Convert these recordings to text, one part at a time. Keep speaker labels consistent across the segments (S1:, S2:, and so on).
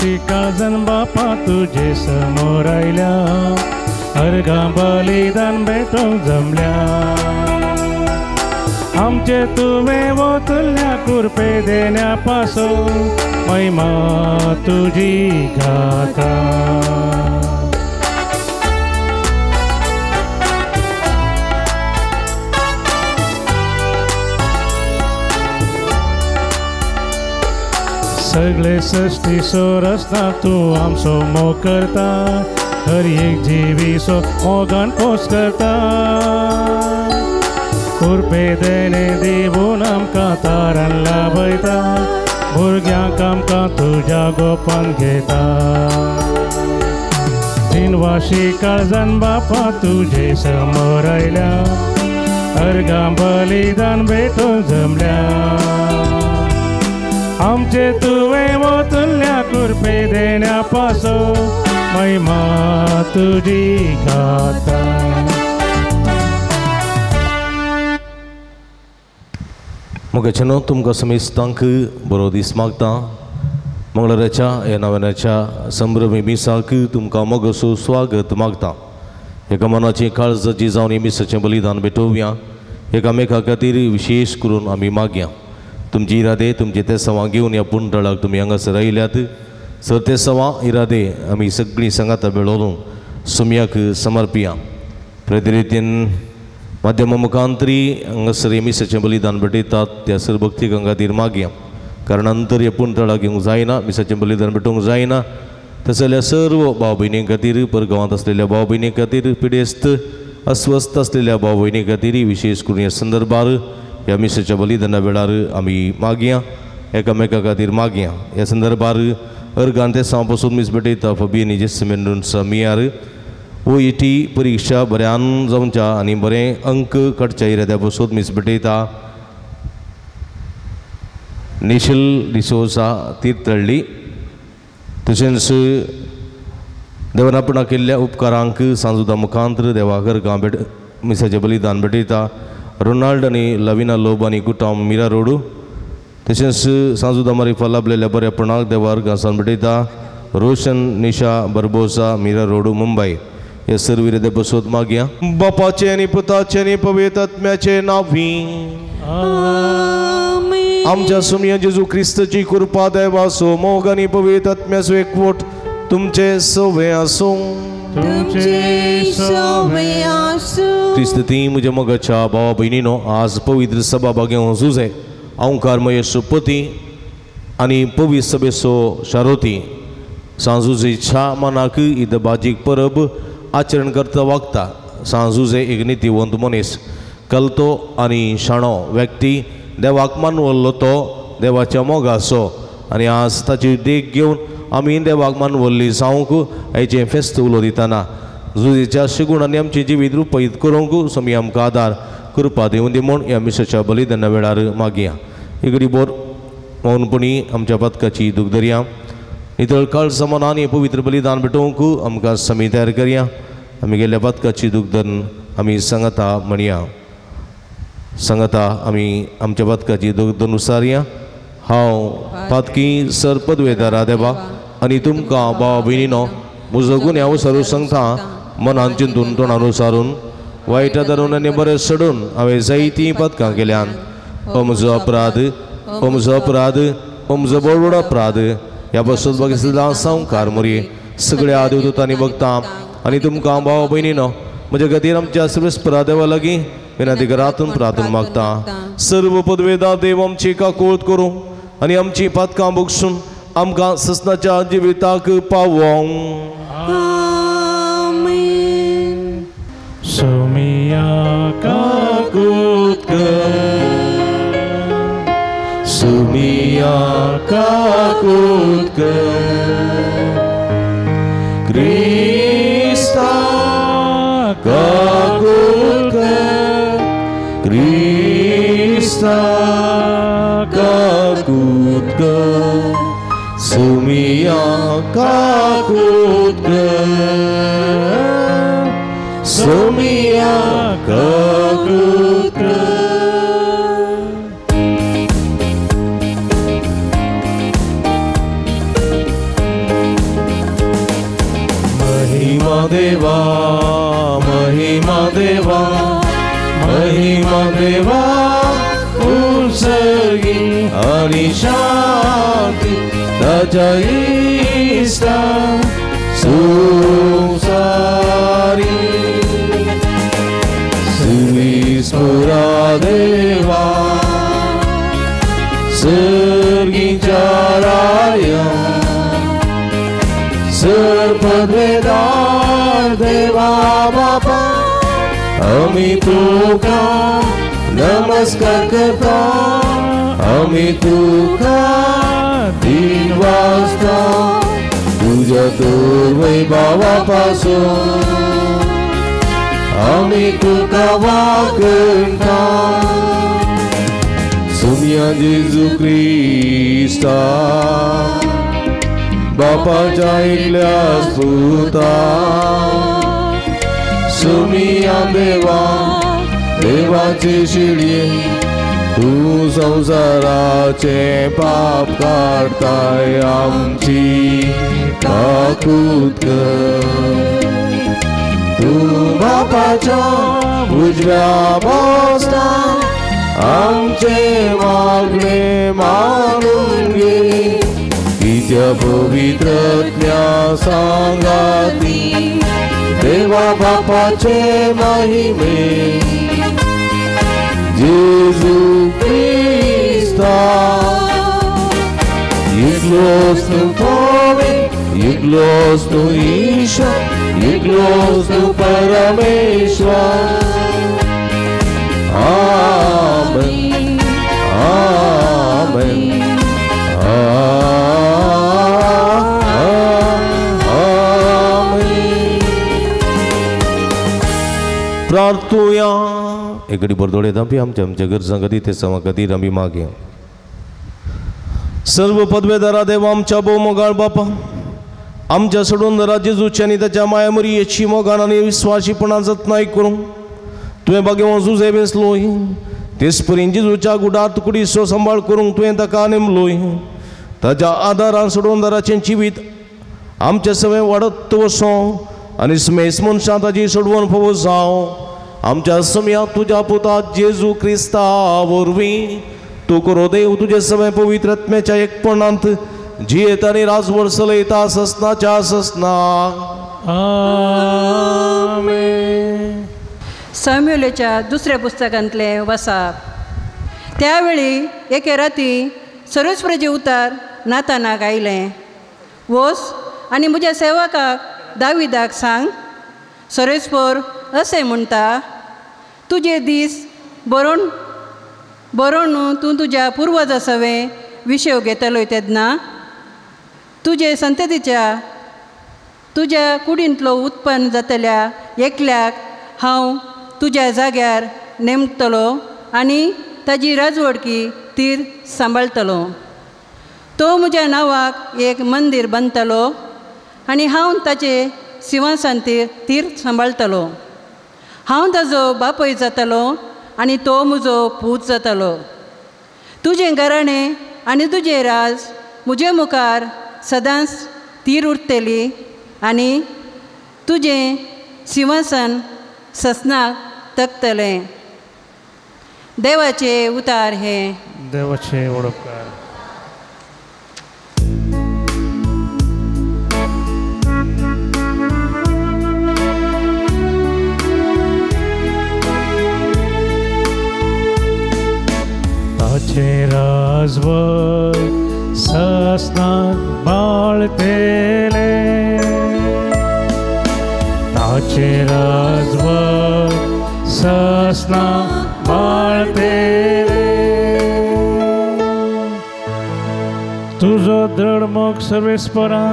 S1: दिनवाशी काळजान बापा तुजे समोर आयल्या अर्घां बलिदान भेटोवंक जमल्या आमचे तुवें वतल्या कुरपे देण्या पासून महिमा तुजी गाता. सगळे सृष्टी सोरसना तूं आमचो मोग करता हर एक जिवीसो मोगान पोस करता कुरपे देणे दिवून आमकां तारण लाभयता भुरग्यांक आमकां तुज्या गोपान घेता. दिनवाशी काळजान बापा तुजे समोर आयल्या अर्घां बलिदान भेटोवंक जमल्या आमचे तुवें वतल्या कुरपे देण्या पासून महिमा तुजी गाता.
S2: मोगाचेनो तुमकां समेस्तांक बरो दीस मागता. मंगळाराच्या ह्या नव्याच्या संभ्रमी मिसाक तुमकां मोगासो स्वागत मागता. एका मनाची काळजाची जावन हे मिसाचें बलिदान भेटोवया. एकामेका खातीर विशेश करून आमी मागया. तुमची इरादे तुमचे ते सवां घेवन ह्या पुंटळाक तुमी हांगासर आयल्यात सर ते सवां इरादे आमी सगळीं सांगाता मेळोवन सुम्याक समर्पिया. प्रतिरितीन माध्यमा मुखांतरी हांगासर हे मिसाचें बलिदान भेटयतात त्या सर भक्ती खातीर मागया. कारण अंतर ह्या पुंटळाक येवंक जायना, मिसाचें बलिदान भेटोवंक जायना. तशें जाल्यार सर्व भाव भयणी खातीर, परगांवांत आसलेल्या भाव भयणी खातीर, पिडेस्त अस्वस्थ आसलेल्या भाव भयणी खातीर विशेश करून ह्या संदर्भार ह्या मिसाच्या बलिदाना वेळार आमी मागया, एकामेका खातीर मागया. ह्या संदर्भार अर्गान ते साव पसून मीस भेटयता फबियनी जेसिमेंडोन्सा मियार ओ ई टी परिक्षा बऱ्यान जावच्या आनी बरें अंक काडच्या इराद्या पसून मीस भेटयता निशील डिसोसा तीर्थळ्ळी. तशेंच देवान आपणा केल्ल्या उपकारांक सांजुदा मुखांत्र देवा अर्गां भेट मिसाचें बलिदान भेटयता रोनाल्ड आनी लविना लोब आनी कुटाम मिरा रोडू. तशेंच सांजुदा मारिफा लाभलेल्या बऱ्यापणाक देवा अर्गां सावन भेटयता रोशन निशा बर्बोसा मिरा रोडू मुंबय. हे सर्व इरादे बसोत मागया. बापाचे आनी पुताचे आनी पवित्र आत्म्याचे नांवी आमच्या सुमया जेजू क्रिस्तची कृपा देवाचो मोग आनी पवित्र आत्म्याचो एकवट तुमचे सवे आसूं. क्रिस्त ती म्हज्या मोगाच्या भावा भयणीनो आज पवित्र सभा भाग्य जुजे अंकार मयेसो पती आनी पवित्र सभेचो शारोती सांजुजेच्या मनाक ईदबाजीक परब आचरण करता वागता. सांजुजे एक नितीवंत मनीस, कलतो आनी शाणो व्यक्ती, देवाक मानवल्लो तो देवाच्या मोगाचो आनी आज ताची देख घेवन आमी देवाक मानवल्ली जावंक हेचें फेस्त उलो दितना जुजेच्या शिगुणांनी आमचें जिवीत रुपयीत करूंक स्वामी आमकां आदार कृपा दिवन दी म्हूण ह्या मिसाच्या बलिदाना वेळार मागया. इगडी बोर मौनपणी आमच्या पदकाची दूख धरया. नितळ काळजा मनान हें पवित्र बलिदान भेटोवंक आमकां स्वामी तयार करया. आमी गेल्ल्या पदकाची दूख धरून आमी सांगता म्हणया. सांगता आमी आमच्या पदकाची दूख धरून उसारया. हांव पातकी सर पदवेदारा देवा आनी तुमकां भावा भयणीनो म्हजो गुन्यांव सारू सांगता मनान चिंतून तोंडान उसारून वायट धरून आनी बरें सोडून हांवें जायतीं पदकां केल्यान. हो म्हजो अपराध, हो म्हजो अपराध, हो म्हजो व्हड अपराध. ह्या पासून बघितला संवकार मोरये सगळ्या देवदूतांनी बघता आनी तुमकां भावा भयणीनो म्हज्या खातीर आमच्या सर्वेस्परा देवा लागीं विनंती करातून प्रार्थना मागता. सर्व पदवेदा देव आमची काकूळत करूं आनी आमची पातकां बक्षून आमकां ससनाच्या जिविताक पावोवं.
S1: सुमिया काकूत कर, सुमिया काकूत कर, क्रिस्ता काकूत कर, क्रिस्ता काकूत कर, सुमिया काकूत कर, सुमिया काकूत कर.
S2: देवा, महिमा देवा, महिमा देवा उत्सर्गी आनी शांती ताच्या इश्टा संवसारी. सुविस्पुरा देवा सर्गीच्या राया, सर्पद्वेदार देवा बापा, आमी तुका नमस्कार करता, आमी तुका दिन वाजता तुज्या तर वैभावा पासून आमी तुका वागणता. सुमिया जेजू क्रिस्ता बापाच्या एकल्या पुता, सुमिया देवा देवाचे शिळये, तूं संवसाराचे पाप काडताय आमची काकूत कर. तूं बापाच्या उजव्या बसता, आमचे मागणे मानून घे, कित्या पवित्रत्म्या सांगाती देवा बापाचे महिमे जेजू क्रिस्ता. एकलोच तूं पवे, एकलोच तूं ईश्वर, एकलोच तूं परमेश्वर. आमेन, आमेन, आमेन. प्रार्थुया. एकडे बरदोडे दांपी आमच्या आमच्या गरजां खातीर ते समा खातीर आमी मागया. सर्व पदवेदारा देवा आमच्या भोव मोगाळ बापा, आमच्या सोडून जेजूची आनी ताच्या मायामरियेची मोगान आनी विस्वाशीपणान जतनाय करूंक तुवें भाग्यवान जुजे बेसलोय, तेच परी जेजूच्या गुडात कुडीचो सांबाळ करूंक तुवें ताका नेमलोय. ताच्या आदारान सोडून जिवीत आमचें सगळें वाडत वचों आनी स्मेस मनशां ताची सोडवण फावो जावं. आमच्या सम्या तुज्या पुता जेजू क्रिस्ता वरवीं तूं करो देव तुजे सगळें पवित्र आत्म्याच्या एकपणांत जियेत आनी राजवड चलयता ससनाच्या ससना.
S1: आमेन.
S3: साम्युएलाच्या दुसऱ्या पुस्तकांतलें वसाप. त्यावेळी एके राती सर्वेस्पराचें उतार नातानाक आयलें, वोस आनी म्हज्या सेवकाक दाविदाक सांग, सर्वेस्पर अशें म्हणटा, तुजे दीस बरोवन बरोवन तूं तुज्या पुर्वजा सवें विशेव घेतलोय तेन्ना तुजे संततीच्या तुज्या कुडींतलो उत्पन्न जातल्या एकल्याक हांव तुज्या जाग्यार नेमतलो आनी ताजी राजवडकी तीर सांबाळटलो. तो म्हज्या नांवाक एक मंदीर बांदतलो आनी हांव ताचे सिंहासन तीर सांबाळटलो. हांव ताजो बापूय जातलो आनी तो म्हजो पूत जातलो. तुजें घराणें आनी तुजें राज म्हजे मुखार सदांच तीर उरतली आनी तुजें सिंहासन ससनाक तकतलें. देवाचे उतार हे.
S1: देवाचे उपकार. ताचे राजवट ससनाक बाळतेले, ताचे राजवट ससनाक बाळतेले. तुजो दृढ मोग सर्वेस्परा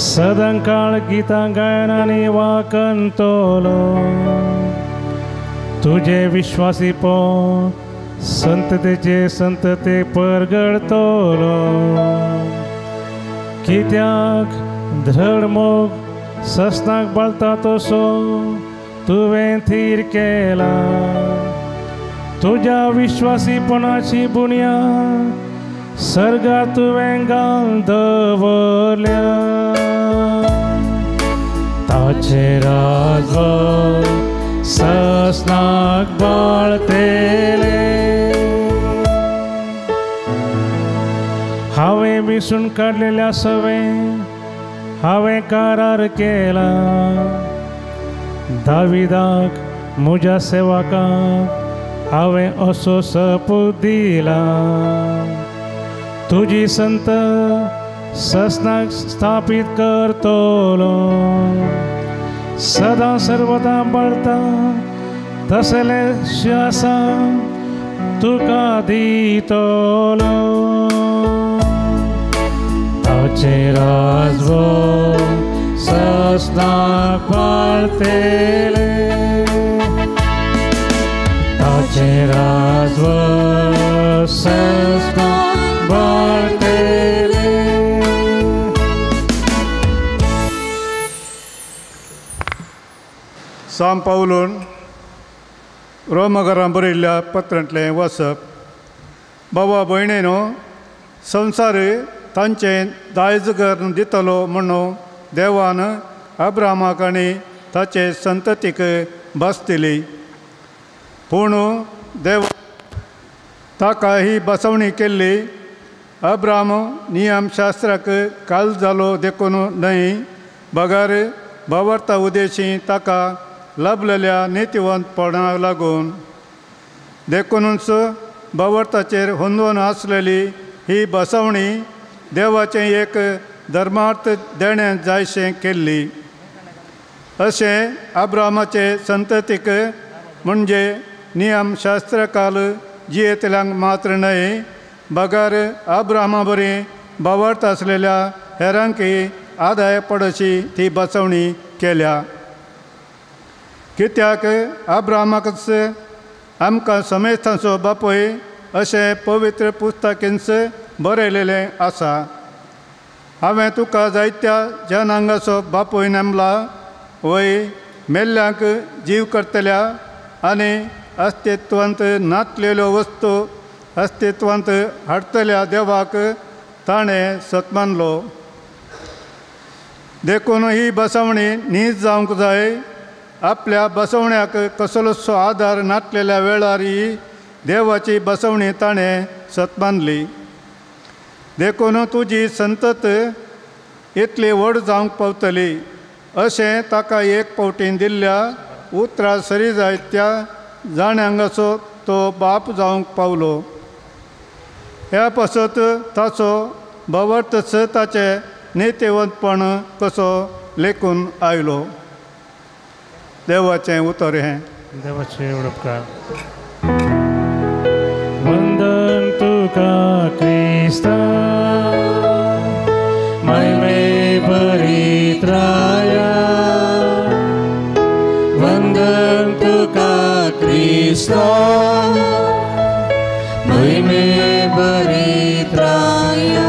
S1: सदांकाळ गितां गायन आनी वाकंतलो. तुजे विश्वासीपण संततेचे संतते परगळतलो. कित्याक धड मोग ससनाक बाळता तसो तुवें थीर केला. तुज्या विश्वासीपणाची बुन्याद सर्गात तुवें घाल दवरल्या. ताचें राजवट ससनाक बाळतेलें. हांवें विसून काडलेल्या सवें हांवें करार केला, दाविदाक म्हज्या सेवकाक हांवें असो सपूत दिला. तुजी संत ससनाक स्थापीत करतलो, सदां सर्वदा बळता तसले श्वासा तुका दितलो. ताचें राजवट ससनाक बाळतेलें, ताचें राजवट ससनाक बाळतेलें.
S4: सांत पावलून रोमघरां बरयल्ल्या पत्रांतलें वाचप. बाबा भयणीनो, संवसार तांचें दायज करून दितलो म्हणून देवान अब्रामाक आनी ताचे संततीक भास दिली. पूण देव ताका ही बसवणी केल्ली अब्राम नियमशास्त्राक काल जालो देखून न्हय, बगर भावार्था उदेशी ताका लाभलेल्या नितिवंतपणाक लागून. देखूनच भावार्थाचेर होंदोवन आसलेली ही बसवणी देवाचें एक धर्मार्थ देणें जायशें केल्ली. अशें अब्रामाचे संततीक म्हणजे नियमशास्त्रकाल जियेतल्यांक मात्र न्हय, बगर अब्रामा बरी भावार्थ आसलेल्या हेरांकय आदाय पडशी ती बसवणी केल्या. कित्याक अब्रामाकच आमकां समेस्तांचो बापूय अशें पवित्र पुस्तकींच बरयलेलें आसा. हांवें तुका जायत्या जनांगाचो बापूय नेमला, वय मेल्ल्यांक जीव करतल्या आनी अस्तित्वांत नातलेल्यो वस्तू अस्तित्वांत हाडटल्या देवाक ताणें सत्मानलो. देखून ही बसवणी नीज जावंक जाय. आपल्या बसवण्याक कसलोसो आदार नातलेल्या वेळार ही देवाची बसवणी ताणें सत्मानली. देखून तुजी संतत इतली व्हड जावंक पावतली अशें ताका एक फावटी दिल्ल्या उतरां सरी जायत त्या जाण्यांगाचो तो बाप जावंक पावलो. ह्या पासत ताचो भावार्थच ताचें नितीवंतपण कसो लेखून आयलो. देवाचें उतर हें.
S1: देवाचें उपकार. वंदन तुका क्रिस्ता, महिमे परित्राया. वंदन तुका क्रिस्ता, महिमे परित्राया.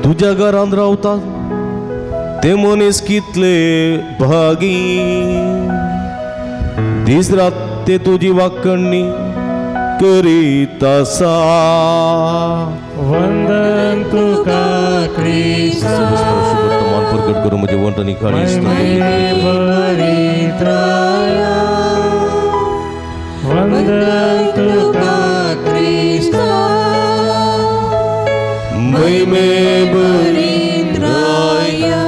S2: तुज्या घरांत रावता ते मनीस कितले भागी, दीस रात ते तुजी वाकणी करीत आसा.
S1: वंदन तुका क्रिस्ता,
S2: मान प्रकट करूं म्हजे वंट आनी काळीज.
S1: वंदन तुका क्रिस्ता,
S2: महिमे परित्राया.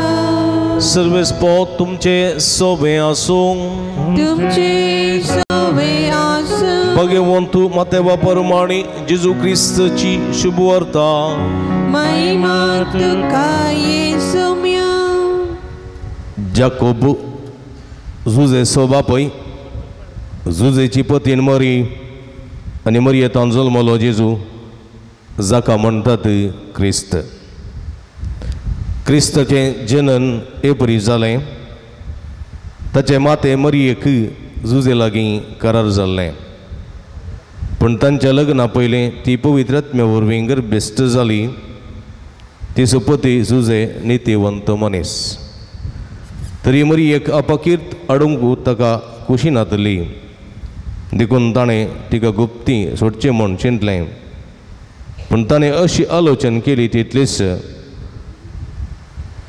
S2: सर्वेस पोत तुमचे सोबे आसूं,
S5: तुमचे सोबे आसूं.
S2: भगवंतु मातेवा परमाणी जेजू क्रिस्तची शुभवार्ता.
S5: महिमा तुका येसुम्या.
S2: जाकोब जुजेचो बापूय, जुजेची पतीन मरी आनी मरयेतान जल्मलो जेजू, जाका म्हणटात क्रिस्त. क्रिस्ताचें जनन एप्री जालें. ताचें मातें मरयेक जुजे लागीं करार जाल्लें, पूण तांच्या लग्ना पयलीं ती पवित्र आत्म्या वरवीं गर्भेस्त जाली. तिचो पती जुजे नितीवंत मनीस, तरी मरयेक अपकीर्त हाडूंक ताका खुशी नातली, देखून ताणें तिका गुप्ती सोडचें म्हूण चिंतलें. पूण ताणें अशी आलोचन केली तितलीच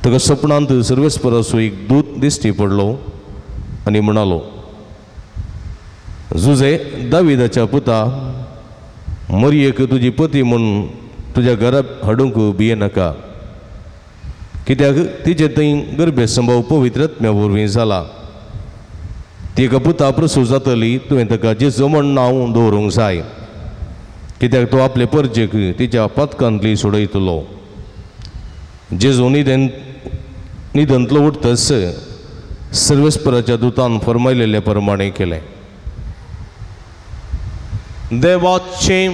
S2: ताका सपनांत सर्वेस्पराचो एक दूत दिश्टी पडलो आनी म्हणालो, जुजे दाविदाच्या पुता, मरयेक तुजी पती म्हूण तुज्या घरा हाडूंक भियेनाका, कित्याक तिचे थंय गर्भसंभव पवित्र आत्म्या वरवीं जाला. ती एका पुता प्रसूत जातली, तुवें ताका जेजू म्हण नांव दवरूंक जाय, कित्याक तो आपले परजेक तिच्या पातकांतली सोडयतलो. जेजू निधंतलो उठतच सर्वेस्पराच्या दुतान फरमायलेले प्रमाणे केलें. देवाचें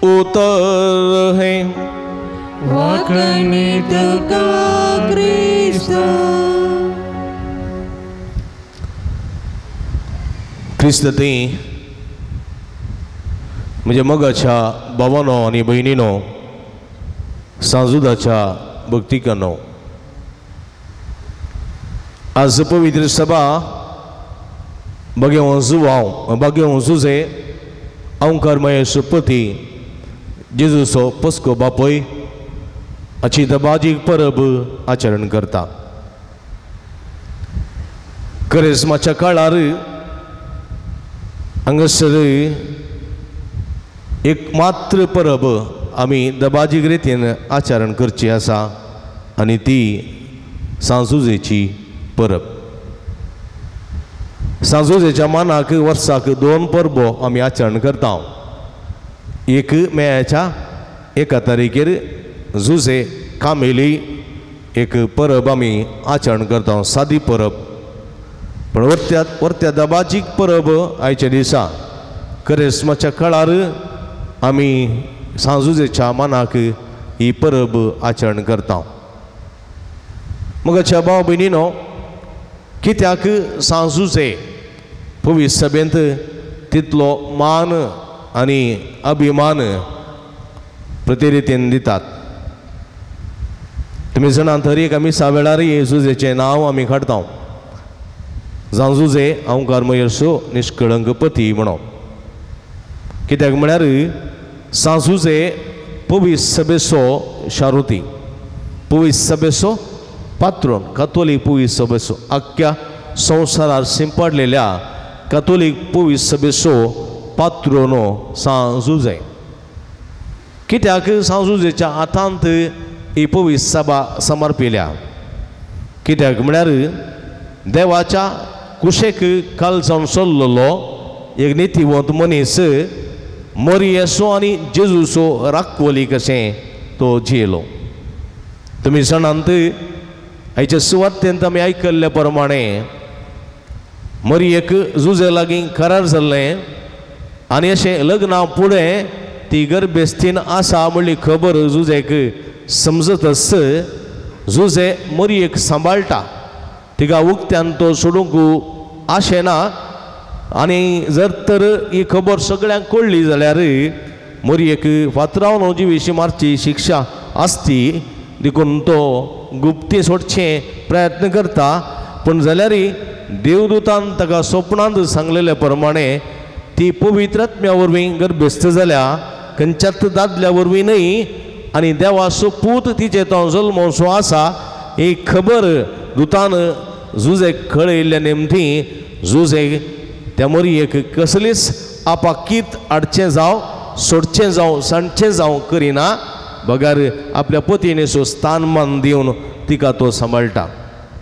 S2: उतर हें.
S5: वाकणी तुका क्रिस्ता.
S2: क्रिस्त ती म्हज्या मोगाच्या भावानो आनी भयणीनो, सांजुदाच्या भक्तिकानो, आज पवित्र सभा बागेवंजू हांव बागेवंजुजे अंकार महेश पती जेजूचो पस्को बापय हाची दबाजीक परब आचरण करता. करेस्माच्या काळार हांगासर एक मात्र परब आमी दबाजीक रितीन आचरण करची आसा आनी ती सांजुजेची परब. सांजुजेच्या मानाक वर्साक दोन परबो आमी आचरण करता. एक मेयाच्या 1 तारखेर जुजे कामेली एक परब आमी आचरण करता, सादी परब. पूण वरत्या दबाजीक परब आयच्या दिसा करेस्माच्या काळार आमी सांजुजेच्या मानाक ही परब आचरण करता. मगाच्या भाव भयणीनो, कित्याक सांजुजे पवित्र सभेंत तितलो मान आनी अभिमान प्रतिरितीन दितात? तुमी जाणात हर एक आमी मिसा वेळार जुजेचें नांव आमी काडटा. जांजुजे अंकार मयर्सो निष्कळंक पती म्हणो. कित्याक म्हळ्यार सांजुजे पवित्र सभेचो शारुती, पवित्र सभेचो पात्रोन, कातोलीक पवित्र सभेचो, आख्ख्या संवसारार शिंपडलेल्या कातोलीक पवित्र सभेचो पात्रोनो सांजुजे. कित्याक सांजुजेच्या हातांत ही पवित्र सभा समर्पिल्या? कित्याक म्हळ्यार देवाच्या कुशेक काल जावन सोल्लोलो एक नितीवंत मनीस मरियेचो आनी जेजूचो राखवली कशें तो जियेलो. तुमी जाणात आयच्या सुवातेंत आमी आयकल्ले प्रमाणे मरियेक जुजे लागीं करार जाल्लें आनी अशें लग्ना फुडें ती गर्भेस्तीन आसा म्हणली खबर जुजेक समजतच जुजे मरियेक सांबाळटा, तिका उक्त्यान तो सोडूंक आशेना. आनी जर तर ही खबर सगळ्यांक कळ्ळी जाल्यार मरियेक फातरावन जिविशी मारची शिक्षा आसती, देखून तो गुप्ती सोडचें प्रयत्न करता. पूण जाल्यार देवदूतान ताका स्वप्नांत सांगलेले प्रमाणे ती पवित्र आत्म्या वरवीं गर्भस्थ जाल्या, खंयच्याच दादल्या वरवीं न्हय, आनी देवाचो पूत तिचे तो जल्मसो आसा ही खबर दुतान जुजेक कळयल्ल्या निमती जुजे त्या मरियेक कसलीच आपाकीत हाडचें जावं सोडचें जावं सांडचें जावं करिना, बगर आपल्या पतीनेचो स्थान मान दिवन तिका तो सांबाळटा,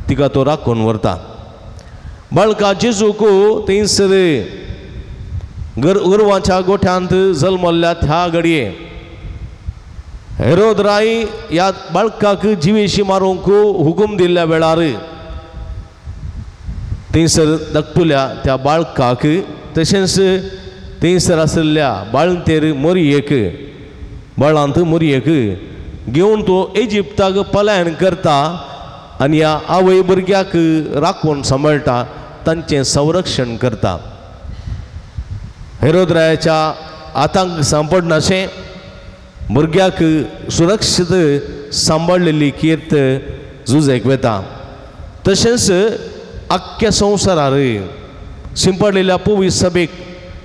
S2: तिका तो राखून व्हरता. बाळका जेजूक थंयसर गोरवांच्या गोठ्यांत जल्मल्ल्या त्या घडये हेरोद राय ह्या बाळकाक जिवेशी मारूंक हुकूम दिल्ल्या वेळार थंयसर धाकटुल्या त्या बाळकाक तशेंच थंयसर आशिल्ल्या बाळंतेर मरियेक बाळांत मरियेक घेवन तो इजिप्ताक पलायन करता आनी ह्या आवय भुरग्याक राखून सांबाळटा, तांचें संरक्षण करता. हेरोद रायाच्या आतांक सांपडनाशें भुरग्याक सुरक्षीत सांबाळलेली कीर्त जुजेक वेता. तशेंच आख्ख्या संवसारार शिंपडलेल्या पवित्र सभेक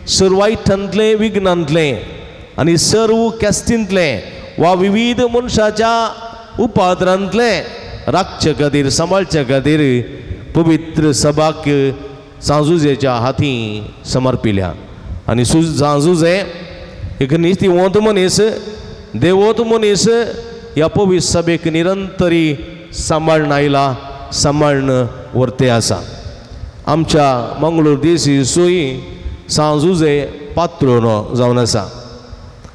S2: सर्वायठांतलें विघ्नांतलें आनी सर्व कॅस्टींतलें वा विविध मनशाच्या उपाद्रांतलें राखचे खातीर सांबाळचे खातीर पवित्र सभाक सांजुजेच्या हाती समर्पिल्या. आनी सांजुजे एक नितीवंत मनीस, देवोत मनीस ह्या पवित्र सभेक निरंतरी सांबाळून आयला, सांबाळून व्हरते आसा. आमच्या मंगळूर देसीसूय सांजुजे पात्रोन जावन आसा.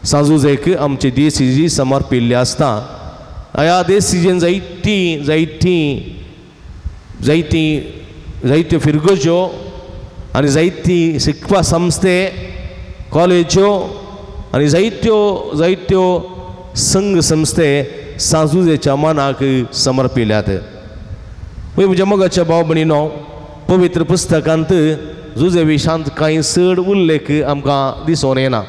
S2: सांजुजेक आमची देसीजी समर्पिल्ली आसता. ह्या देसीजेन जायती जायती जायती जायत्यो फिरगज्यो आनी जायती शिकपा संस्थे, कॉलेज्यो आनी जायत्यो जायत्यो संघ संस्थे सांजुजेच्या मनाक समर्पिल्यात. म्हज्या मोगाच्या भाव भयणीनो, पवित्र पुस्तकांत जुजे विशांत कांय चड उल्लेख आमकां दिसून येना.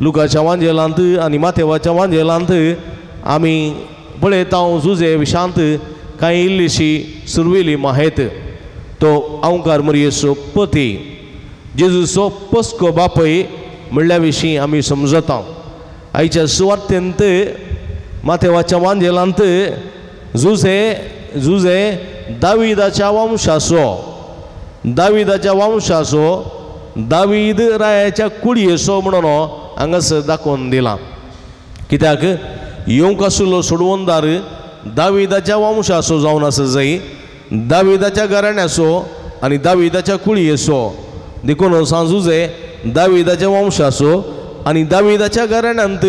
S2: लुकाच्या वांजेलांत आनी माथेवाच्या वांजेलांत आमी पळयता जुजे विशांत कांय इल्लीशी सुरवेली माहेत. तो अंकार मरियेचो पती, जेजूचो पस्को बापय म्हणल्या विशीं आमी समजता. आयच्या सुवार्तेंत माथेवाच्या वांजेलांत जुजे जुजे दाविदाच्या वंशाचो, दाविदाच्या वंशाचो, दावीद रायाच्या कुडयेचो म्हणून हांगासर दाखोवन दिलां. कित्याक येवंक आशिल्लो सोडवणदार दाविदाच्या वंशाचो जावन आसा जाय, दाविदाच्या घराण्याचो आनी दाविदाच्या कुळयेचो. देखून सांजुजे दाविदाच्या वंशाचो आनी दाविदाच्या घराण्यांत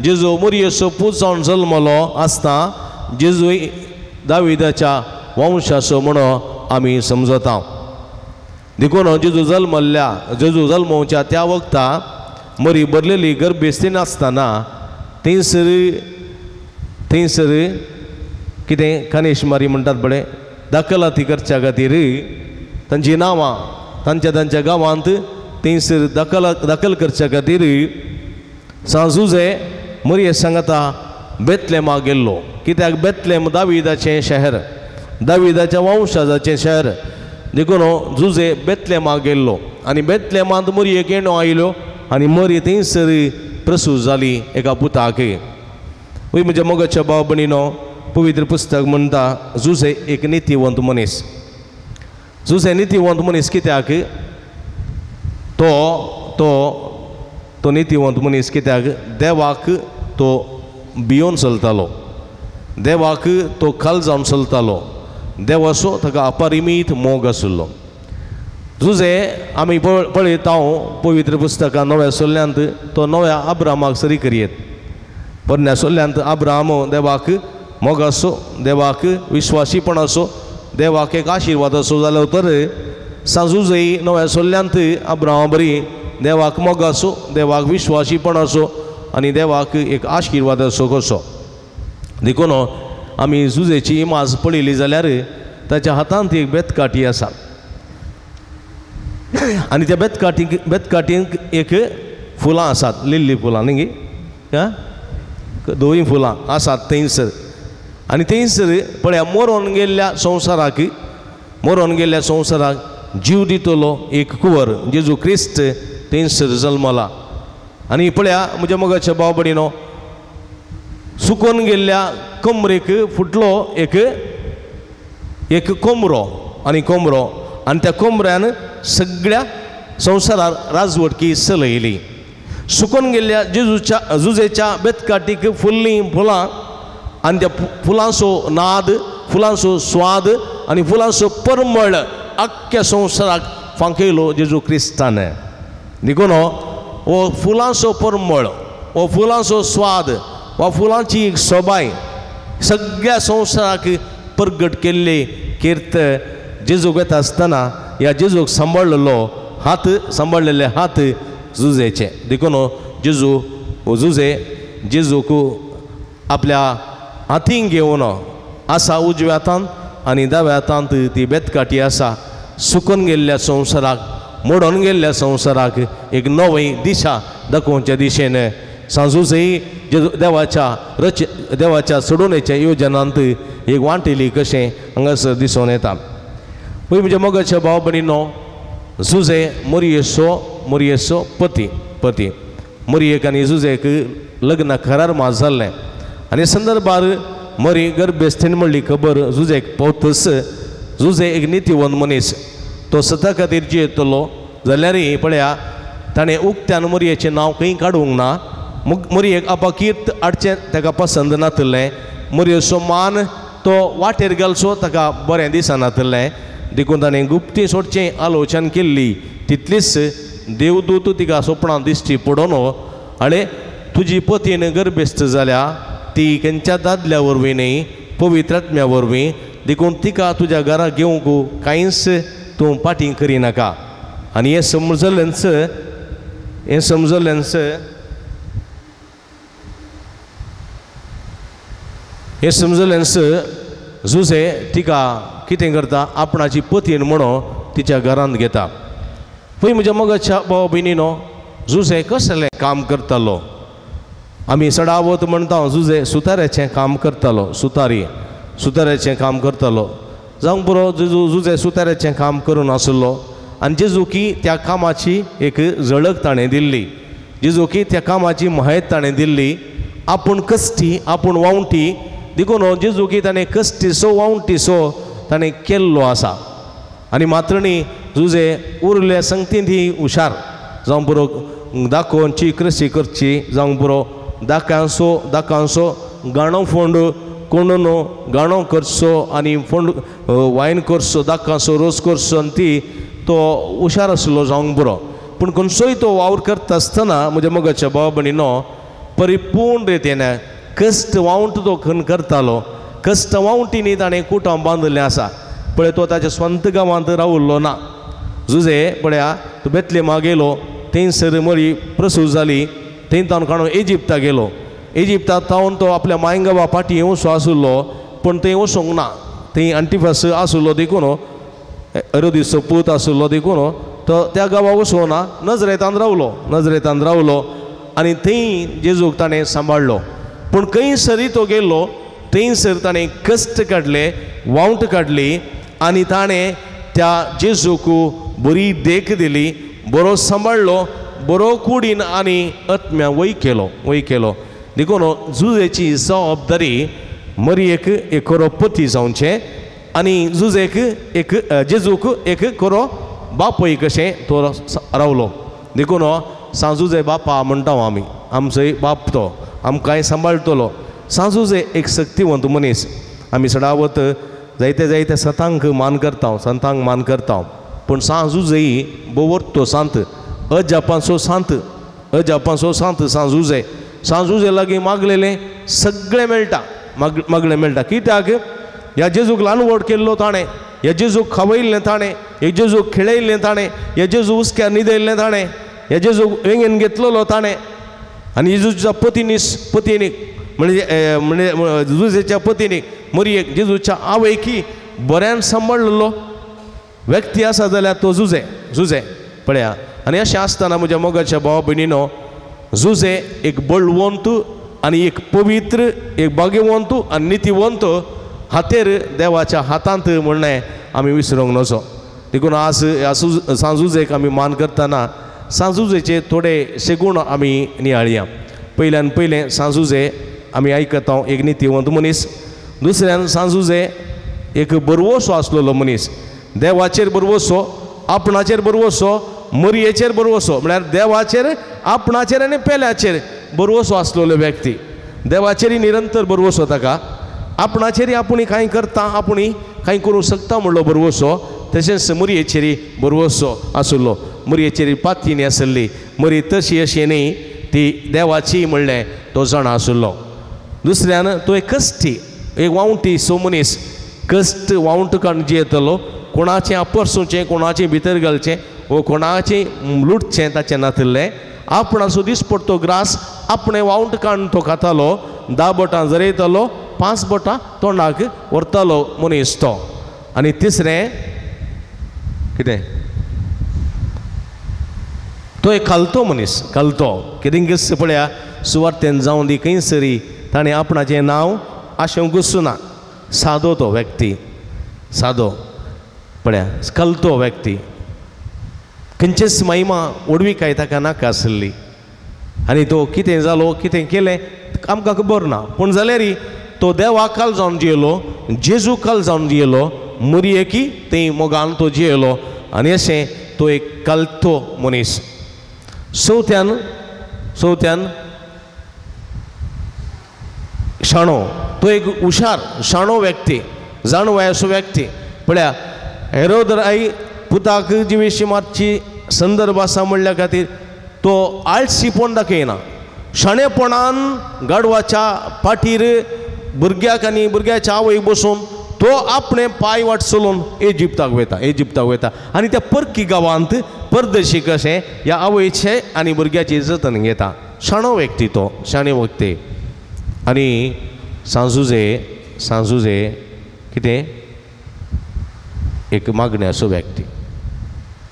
S2: जेजू मोरयेचो पूत जावन जल्मलो आसता जेजू दाविदाच्या वंशाचो म्हणून आमी समजता. देखून जेजू जल्मल्ल्या, जेजू जल्मोवच्या त्या वखता मरी भरलेली गर्भेस्ती नासतना थंयसर थंयसर कितें कानेश मारी म्हणटात पळय, दाखलाती करच्या खातीर तांची नांवां तांच्या तांच्या गांवांत थंयसर दाखल करच्या खातीर सांजुजे मरिये सांगता बेतलेमा गेल्लो. कित्याक बेतलेम दाविदाचें शहर, दाविदाच्या वंशाजाचें शहर. देखून जुजे बेतलेमा गेल्लो आनी बेतलेमांत मरियेक येणो आयल्यो आनी मरी थंयसर प्रसूत जाली एका पुताक. म्हज्या मोगाच्या भाव भयणीनो, पवित्र पुस्तक म्हणटा जुजे एक नितीवंत मनीस. जुजे नितीवंत मनीस कित्याक तो तो तो नितीवंत मनीस कित्याक देवाक तो भियोन चलतालो, देवाक तो खाल जावन चलतालो, देवाचो ताका अपरिमीत मोग आशिल्लो. जुजे आमी पळयता पवित्र पुस्तकां नव्या सोल्ल्यांत तो नव्या आब्रामाक सरी करयेत. पोरण्या सोल्ल्यांत आब्राम देवाक मोगाचो, देवाक विश्वासीपणाचो, देवाक एक आशिर्वादाचो जालो तर सांजुजे नव्या सोल्ल्यांत आब्रामा बरी देवाक मोगाचो, देवाक विश्वासीपणाचो आनी देवाक एक आशिर्वादाचो कसो. देखून आमी जुजेची इमाज पळयली जाल्यार ताच्या हातांत एक बेतकाठी आसा आनी त्या बेतकाठीक एक फुलां आसात, लिल्ली फुलां न्ही गी, धवीं फुलां आसात थंयसर. आनी थंयसर पळया मरोन गेल्ल्या संवसाराक, मरोन गेल्ल्या संवसाराक जीव दितलो एक कुंवर जेजू क्रिस्त थंयसर जल्मला. आनी पळया म्हज्या मोगाच्या भाव भयणीनो, सुकोन गेल्ल्या कमरेक फुटलो एक एक कोमरो आनी कोमरो आनी त्या कोमऱ्यान सगळ्या संवसारार राजवटकी चलयली. सुकोन गेल्ल्या जेजूच्या जुजेच्या बेतकाटीक फुल्लीं फुलां आनी त्या फुलांचो नाद, फुलांचो स्वाद आनी फुलांचो परमळ आख्ख्या संवसाराक फांकयलो जेजू क्रिस्तान. देखून हो फुलांचो परमळ, हो फुलांचो स्वाद वा फुलांची एक सोबाय सगळ्या संवसाराक परगट केल्ली कीर्त जेजूक येता आसतना ह्या जेजूक सांबाळलेलो हात, सांबाळलेले हात जुजेचे. देखून जेजू जुजे जेजूक आपल्या हातीन घेवन आसा उजव्या हातांत आनी दाव्या हातांत ती बेतकाठी आसा. सुकून गेल्ल्या संवसाराक, मोडून गेल्ल्या संवसाराक एक नवी दिशा दाखोवच्या दिशेन सांजुजे देवाच्या देवाच्या सोडोवणेच्या योजनांत एक वांटेली कशें हांगासर दिसून येता. म्हज्या मोगाच्या भाव भयणीनो, जुजे मोरयेचो मोरयेचो पती पती मोरयेक आनी जुजेक लग्न करार मात जाल्लें आनी संदर्भार मरी गर्भेस्थीन म्हणली खबर जुजेक पावतस जुजे एक नितीवंत मनीस तो सता खातीर जियेतलो जाल्यारय पळया ताणें उक्त्यान मरयेचें नांव खंय काडूंक ना. मरयेक अपाकीर्त हाडचें ताका पसंद नातिल्लें. मरयेचो मान तो वाटेर घालचो ताका बरें दिसनातिल्लें. देखून ताणें गुप्ती सोडचें आलोचन केल्ली. तितलीच देवदूत तिका सोपणां दिश्टी पडोन आळे तुजी पतीन गर्भेस्त जाल्या ती खंयच्या दादल्या वरवीं न्ही पवित्र आत्म्या वरवीं, देखून तिका तुज्या घरा घेवंक कांयच तूं फाटीं करिनाका. आनी हें समजलेंच हें समजलेंच हें समजलेंच जुजे तिका कितें करता आपणाची पतीन म्हणून तिच्या घरांत घेता. पळय म्हज्या मोगाच्या भाव भयणीनो जुजे कसलें काम करतालो. आमी सडावत म्हणटा जुजे सुताऱ्याचें काम करतालो. सुतारी सुताऱ्याचें काम करतालो. जावंक पुरो जेजू जुजे सुताऱ्याचें काम करून आसलो आनी जेजूकी त्या कामाची एक झळक ताणें दिल्ली. जेजूकी त्या कामाची म्हायत ताणें दिल्ली. आपूण कश्टी आपूण वावंटी देखून जेजूकी ताणें कश्टीसो वावंटीसो ताणें केल्लो आसा. आनी मात्रणी जुजे उरले संगतीन ही हुशार जावं पुरो दाखोवची कृशी करची जावंक पुरो दाकांसो दाकांसो गाणो फोंड कोणून गाणो करचो आनी फोंड वायन करचो दाकांसो रोस करचो आनी ती तो हुशार आसलो जावंक पुरो. पूण खंयचोय तो वावर करता आसतना म्हज्या मोगाच्या भाव भयणीनो परिपूर्ण रितीन कश्ट वावंट तो खंय करतालो. कश्ट वावंटीनी ताणें कुटां बांदिल्लें आसा. पळय तो ताच्या स्वंत गांवांत रावल्लो ना. जुजे पळया तो बेतलेमा गेलो थंयसर मरी प्रसूत जाली. थंय तावन काडून इजिप्ता गेलो. इजिप्ता तावन तो आपल्या मायंगावा फाटीं वचो आसलो पूण थंय वचूंक ना. थंय अंटिफास आसलो देखून अरोदीचो पूत आसलो देखून तो त्या गांवा वचूंक ना. नजरेतान रावलो नजरेतान रावलो आनी थंय जेजूक ताणें सांबाळ्ळो. पूण खंयसरी तो गेलो थंयसर ताणें कश्ट काडले वावंट काडली आनी ताणें त्या जेजूक बरी देख दिली. बरो सांबाळ्ळो बरो कुडीन आनी आत्म्या वय केलो वय केलो. देखून जुजेची जबाबदारी मरयेक एक खरो पती जावचें आनी जुजेक एक जेजूक एक खरो बापूय कशें तो रावलो. देखून सांजुजे बापा म्हणटा आमी आमचोय बाप तो आमकांय सांबाळटलो. सांजुजे एक शक्तिवंत मनीस. आमी सडावत जायते जायते संतांक मान करता संतांक मान करता पूण सांजुजेय बोवर्तो सांत अजापांचो सांत अजापांचो सांत सांजुजे. सांजुजे लागीं मागलेलें सगळें मेळटा मागलें मेळटा. कित्याक ह्या जेजूक ल्हान व्हड केल्लो ताणें, ह्या जेजूक खावयल्लें ताणें, ह्या जेजूक खेळयल्लें ताणें, ह्या जेजू हुस्क्यार न्हिदयल्लें ताणें, ह्या जेजूक वेंगेन घेतलेलो ताणें. आनी जेजूच्या पतीनीस पतीनीक म्हणजे म्हणजे जुजेच्या पतीनीक मरयेक जेजूच्या आवयकी बऱ्यान सांबाळलेलो व्यक्ती आसा जाल्यार तो जुजे जुजे पळया. आनी अशें आसतना म्हज्या मोगाच्या भाव भयणीनो जुजे एक बळवंत आनी एक पवित्र एक भाग्यवंत आनी नितीवंत हातेर देवाच्या हातांत म्हणलें आमी विसरूंक नजो. देखून आज ह्या सांजुजेक आमी मान करतना सांजुजेचे थोडे गुण आमी नियाळया. पयल्यान पयलें सांजुजे आमी आयकता एक नितीवंत मनीस. दुसऱ्यान सांजुजे एक बरवसो आसलेलो मनीस. देवाचेर बरवसो आपणाचेर बरवसो मरयेचेर बरवसो म्हळ्यार देवाचेर आपणाचेर आनी पेल्याचेर बरवसो आसलेलो व्यक्ती. देवाचेरय निरंतर बरवसो ताका आपणाचेरय आपूण कांय करता आपूण कांय करूंक शकता म्हणलो बरवसो. तशेंच मरयेचेरय बरवसो आसलो. मरयेचेर पातीनी आसली मरी तशी अशी न्ही ती देवाची म्हणलें तो जाणा आसलो. दुसऱ्यान तो एक कश्टी एक वावंटी सो मनीस कश्ट वावंट काडून जियेतलो. कोणाचें आपरसुचें कोणाचें भितर घालचें वो कोणाचें लुटचें ताचें नातिल्लें. आपणाचो दिसपडतो ग्रास आपणें वावंट काडून तो खातालो. 10 बोटां जरयतालो 5 बोटां तोंडाक व्हरतालो मनीस तो. आनी तिसरें कितें तो एक खालतो मनीस खालतो कितें पळया सुवार्तेन जावं दी खंयसरी ताणें आपणाचें नांव आशेवंक ना. सादो तो व्यक्ती सादो पळया खालतो व्यक्ती खंयचेच महिमा व्हडविकाय ताका नाका आसली. आनी तो कितें जालो कितें केलें आमकां खबर ना पूण जाल्यारय तो देवा काल जावन जियेलो, जेजू काल जावन जियेलो, मरियेकी थंय मोगान तो जियेलो आनी अशें तो एक कालतो मनीस. चवथ्यान चवथ्यान शाणो, तो एक हुशार शाणो व्यक्ती, जाणवाय असो व्यक्ती. पळया हेरोद राय पुताक जिवेशी मातशी संदर्भ आसा म्हणल्या खातीर तो आळशीपण दाखयना, शाणेपणान गाडवाच्या पाठीर भुरग्याक आनी भुरग्याच्या आवयक बसून तो आपणे पांय वाट चलोवन इजिप्ताक वयता, इजिप्ताक वयता आनी त्या परकी गांवांत परदेशी कशें ह्या आवयचें आनी भुरग्याची जतन घेता. शाणो व्यक्ती तो, शाणे व्यक्ती. आनी सांजुजे, सांजुजे कितें एक मागण्याचो व्यक्ती,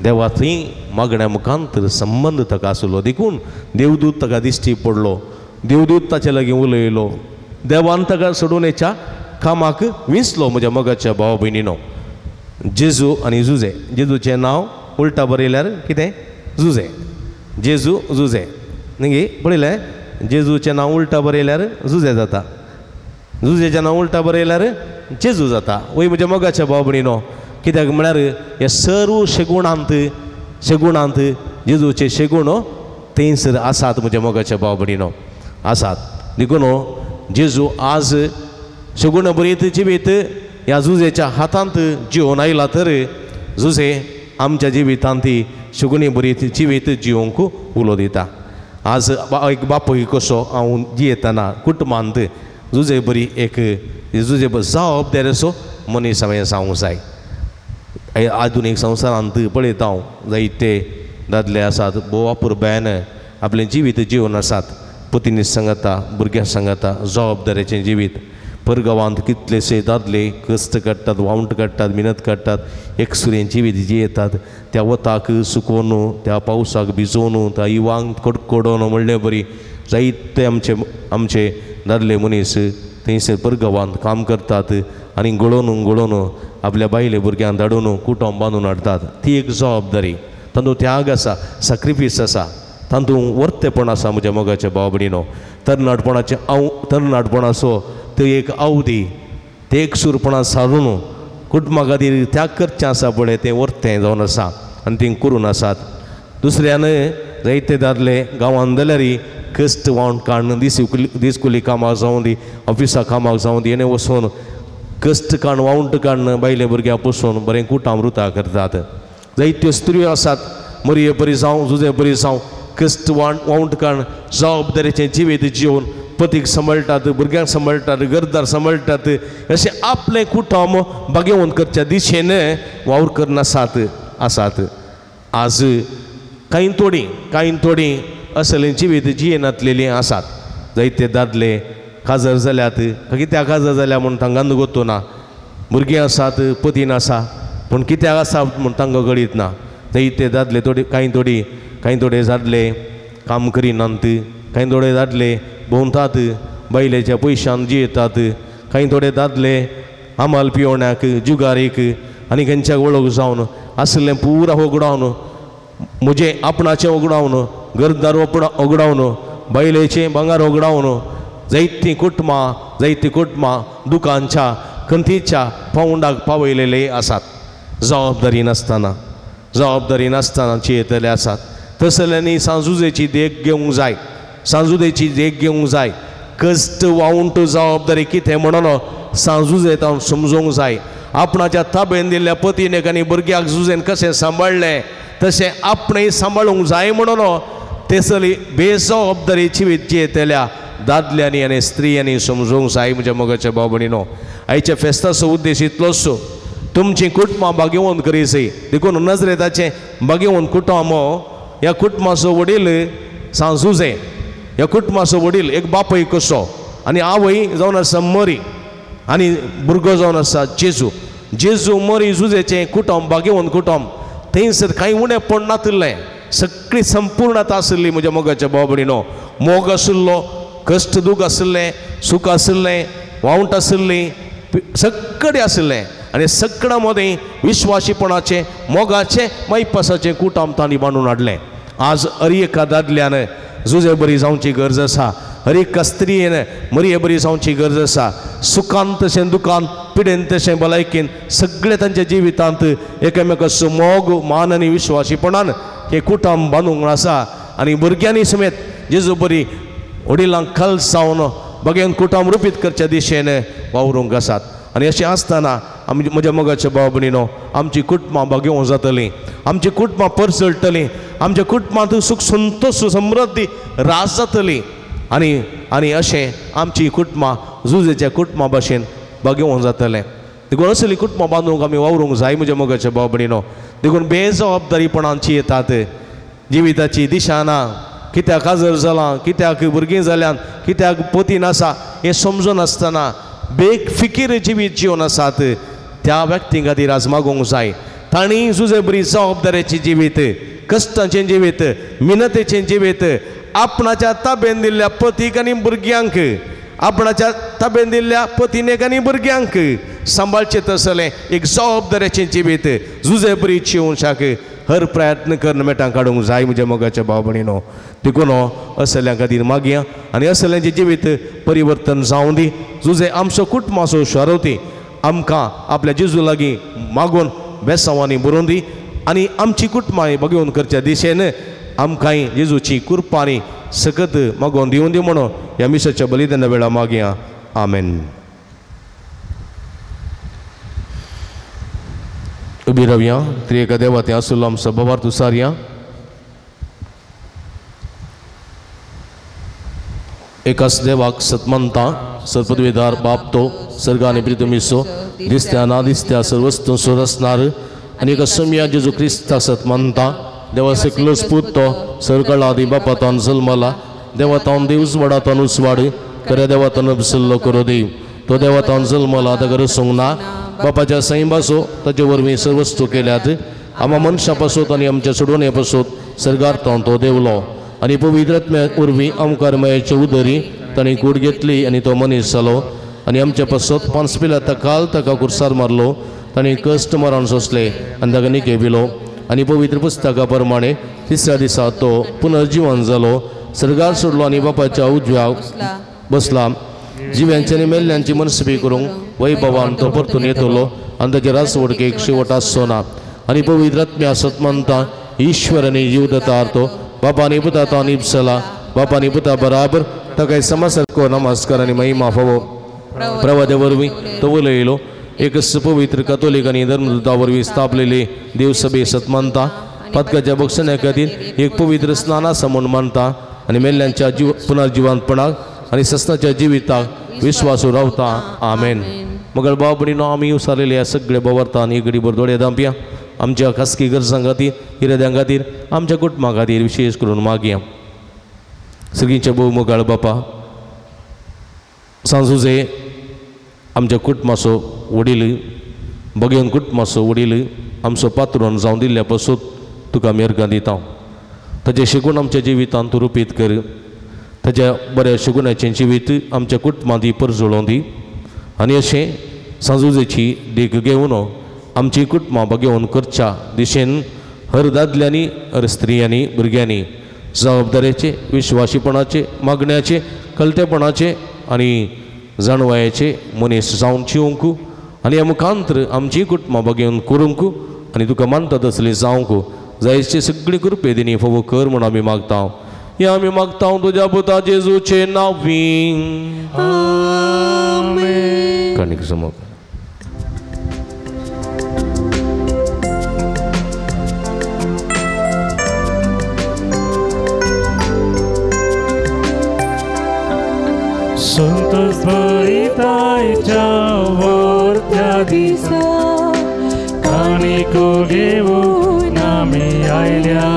S2: देवा थंय मागण्या मुखांतर संबंद ताका आसलो, देखून देवदूत ताका दिश्टी पडलो, देवदूत ताचे लागीं उलयलो, देवान ताका सोडून हेच्या कामाक विंचलो. म्हज्या मोगाच्या भावा भयणीनो, जेजू आनी जुजे, जेजूचें नांव उल्टा बरयल्यार कितें जुजे, जेजू जुजे न्ही पळयलें, जेजूचें नांव उल्टा बरयल्यार जुजे जाता, जुजेचें नांव उल्टा बरयल्यार जेजू जाता. वय म्हज्या मोगाच्या भाव भयणीनो, कित्याक म्हळ्यार हे सर्व शेगुणांत शेगुणांत जेजूचे शेगुण थंयसर आसात म्हज्या मोगाच्या भाव भयणीनो, आसात. देखून जेजू आज शेगुण बरीत जिवीत ह्या जुजेच्या हातांत जिवन आयला तर जुजे आमच्या जिवितांत शेगुणी बरीत जिवीत जिवंक उलो दिता. आज एक बापूय कसो हांव जियेतना कुटुंबांत जुजे बरी एक जुजे जबाबदारी असो मनीस हांवें जावंक जाय. आधुनीक संवसारांत पळयता हांव जायते दादले आसात भोव अपुरबायेन आपलें जिवीत जिवन आसात, पत्नी सांगाता भुरग्यां सांगाता जबाबदारेचें जिवीत. परगांवांत कितलेशे दादले कश्ट काडटात, वावंट काडटात, मेहनत काडटात, एकसुरें जिवीत जियेतात, त्या वताक सुकोवन त्या पावसाक भिजोवन त्या इवांक कडकडोवन म्हणले बरी जायते आमचे आमचे दादले मनीस थंयसर परगांवांत काम करतात आनी गळोवन गळोवन आपल्या बायले भुरग्यांक धाडून कुटुंब बांदून हाडटात. ती एक जबाबदारी, तातूंत त्याग आसा, सॅक्रिफीस आसा, तातूंत वर्तेपण आसा. म्हज्या मोगाच्या भाव भयणीनो, तरणाटपणाचें हांव तरणाटपणाचो ते एक अवधी ते एकसूरपणां सारून कुटुंबा खातीर त्याग करचें आसा पळय तें वर्तें जावन आसा आनी तें करून आसात. दुसऱ्यान जायते दादले गांवांत जाल्यार कश्ट वावण काडून दीस कुली कामाक जावं दी, ऑफिसा कामाक जावं दी, हेणें वचून कश्ट काडून वावंट काडून बायले भुरग्यां पोसून बरें कुटाम रुता करतात. जायत्यो स्त्रियो आसात मरिये बरी जावं जुजे बरी जावं कश्ट वावंट काडून जबाबदारेचें जिवीत जिवन पतीक सांबाळटात, भुरग्यांक सांबाळटात, घरदार सांबाळटात, अशें आपलें कुटुंब भाग्यवंत करच्या दिशेन वावर करून आसात आसात. आज कांय थोडीं कांय थोडीं असलें जिवीत जियेनातलेलीं आसात. जायते दादले काजार जाल्यात, कित्याक काजार जाल्या म्हूण तांकां गोत्तो ना, भुरगीं आसात पतीन आसा पूण कित्याक आसा म्हूण तांकां कळीत ना. जायते दादले थोडी कांय थोडी कांय थोडे दादले काम करिनात, कांय थोडे दादले भोंवतात बायलेच्या पयशान जियेतात, कांय थोडे दादले आमाल पिवण्याक जुगारीक आनी खंयच्या वळख जावन आसलें पुरा होगडावन म्हजें आपणाचें होगडावन घरदार होगडावन बायलेचें भांगर होगडावन जायतीं कुटुंबां जायतीं कुटुंबां दुकांच्या खंतीच्या पावंडाक पावयलेले आसात. जबाबदारी नासतना जबाबदारी नासतना जियेतले आसात. तसल्यांनी सांजुजेची देख घेवंक जाय, सांजुदेची देख घेवंक जाय. कश्ट वावंट जबाबदारी कितें म्हणून सांजुजे तावन समजूंक जाय. आपणाच्या ताबेन दिल्ल्या पतीनेक आनी भुरग्याक जुजेन कशें सांबाळ्ळें तशें आपणें सांबाळूंक जाय म्हणून तेसली बेजबाबदारी जिवीत जियेतल्या दादल्यांनी आनी स्त्रियांनी समजूंक जाय. म्हज्या मोगाच्या भाव भयणीनो, आयच्या फेस्ताचो उद्देश इतलोच, तुमचीं कुटुंबां भाग्यवंत करीसी. देखून नजरेताचें भाग्यवंत कुटुंब, ह्या कुटुंबाचो वडील सांजुजे, ह्या कुटुंबाचो वडील एक बापूय कसो आनी आवय जावन आसा मरी आनी भुरगो जावन आसा जेजू. जेजू मरी जुजेचें कुटुंब भाग्यवंत कुटुंब, थंयसर कांय उणेपण नातिल्लें, सगळी संपूर्णता आशिल्ली. म्हज्या मोगाच्या भाव भयणीनो, मोग आशिल्लो, कश्ट दूख आशिल्लें, सूख आशिल्लें, वावंट आशिल्ली, सगळें आशिल्लें आनी सगळ्यां मदीं विश्वासीपणाचें मोगाचें मायपासाचें कुटुंब तांणी बांदून हाडलें. आज अर एका दादल्यान जुजे बरी जावची गरज आसा. हर एका स्त्रियेन मरिये बरी जावची गरज आसा. सुखान तशें दुखान, पिडेन तशें भलायकेन, सगळे तांच्या जिवितांत एकामेकाचो मोग, मान आनी विश्वासीपणान हें कुटुंब बांदूंक आसा. आनी भुरग्यांनी समेत जेजू बरी वडिलांक खाल जावन बगेन कुटुंब रुपीत करच्या दिशेन वावरूंक आसात. आनी अशें आसतना आमी म्हज्या मोगाच्या भाव भयणीनो, आमची कुटुंबां भागेवंक जातलीं, आमची कुटुंबां परजळटलीं, आमच्या कुटुंबांत सुख संतोश समृद्धी रास जातली. आनी आनी अशें आमची कुटुंबां जुजेच्या कुटुंबा भाशेन भागेवंक जातलें. देखून असली कुटुंबां बांदूंक आमी वावरूंक जाय म्हज्या मोगाच्या भाव भयणीनो. देखून बेजबाबदारीपणाची येतात, जिविताची दिशा ना, कित्याक काजर जालां, कित्याक भुरगीं जाल्यान, कित्याक पोती नासा हें समजून आसतना बेफिकीर जिवीत जिवन आसात त्या व्यक्तीं खातीर आज मागूंक जाय. तांणी जुजे बरी जबाबदारेचें जिवीत, कश्टांचें जिवीत, मिनतेचें जिवीत आपणाच्या ताबेन दिल्ल्या पतीक आनी भुरग्यांक, आपणाच्या ताबेन दिल्ल्या पतिनेक आनी भुरग्यांक सांबाळचें तसलें एक जबाबदारेचें जिवीत जुजे बरी जिवनशाक हर प्रयत्न करून मेटां काडूंक जाय म्हज्या मोगाच्या भाव भयणीनो. देखून असल्यां खातीर मागया आनी असल्यांचें जिवीत परिवर्तन जावं दी. जुजे आमचो कुटुंबाचो शारवती आमकां आपल्या जेजू लागीं मागून बेसांवांनी बरोवन दी आनी आमची कुटुंबां बगेवन करच्या दिशेन आमकांय जेजूची कृपा आनी सकत मागोवन दिवन दी म्हणून ह्या मिसाच्या बलिदाना वेळा मागया. आमेन. उबी रावया. त्रिएका देवा ते आसुल्लो आमचो बाबार तुसारया. एकाच देवाक सतमनता सर्पदवेदार बाप तो सर्ग आनी प्रितमिसो दिसत्या ना दिसत्या सर्वस्तू रसणार आनी एका सम्या जेजू क्रिस्ता सतमनता देवा सकलोच पूत तो सरकळा आदी बापातान जल्मला देवातान देव उजवाडातान उजवाड खऱ्या देवातान उपसल्लो करो देव तो देवातान जल्मला ताका रसूंक ना बापाच्या सैंबासो ताचे वरवीं सर्वस्तू केल्यात आमा मनशां पासत आनी आमच्या सोडवणे पासत सर्गार तो देवलो आनी पवित्र आत्म्या वरवीं आमकार मायेचे उदरी ताणें कूड घेतली आनी तो मनीस जालो आनी आमच्या पासत पांच पिला काल ताका कुर्सार मारलो ताणें कश्ट मरण सोंसले आनी ताका निके पिलो आनी पवित्र पुस्तका प्रमाणे तिसऱ्या दिसा तो पुनर्जिवन जालो सर्गार सोडलो आनी बापाच्या उजव्या बसला जिव्यांची आनी मेल्ल्यांची मनसबी करूंक वैभवान तो परतून येतलो आनी ताचे रासवडकेक शेवट आसचो ना. आनी पवित्र आत्म्या सतमनता ईश्वर आनी जीव दता तो बापा आनी पुता तो निपसला बापा आनी पुता बराबर ताका समासारको नमस्कार आनी महिमा फावो. प्रवाद्या वरवीं तो उलयलो एकच पवित्र कथोलीक आनी धर्मदूता वरवीं स्थापलेली देवसभे सतमानता पातकाच्या बक्षण्या खातीर एक पवित्र स्नान आसा म्हूण मानता आनी मेल्ल्यांच्या जीव पुनर्जिवंतपणाक आनी सस्नाच्या जिविताक विश्वासू रावता. आमेन. मगळ भाव भयणीनो, आमी उसारलेले ह्या सगळे बोवार्ता आनी घडीभर दोळे धांपया. आमच्या खासगी गरजां खातीर, इराद्यां खातीर, आमच्या कुटुंबा खातीर विशेश करून मागया. सगळींच्या भोव मोगाळ बापा, सांजुजे आमच्या कुटुंबाचो वडील, बगेवन कुटुंबाचो वडील आमचो पात्रोन जावन दिल्ल्या पासून तुका आमी अर्गां दिता. ताचें शिकून आमच्या जिवितांत तूं रुपीत कर. ताच्या बऱ्या शिकूनाचें जिवीत आमच्या कुटुंबांत परजळोवन दी आनी अशें सांजुजेची देख घेवन आमची कुटुंबां बगेवन करच्या दिशेन हर दादल्यांनी, हर स्त्रियांनी, भुरग्यांनी जबाबदारेचे, विश्वासीपणाचे, मागण्याचे, कलतेपणाचे आनी जाणवायेचे मनीस जावन जिवंक आनी ह्या मुखांतर आमची कुटुंबां बगेवन करूंक आनी तुका मानता तसली जावंक जायचे सगळी कृपे दिनी फावो कर म्हूण आमी मागता. हे आमी मागता तुज्या पुता जेजूचे नांवी. कणीक समोर
S1: संतोष भरितायच्या वर्त्या दिसा काणिको घेऊन आमी आयल्या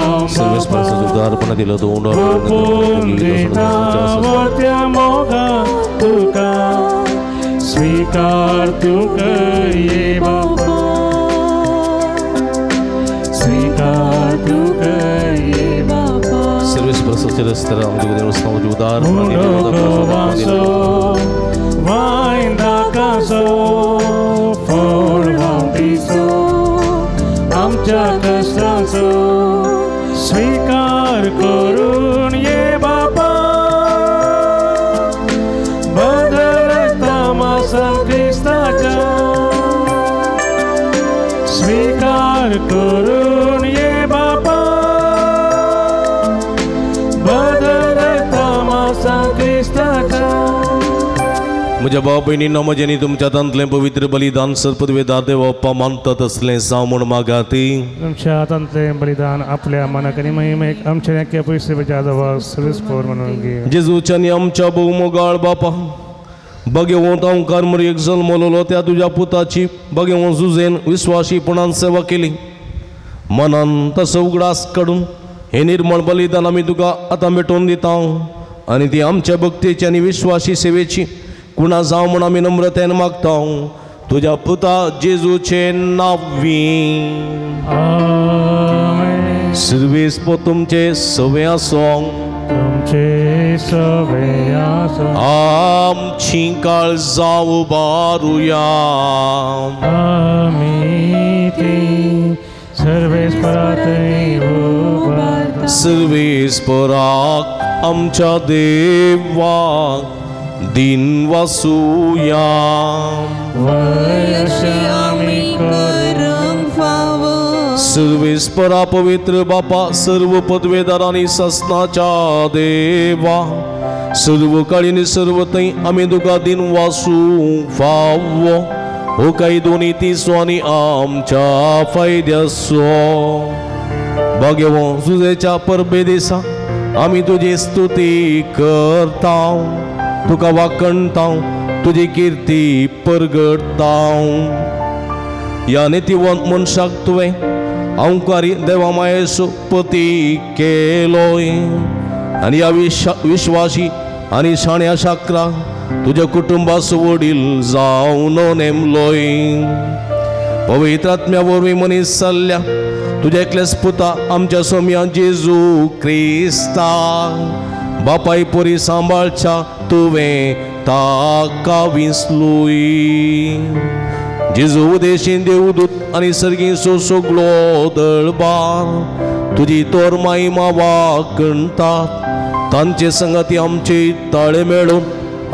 S1: वर्त्या मोगा तुका स्वीकार तुका ये बापा, स्वीकार तुका ये बापा.
S2: सर्वेस
S1: आमच्या कष्टाचो स्वीकार करून ये बापा. स्वीकार करून ये बापा बदलता मासा क्रिस्ताच्या.
S2: म्हज्या भाव भयणींनो, म्हजें आनी तुमच्या हातांतलें पवित्र बलिदान सरपदवेदार देव बाप्पा मानतात असलें जावं म्हूण मागाती.
S1: तुमच्या हातांतलें बलिदान आपल्या मनाक आनी महिमेक आमच्या एके पयशे देवाक सर्वेस्पोर म्हणून घे.
S2: जेजूच्या आनी आमच्या भोवमोगाळ बापा, बगेवंत अंकार मरयेक जल्मलोलो त्या तुज्या पुताची बगेवंत जुजेन विस्वाशीपणान सेवा केली. मनान तसो उगडास काडून हे निर्मळ बलिदान आमी तुका आतां भेटोवन दिता आनी ती आमच्या भक्तीची आनी विश्वासी सेवेची कुणा जावं म्हूण आमी नम्रतेन मागता तुज्या पुता जेजूचे नांवी.
S1: आमेन.
S2: सर्वेस्पोर तुमचे सवे आसों.
S1: तुमचे सवे आसों.
S2: आमची काळजां उबारुया.
S1: आमी ती सर्वेस्पराथंय उबारता.
S2: सर्वेस्पराक आमच्या देवाक दिन वासुया.
S1: वयशी
S5: आमी करूंक फावो.
S2: सर्वेस्परा पवित्र बापा, सर्व पदवेदार आनी ससनाच्या देवा, सर्व काळी सर्व थंय आमी तुका दिन वासूंक फावो. हो काय दोनी तिसो आनी आमच्या फायद्याचो. भाग्यवो जुजेच्या परबे दिसा आमी तुजी स्तुती करता, तुका वाखणता, तुजी किर्ती परगडता. ह्या नितीवंत मनशाक तुवें अंकारी देवा मायेचो पती केलोय आनी ह्या विश्वासी आनी शाण्या शाक्रा तुज्या कुटुंबाचो वडील जावन नेमलोय. पवित्र आत्म्या वरवीं मनीस जाल्ल्या तुज्या एकल्याच पुता आमच्या सोम्या जेजू क्रिस्ता बापाय परी सांबाळच्या तुवें ताका विसलूय. जेजू उदेशीन देवदूत आनी सर्गीचो सगळो दळबार तुजी तोर मायमा वाखणतात. तांचे संगती आमचे ताळे मेळून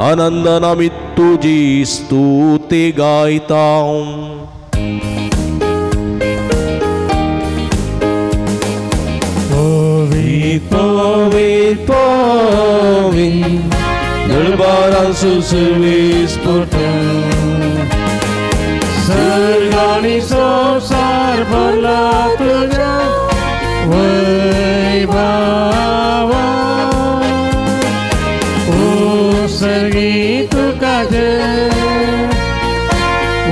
S2: आनंदान आमी तुजी स्तुती गायता.
S1: पवित पवित दरबारांचो सर्वेस्पोर सर्ग आनी संवसार भरला तुज्या वैभवान. ओ सर्गी तुका जय,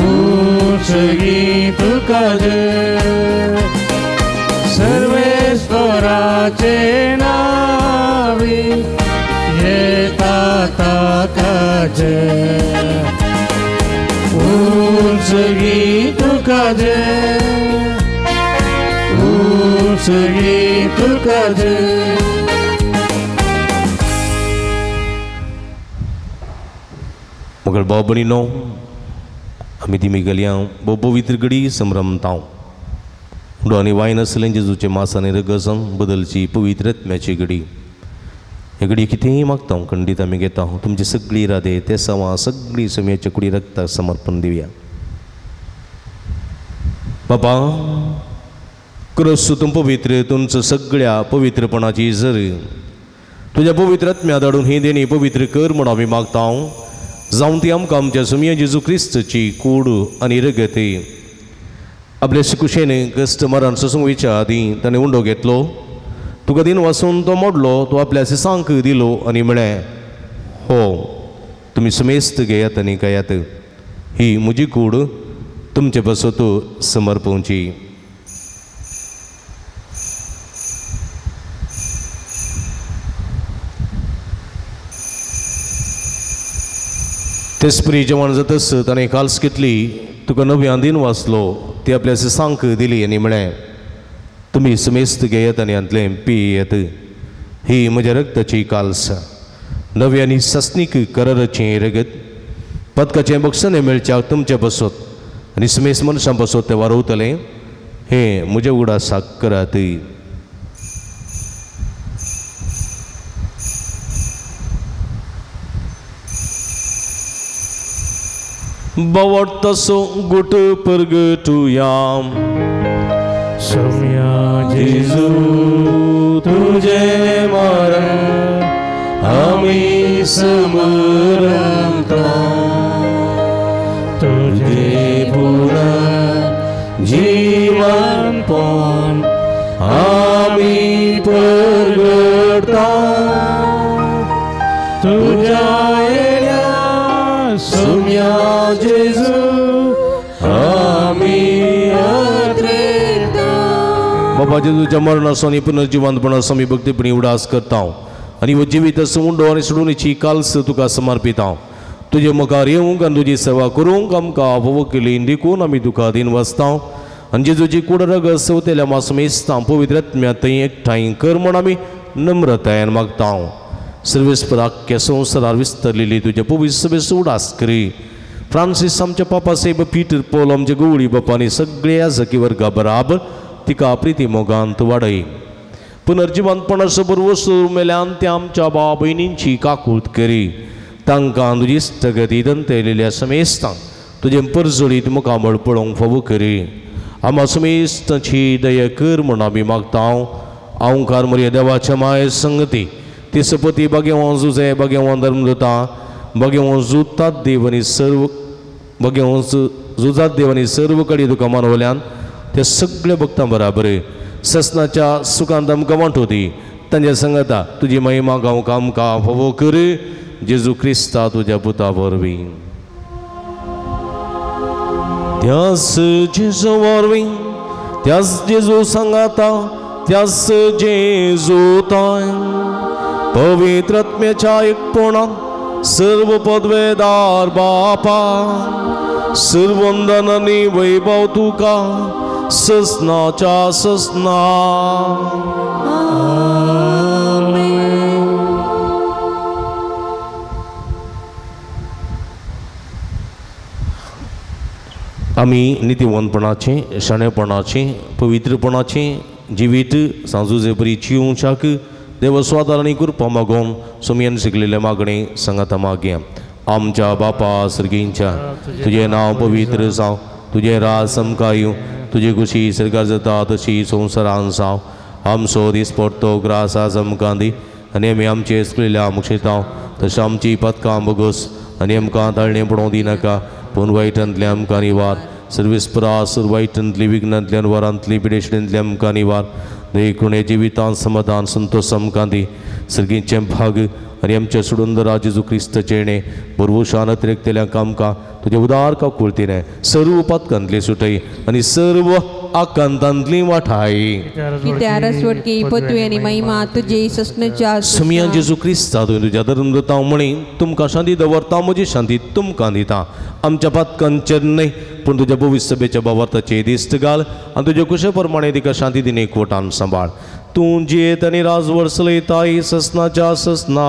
S1: ओ सर्गी तुका जय, सर्वेस्पराचे नावी येता ताका जय. उंचगी तुका जय, उंचगी तुका जय.
S2: मगर भाव भयणीनो, आमी ती गेल्या भोव पवित्र घडी संभ्रमता. उंडो आनी वायन आसलें जेजूचें मास आनी रगत बदलची पवित्र आत्म्याची घडी. हे घडी कितेंय मागता खंडीत आमी घेता. तुमची सगळी इरादे ते सवां सगळी सम्याच्या कुडी रक्ताक समर्पण दिवया. बाबा क्रोस तूं पवित्र, तुमचो सगळ्या पवित्रपणाची जर तुज्या पवित्र आत्म्या धाडून ही देणी पवित्र कर म्हूण आमी मागता. जावन ती आमकां आमच्या सुमया जेजू क्रिस्तची कूड आनी रगत. आपल्या कुशेन कश्ट मरण सोसूंक वयच्या आदीं ताणें उंडो घेतलो, तुका दिन वासून तो मोडलो, तो आपल्या सिसांक दिलो आनी म्हळें, हो तुमी समेस्त घेयात आनी खायात, ही म्हजी कूड तुमचे पासत समर्पवची. तेसपरी जेवण जातच ताणें काल्स घेतली, तुका नव्यान दिन वाचलो, ती आपल्या सिसांक दिली आनी म्हळें, तुमी समेस्त घेयात आनी हांतलें पियेत, ही म्हज्या रक्ताची काल्स, नवी आनी सस्नीक कराराचें रगत, पदकाचें बक्षणें मेळच्याक तुमचे पासत आनी समेस्त मनशां पासत तें वारवतलें, हें म्हज्या उगडासाक करात. बावडतासो गुट परगटुया.
S1: सोम्या जेजू तुझे मरण आमी समरता तुझे पुरा जीवन पण आमी परगडता तुझ्या येण्या सोम्या जेजू आमी अत्रेता.
S2: बाबा जेजूच्या मरणाचो आनी पुनर्जिवंतपणाचो आमी भक्तीपणी उडास करता आनी हो जिवीत उंडो आनी सोडूनची काल्स तुका समर्पिता. तुजे मुखार येवंक आनी तुजी सेवा करूंक आमकां फावो केली देखून आमी तुका दिन वाचता आनी जेजूची कूड रगत सवतेल्या मासमेस्तां पवित्र आत्म्या थंय एकठांय कर म्हूण आमी नम्रतायेन मागता. सर्वेस्पर आख्ख्या संवसारार विस्तरलेली तुज्या पवित्र सभेचो उडास करी. फ्रांसीस आमच्या पापा साहेब पीटर पॉल आमच्या गवळी बापा आनी सगळ्या जकी वर्गा बराबर तिका प्रिती मोगांत वाडय. पुनर्जिवंतपणाचो बरवसू मेल्यान त्या आमच्या भाव भयणींची काकूत करी. तांकां तुजी इश्टगती दंतयलेल्या समेस्तांक तुजें परजळीत मुखामळ पळोवंक फावो करी. आमा समेस्तांची दया कर म्हूण आमी मागता. ओंकार मरिया देवाच्या माये संगती ती सपती बागेवान जुजे बागेवान धर्मदूता बागेवान जुतात देव आनी सर्व बागेवान जुजात देव आनी सर्व कडेन तुका मानवल्यान त्या सगळ्या भक्तां बराबर ससनाच्या सुखांत आमकां वांटो दी. तांच्या संगता तुजी महिमा गावंक आमकां फावो कर. जेजू क्रिस्ता तुज्या पुता वरवीं. त्यास जेजू वरवीं त्यास जेजू सांगाता त्यास जेजू ताय पवित्र आत्म्याच्या एकपणान सर्व पदवेदार बापा सर्वंदन आनी वैभव तुका ससनाच्या ससना. आमी नितीवंतपणाचें शाणेपणाचें पवित्रपणाचें जिवीत सांजुजे परी जिवंच्याक देव स्वादार आनी कृपा मागोवन सोमयेन शिकलेलें मागणें सांगाता मागया. आमच्या बापा सर्गींच्या तुजें नांव पवित्र जावं, तुजें राज आमकां येवं, तुजी खुशी सरकार जाता तशी संवसारान जावं. आमचो दीस पडतो ग्रास आज आमकां दी आनी आमी आमचे चुकलेल्या मुक्षेतांव तशें आमची पदकां बगस आनी आमकां ताळणें पडोवंक दिनाका पूण वायटांतलें आमकां निवार. सर्वेस्परा वायटांतली विघ्नांतल्यान वरांतली पिडेशणींतली आमकां निवार. देखून हे जिवितान समाधान संतोष आमकां दी. सर्गीचें भाग आनी आमच्या सुडुंदरा जेजू क्रिस्ताचें बरवशान अतिरिक्तल्यांक आमकां तुजें उदार काकुळतीने सर्व पातकांतली सुटय आनी सर्व आकांतांतली वाठाय. समिया जेजू क्रिस्ता तुवें तुज्या धर्मदूतां म्हणी तुमकां शांती दवरता म्हजी शांती तुमकां दिता. आमच्या पातकांचेर न्हय पूण तुज्या भविश्य सभेच्या भावार्थाचे दिस्त घाल आनी तुज्या कुशे प्रमाणे तिका शांती दिने एकवटान सांबाळ. तूं जियेत आनी राजवड चलयताय ससनाच्या ससना.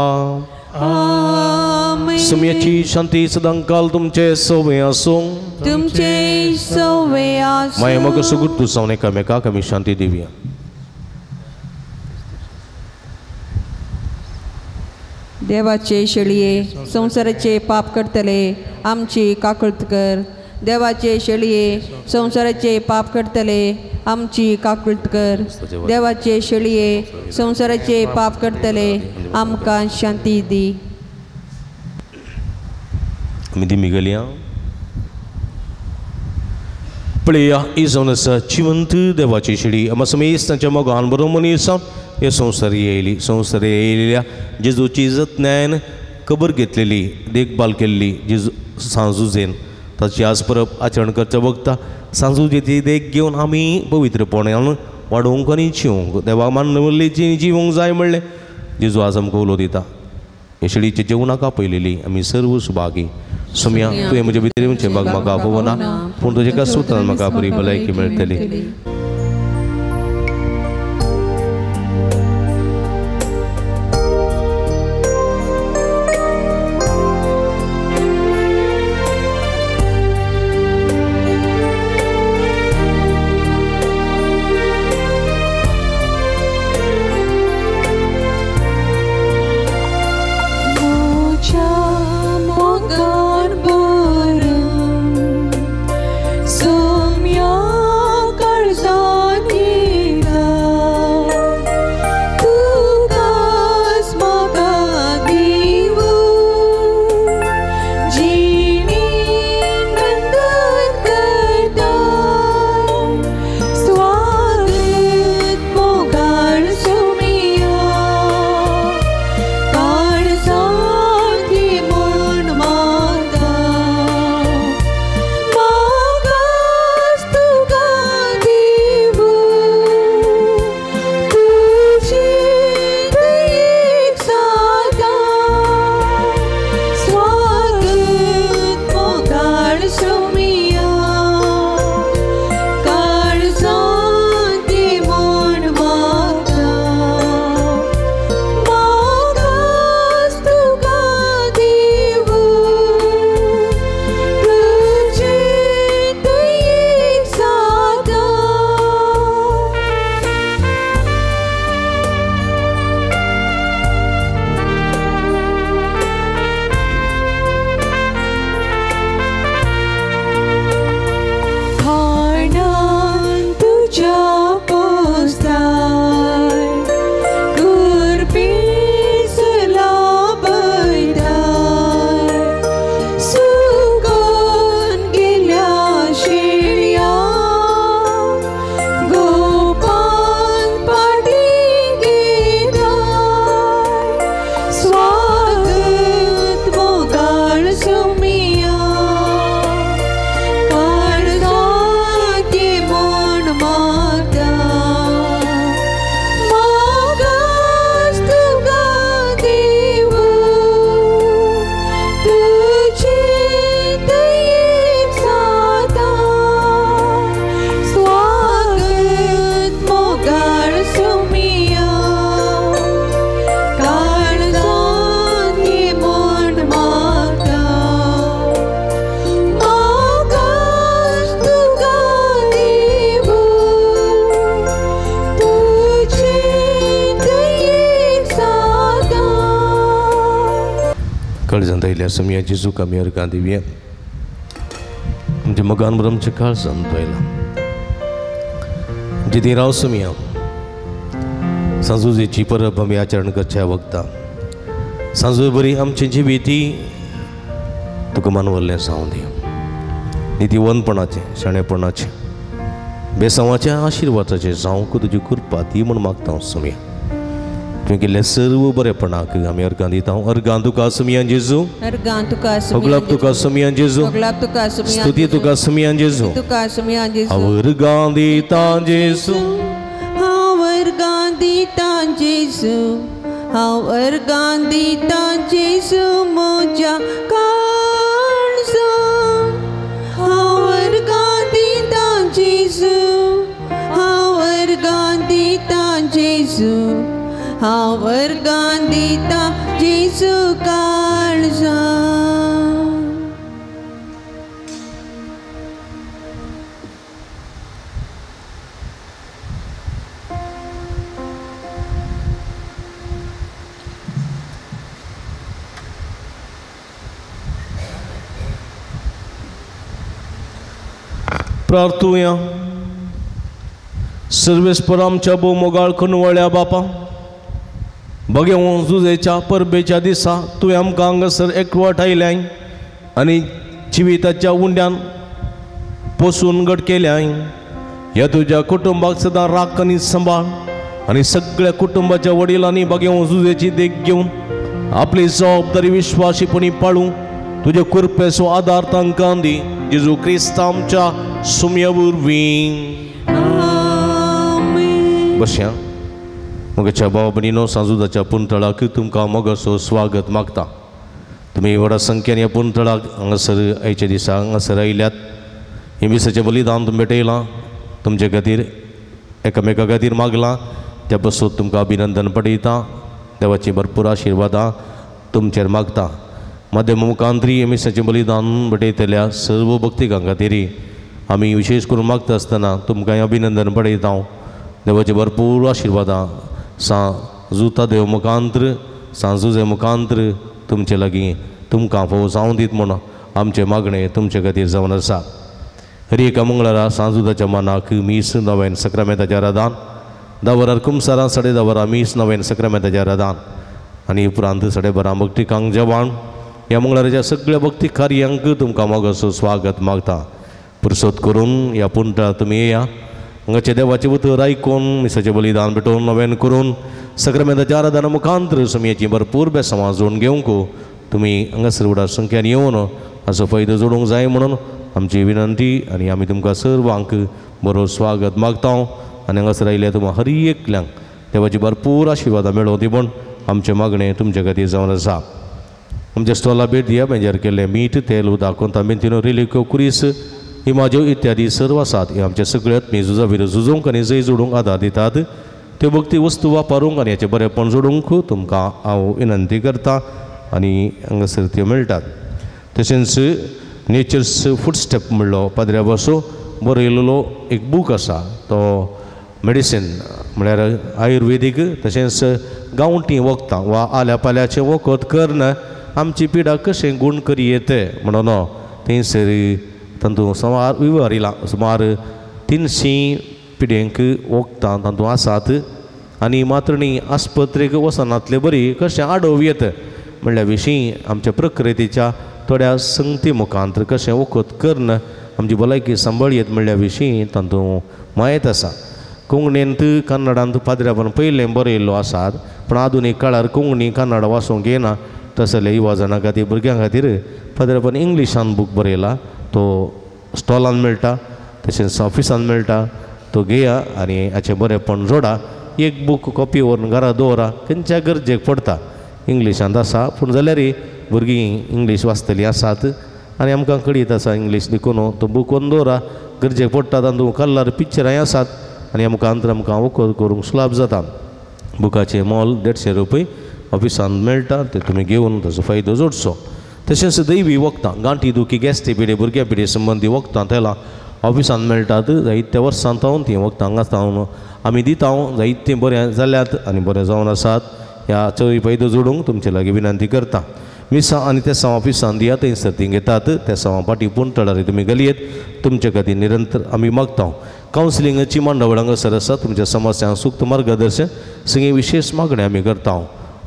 S2: सुम्याची शांती सदांकाल तुमचे सवे आसूं.
S5: तुमचे सवे आसूं.
S2: माया म्हाका सुगूर तुसावन एकामेकाक आमी शांती दिवया.
S5: देवाचे शेळये संवसाराचे पाप करतले आमची काकूळत कर. देवाचे शेळये संवसाराचे पाप करतले आमची काकूळत कर. देवाचे शेळये संवसाराचे पाप करतले आमकां शांती दी.
S2: आमी दिमी गेलया पळया ही जावन आसा जिवंत देवाची शेळी. आमा समेस्त तांच्या मोगान बरो मनीस हे संवसार येयली. संवसार येयलेल्या जेजूची जतनायेन खबर घेतलेली देखभाल केल्ली जेजू सांजुजेन ताची आज परब आचरण करच्या वखता सांजुजेची देख घेवन आमी पवित्रपणान वाडोवंक आनी जिवंक देवा मानवल्ली जिवंक जाय म्हणलें जेजू आज आमकां उलो दिता. हे शेळीचे जेवणाक आपयलेली आमी सर्व सुभागी. सोम्या तुवें म्हज्या भितर येवचें भाग म्हाका आपोवना पूण तुजें एका सुत्रान म्हाका बरी भलायकी मेळटली.
S5: Soumya.
S2: काळजांत आयिल्ल्या सोमया जेजूक आमी अर्गां दिवया. आमच्या मोगान बरो आमच्या काळजांत आयला आमचे ती राव सोमया सांजुजेची परब आमी आचरण करच्या वखता सांजू बरी आमची जिविती तुका मानवल्लें जावं दी. नितीवंतपणाचें शाणेपणाचें बेसांवाच्या आशिर्वादाचें जावंक तुजी कृपा ती म्हूण मागता हांव सोमया. तुवें केल्ल्या सर्व बरेपणाक आमी अर्गां दिता. अर्गां तुका सोमया जेजू,
S5: अर्गां तुका,
S2: होगलाप तुका सोमया जेजू,
S5: होगलाप तुका सोमया,
S2: स्तुती तुका सोमया जेजू,
S5: तुका सोमया जेजू.
S2: हांव अर्गां दिता जेजू,
S5: हांव अर्गां दिता जेजू, हांव अर्गां दिता जेजू म्हज्या काळजान. हांव अर्गां दिता जेजू, हांव अर्गां दिता जेजू, हांव अर्गां दिता जेजू काळजान.
S2: प्रार्थुया. सर्वेस्पर आमच्या भोव मोगाळ खनवळ्या बापा, बगे जुजेच्या परबेच्या दिसा तुवें आमकां हांगासर एकवट आयल्याय आनी जिविताच्या उंड्यान पोसून घट केल्याय. ह्या तुज्या कुटुंबाक सदां राख आनी सांबाळ आनी सगळ्या कुटुंबाच्या वडिलांनी बगे जुजेची देख घेवन आपली जबाबदारी विश्वासीपणी पाळूं तुजे कृपेचो आदार तांकां दी. जेजू क्रिस्त आमच्या सुम्या वरवीं. बसया. म्हज्या भाव भयणीनो, सांजुदाच्या पुंतळाक तुमकां मोगाचो स्वागत मागता. तुमी व्हडा संख्येन ह्या पुंतळाक हांगासर आयच्या दिसा हांगासर आयल्यात. हें मिसाचें बलिदान तुमी भेटयलां, तुमचे खातीर एकामेका खातीर मागलां, त्या पासून तुमकां अभिनंदन पडयता. देवाची भरपूर आशिर्वादां तुमचेर मागता. माध्यम मुखांतरी मिसाचें बलिदान भेटयतल्या सर्व भक्तिकां खातीर आमी विशेश करून मागता आसतना तुमकां अभिनंदन पडयता. देवाची भरपूर आशिर्वादां सां जुता देव मुखांत्र सांजुजे मुखांत्र तुमचे लागीं तुमकां फोव जावं दीत म्हूण आमचें मागणें तुमचे खातीर जावन आसा. हर एका मंगळारा सांजुदाच्या मानाक मीस नव्यान सक्रामेंताच्या रादान 10 वरार कुमसारां 10:30 वरां मीस नव्यान सक्रामेंताच्या रादान आनी उपरांत 12:30 भक्तिकांक जेवण. ह्या मंगळाराच्या सगळ्या भक्ती कार्यांक तुमकां मोगाचो स्वागत मागता. पुरसोत करून ह्या पुंटा तुमी येया. हांगाचे देवाचें उतर आयकून मिसाचें बलिदान भेटोवन नव्यान करून सक्रामेंताच्या आराधना मुखांत्र सोमयाची भरपूर बेसांवां जोडून घेवंक तुमी हांगासर व्हडा संख्यान येवन हाचो फायदो जोडूंक जाय म्हणून आमची विनंती आनी आमी तुमकां सर्वांक बरो स्वागत मागता. आनी हांगासर आयिल्ल्या तुमकां हर एकल्यांक देवाची भरपूर आशिर्वादां मेळोवं दी म्हूण आमचें मागणें तुमचे खातीर जावन आसा. आमच्या स्टॉला भेट दिया. बेंजार केल्लें मीठ, तेल, उदक, कोंतामिंतिनो, रिलिक्यो, कुरीस, इमाज्यो इत्यादी सर्व आसात. हे आमच्या सगळ्यात मी झुजा विरोध झुजोवंक आनी जय जोडूंक आदार दितात. त्यो भक्ती वस्तू वापरूंक आनी हाचें बरेंपण जोडूंक तुमकां हांव विनंती करता आनी हांगासर त्यो मेळटात. तशेंच नेचर्स फुटस्टेप म्हणलो पाद्र्या बसो बरयलेलो एक बूक आसा, तो मेडिसीन म्हळ्यार आयुर्वेदीक तशेंच गांवठी वखदां वा आल्या पाल्याचें वखद करून आमची पिडा कशें गूण करी येते म्हणून थंयसर तातूंत सुमार विवर येयला. सुमार 300 पिड्यांक वखदां तातूंत आसात आनी मात्रणी आस्पत्रेक वचनातले बरी कशें आडोव येत म्हणल्या विशीं आमच्या प्रकृतीच्या थोड्या संगती मुखांतर कशें वखद करून आमची भलायकी सांबाळ येत म्हणल्या विशीं तातूंत म्हायत आसा. कोंकणींत कन्नडांत पाद्र्यापण पयलें बरयल्लो आसात, पूण आधुनीक काळार कोंकणी कन्नड वाचूंक येना तसले युवा जाणां खातीर भुरग्यां खातीर पाद्र्यापण इंग्लिशान बूक बरयला, तो स्टॉलान मेळटा तशेंच ऑफिसान मेळटा. तो घेया आनी हाचें बरेंपण जोडा. एक बूक कॉपी व्हरून घरा दवरा, खंयच्या गरजेक पडटा. इंग्लिशांत आसा पूण जाल्यारय भुरगीं इंग्लीश वाचतलीं आसात आनी आमकां कळीत आसा इंग्लीश देखून तो बूक व्हरून दवरा, गरजेक पडटा. तातूंत कलर पिक्चरांय आसात आनी आमकां अंतर आमकां वखद करूंक सुलाभ जाता. बुकाचें मोल 150 रुपये ऑफिसांत मेळटा, ते तुमी घेवन ताचो फायदो जोडचो. तशेंच दैवी वखदां, गांठी दुखी, गॅस्ट्री पिडे, भुरग्यां पिडे संबंदी वखदां तेलां ऑफिसांत मेळटात. जायत्या वर्सां जावन तीं वखदां हांगा जावन आमी दिता, जायतीं बरें जाल्यात आनी बरें जावन आसात. ह्या चोय फायदो जोडूंक तुमचे लागीं विनंती करता. मिसां आनी तेसांव ऑफिसान दिया थंय सर्तींक घेतात. तेसांवां पाटी पूण तळारी तुमी गलयेत तुमचे खातीर निरंतर आमी मागता. कावन्सिलिंगाची मांडावळ हांगासर आसा. तुमच्या समस्यांक सूक्त मार्गदर्शन सगळी विशेष मागणी आमी करता.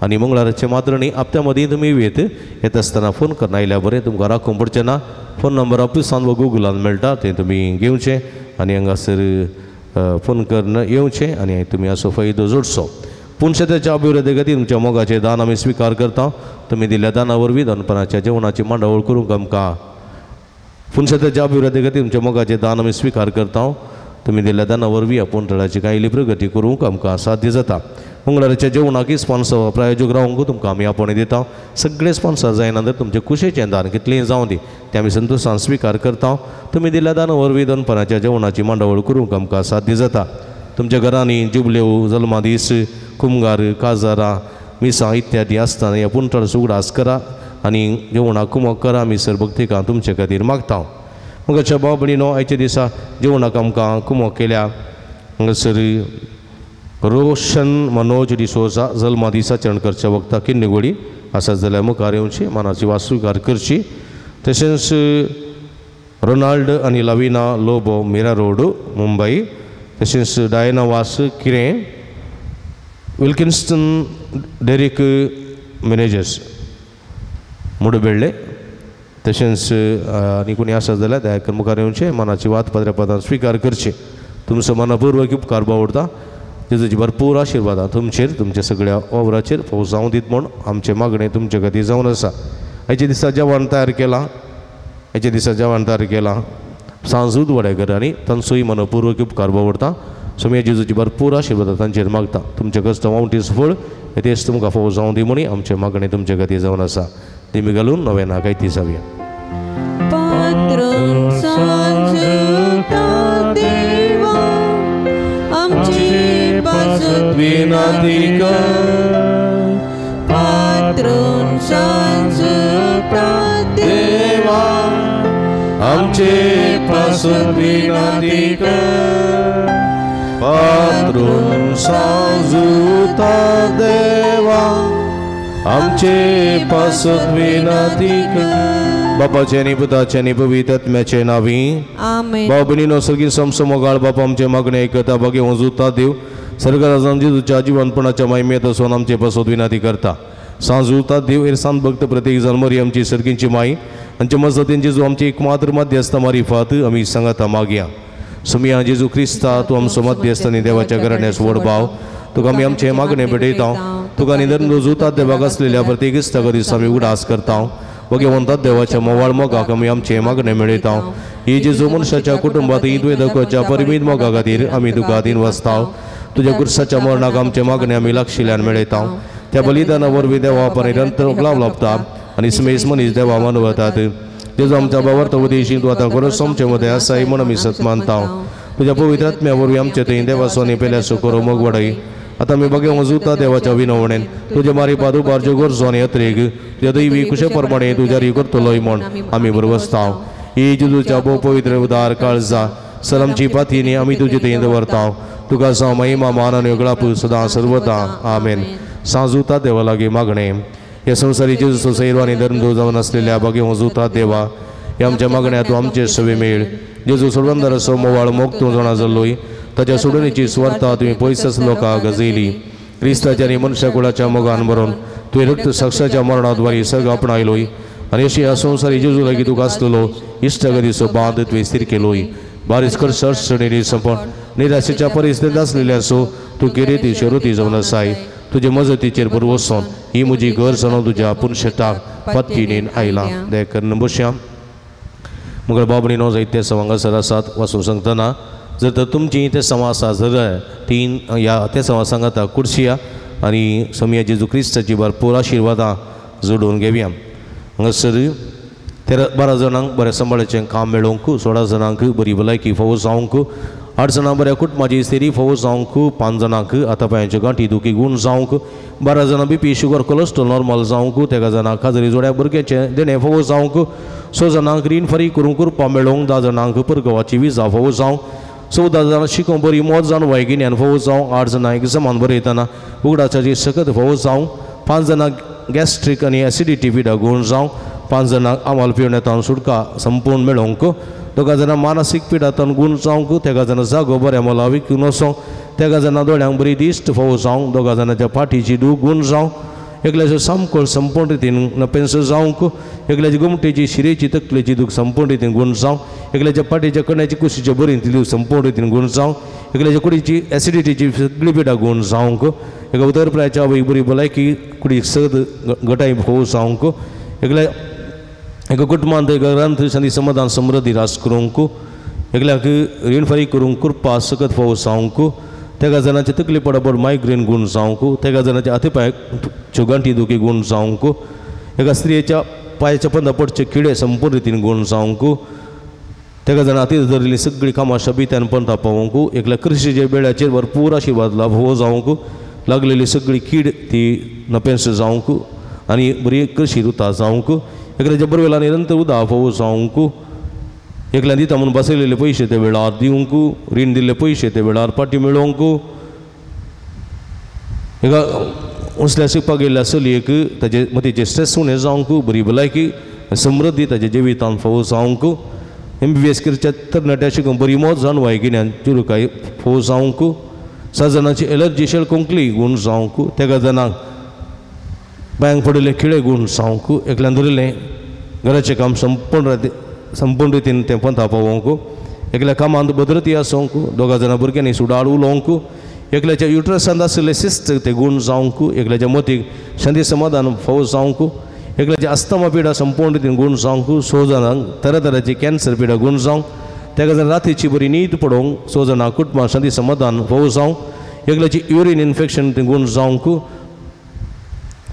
S2: आनी मंगळाराचे मात्रणी आपत्या मदीं तुमी येत येता आसतना फोन करून आयल्यार बरें, तुमकां राखूंक पडचें ना. फोन नंबर ऑफिसान वा गुगलान मेळटा, तें तुमी घेवचें आनी हांगासर फोन करून येवचें आनी तुमी हाचो फायदो जोडचो. पूण शेताच्या अभिवृद्धी खातीर तुमच्या मोगाचें दान आमी स्विकार करता. तुमी दिल्ल्या दाना वरवीं दनपाराच्या जेवणाची मांडावळ करूंक आमकां पूण शेताच्या अभिवृद्धी खातीर तुमच्या मोगाचें दान आमी स्विकार करता. तुमी दिल्ल्या दाना वरवीं आपूण तळाची कांय प्रगती करूंक आमकां साध्य जाता. मंगळाराच्या जेवणाकय स्पॉन्सर प्रायोजक रावंक तुमकां आमी आपोवणें दिता. सगळे स्पॉन्सर जायना तर तुमचें कुशेचें दान कितलेंय जावं दी तें आमी संतोशान स्विकार करता. तुमी दिल्ल्या दाना वरवीं दनपाराच्या जेवणाची मांडावळ करूंक आमकां साध्य जाता. तुमच्या घरांनी जुबल्यो, जल्मादीस, कुमगार, काजारां, मिसां इत्यादी आसतना ह्या पुंतळ उगडास करा आनी जेवणाक कुमक करा. आमी सर भक्तिकां तुमचे खातीर मागता. मुगाच्या भाव भयणीनो, आयच्या दिसा जेवणाक आमकां कुमक केल्या हांगासर रोशन मनोज डिसोजा जल्मा दिसा चरण करच्या वखता किन्नी गोडी आसा जाल्यार मुखार येवची, मानाची वास स्विकार करची. तशेंच रोनाल्ड आनी लविना लोबो, मिरा रोड, मुंबई. तशेंच डायना वास किरें, विल्किन्स्टन डेरिक मॅनेजर्स, मुडबेळ्ळे. तशेंच आनी कोणी आसा जाल्यार दया मुखार येवचें, मनाची वात पदऱ्या पदान स्विकार करची. तुमचो मनापूर्वक उपकार बावडता. जेजूची भरपूर आशिर्वादां तुमचेर, तुमच्या सगळ्या वावराचेर फावो जावं दीत म्हूण आमचें मागणें तुमचे खातीर जावन आसा. आयच्या दिसा जेवण तयार केलां, आयच्या दिसा जेवण तयार केलां सांजूद वडेकर आनी तांचोय मनपूर्वक उपकार बावडता. सोम्या जेजूची भरपूर आशिर्वादां तांचेर मागता. तुमचें कश्ट वावटीस फळ तेच तुमकां फावो जावं दी म्हूण आमचें मागणें तुमचे खातीर जावन आसा. दिमी घालून नव्यान कायती जावया.
S5: विनंती कर पात्रून सांजता देवा आमचे पासून विनंती कर पात्रून सांजता देवा आमचे पासून विनंती कर.
S2: बापाचे आनी पुताचे आनी पवित्र आत्म्याचे नांवी आमेन. भाव भयणीनो, सर्गी समसमोगाळ बाप आमचे मागणे आयकता. बागे वजुता देव सरकारान जेजूच्या जिवनपणाच्या मायमेत आसून आमचे पासत विनंती करता. सांजुता देव एरसान भक्त प्रत्येक जाण मरी आमची सर्गींची माई आमचे मजतीन जेजू आमची एकमात्र मध्यस्थ मारिफात आमी सांगाता मागया. सुमिया जेजू क्रिस्ता, तूं आमचो मध्यस्थ आनी देवाच्या घराण्यास व्हड भाव, तुका आमी आमचे मागणे भेटयता. तुका निधन जुता देवाक आसलेल्या प्रत्येक इश्टाक दिसा आमी उगडास करता. वगे म्हणतात देवाच्या मोवाळ मोगाक आमी आमचे मागणे मेळयता. ही जेजू मनशाच्या कुटुंबात तुवें दाखोवच्या परिमीत मोगा खातीर आमी तुका दिन वसता. तुज्या कुर्साच्या मरणाक आमचे मागणे आमी लागशिल्ल्यान मेळयता. त्या बलिदाना वरवीं देवा निरंतर लाव लाभता आनी स्मेस मनीस देवा मानवतात. जेजू आमच्या बाबर्थ उदेशी तूं आतां खरोच आमचे मदें आसाय म्हूण आमी सत मानता. तुज्या पवित्र आत्म्या वरवीं आमचे थंय देवाचो आनी पेल्याचो करो मोग वाडय. आतां आमी बगे वजुता देवाच्या विनवणेन तुज्या मारिपाद उबारच्यो गरजो आनी अत्रेग तुज्या दैवी कुशे प्रमाणे तूं जारी करतलोय म्हूण आमी बरवसता. ही जेजूच्या भोव पवित्र उदार काळजा सर आमची पातीनी आमी तुजे थंय दवरता. तुका जावं महिमा मान आनी उगडाप सदां सर्वदा. आमेन. सांजुता देवा लागीं मागणें. ह्या संवसारी जेजूचो सैरो आनी धर्मदूत जावन आसलेल्या बागे वजुता देवा, ह्या आमच्या मागण्या तूं आमचे सवे मेळ. जेजू सोडवंदाराचो मोवाळ मोग तूं जाणा जाल्लोय. ताच्या सोडणीची सुवार्ता तुवें पयस लोकांक गजयली. क्रिस्ताच्या आनी मनशा कुळाच्या मोगान भरून तुवें रक्त साक्षाच्या मरणाद्वारी सगळं आपणायलोय आनी अशी ह्या संवसारी जेजू लागीं तुका आसलेलो इश्टागतीचो बांद तुवें स्थीर केलोय. बारीस करसर संपण निराशेच्या परिस्थितींत आसलेल्या सो तूं किरेती शरुती जावन आसाय. तुजे मजतीचेर बरवसून ही म्हजी गरज जाणून तुज्या पुनशेताक पत्किणीन आयला. दया करून बसया. मगळ बाबणीनो जायते सवांग हांगासर आसात वाचूंक सांगतना जर तर तुमची ते समा आसा जर तीन ह्या ते समा सांगाता कुर्सिया आनी सोमया जेजू क्रिस्ताची भरपूर आशिर्वादां जोडून घेवया. हांगासर 13-12 जाणांक बरें सांबाळाचें काम मेळोवंक, 16 जाणांक बरी भलायकी फावो जावंक, 8 जाणां बऱ्या कुटुंबाची स्थिती फावो जावंक, 5 जाणांक आतां पांयांच्यो गांठी दुखी गूण जावंक, 12 जाणां बीपी शुगर कोलेस्ट्रॉल नॉर्मल जावंक, 13 जाणांक खाजरी जोड्या भुरग्याचें देणें फावो जावंक, 6 जाणांक रीण फारीक करूंक कृपा मेळोवंक, 10 जाणांक परगवाची विजा फावो जावंक, 14 जाणां शिकोवंक बरी मौत जावन गिन्यान फावो जावंक, 8 जाणां एग्जामान बरयतना उगडासाची सकत फावो जावंक, 5 जाणां गॅस्ट्रीक आनी एसिडिटी पिडा गूण जावं 5 जाणांक आमाल पिवण्यातान सुटका संपूर्ण मेळोवंक 2 जाणां मानसीक पिडांतल्यान गूण जावंक 3 जाणां जागो बऱ्या मोला विकून वचोंक 3 जाणां दोळ्यांक बरी दिश्ट फावो जावंक 2 जाणांच्या फाटीची दूख गूण जावं एकल्याचो सामकोळ संपूर्ण रितीन नपेंस जावंक एकल्याची गोमटेची शिरेची तकलेची दूख संपूर्ण रितीन गूण जावं एकल्याच्या पाटीच्या कण्याची कुशीच्या बरीन ती दूख संपूर्ण रितीन गूण जावं एकल्याच्या कुडीची एसिडिटीची सगळी पिडा गूण जावंक एका उदरप्रायाच्या आवयक बरी भलायकी कुडीक सद गटाय फोव जावंक एकल्या एका कुटुंबांत घरांत शांती समाधान समृद्धी रास करूंक एकल्याक रीण फारीक करूंक कृपा सकत फोव जावंक 3 जाणांचे तकली पडापड मायग्रेन गूण जावंक 3 जाणांच्या हाती पांयाच्यो गांठी दुखी गूण जावंक एका स्त्रियेच्या पांयाच्या पंदा पडचे किडे संपूर्ण रितीन गूण जावंक 3 जाणां हाती धरिल्ली सगळी कामां शबित्यान पंथा पावोवंक एकल्या कृशीच्या बेळाचेर भरपूर आशिर्वाद लाभ जावंक लागलेली सगळी कीड ती नपेंस जावंक आनी बरी कृशी रुता जावंक एकल्याच्या बरवेला निरंतर उदा फोव जावंक एकल्यान दिता म्हणून बसयलेले पयशे ते वेळार दिवंक रीण दिल्ले पयशे ते वेळार पाटी मेळोवंक एका उंचल्या शिकपाक गेल्ल्या चलयेक ताजे मतीचे स्ट्रेस उणें जावंक बरी भलायकी समृद्धी ताजे जिवितान फावो जावंक MBBS करच्या तरणाट्या शिकूंक बरी मौत जाणवाय गिन्यान चुरुकाय फावो जावंक 7 जाणांची एलर्जी शेळकोंकली गूण जावंक 3 जाणांक पांयांक पडिल्ले खिळे गूण जावंक एकल्यान धरिल्लें घराचें काम संपूर्ण रितीन तें पंथा पावोवंक एकल्या कामांत भद्रती आसोंक 2 जाणां भुरग्यांनी सुडाळ उलोवंक एकल्याच्या युट्रसांत आशिल्ले शिस्त ते गूण जावंक एकल्याच्या मतीक शांती समाधान फावो जावंक एकल्याची अस्तमा पिडा संपूर्ण रितीन गूण जावंक 6 जाणांक तरातराची कॅन्सर पिडा गूण जावंक 3 जाणां रातीची बरी न्हीद पडोवंक 6 जाणां कुटुंबां शांती समाधान फावो जावंक एकल्याची युरीन इन्फेक्शन ते गूण जावंक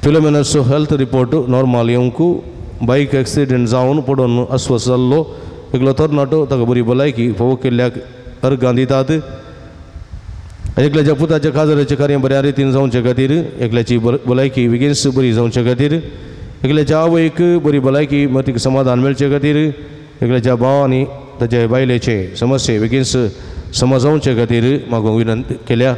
S2: फिलोमेनाचो हेल्थ रिपोर्ट नॉर्मल येवंक बायक एक्सिडेंट जावन पडून अस्वस्थ जाल्लो एकलो तरणाटो ताका बरी भलायकी फावो केल्ल्याक अर्गां दितात एकल्याच्या पुताच्या काजराचें कार्य बऱ्या रितीन जावचे खातीर एकल्याची भलायकी बेगीनच बरी जावचे खातीर एकल्याच्या आवयक बरी भलायकी मतीक समाधान मेळचे खातीर एकल्याच्या भाव आनी ताच्या बायलेचे समस्ये बेगीनच समजावचे खातीर मागूंक विनंती केल्या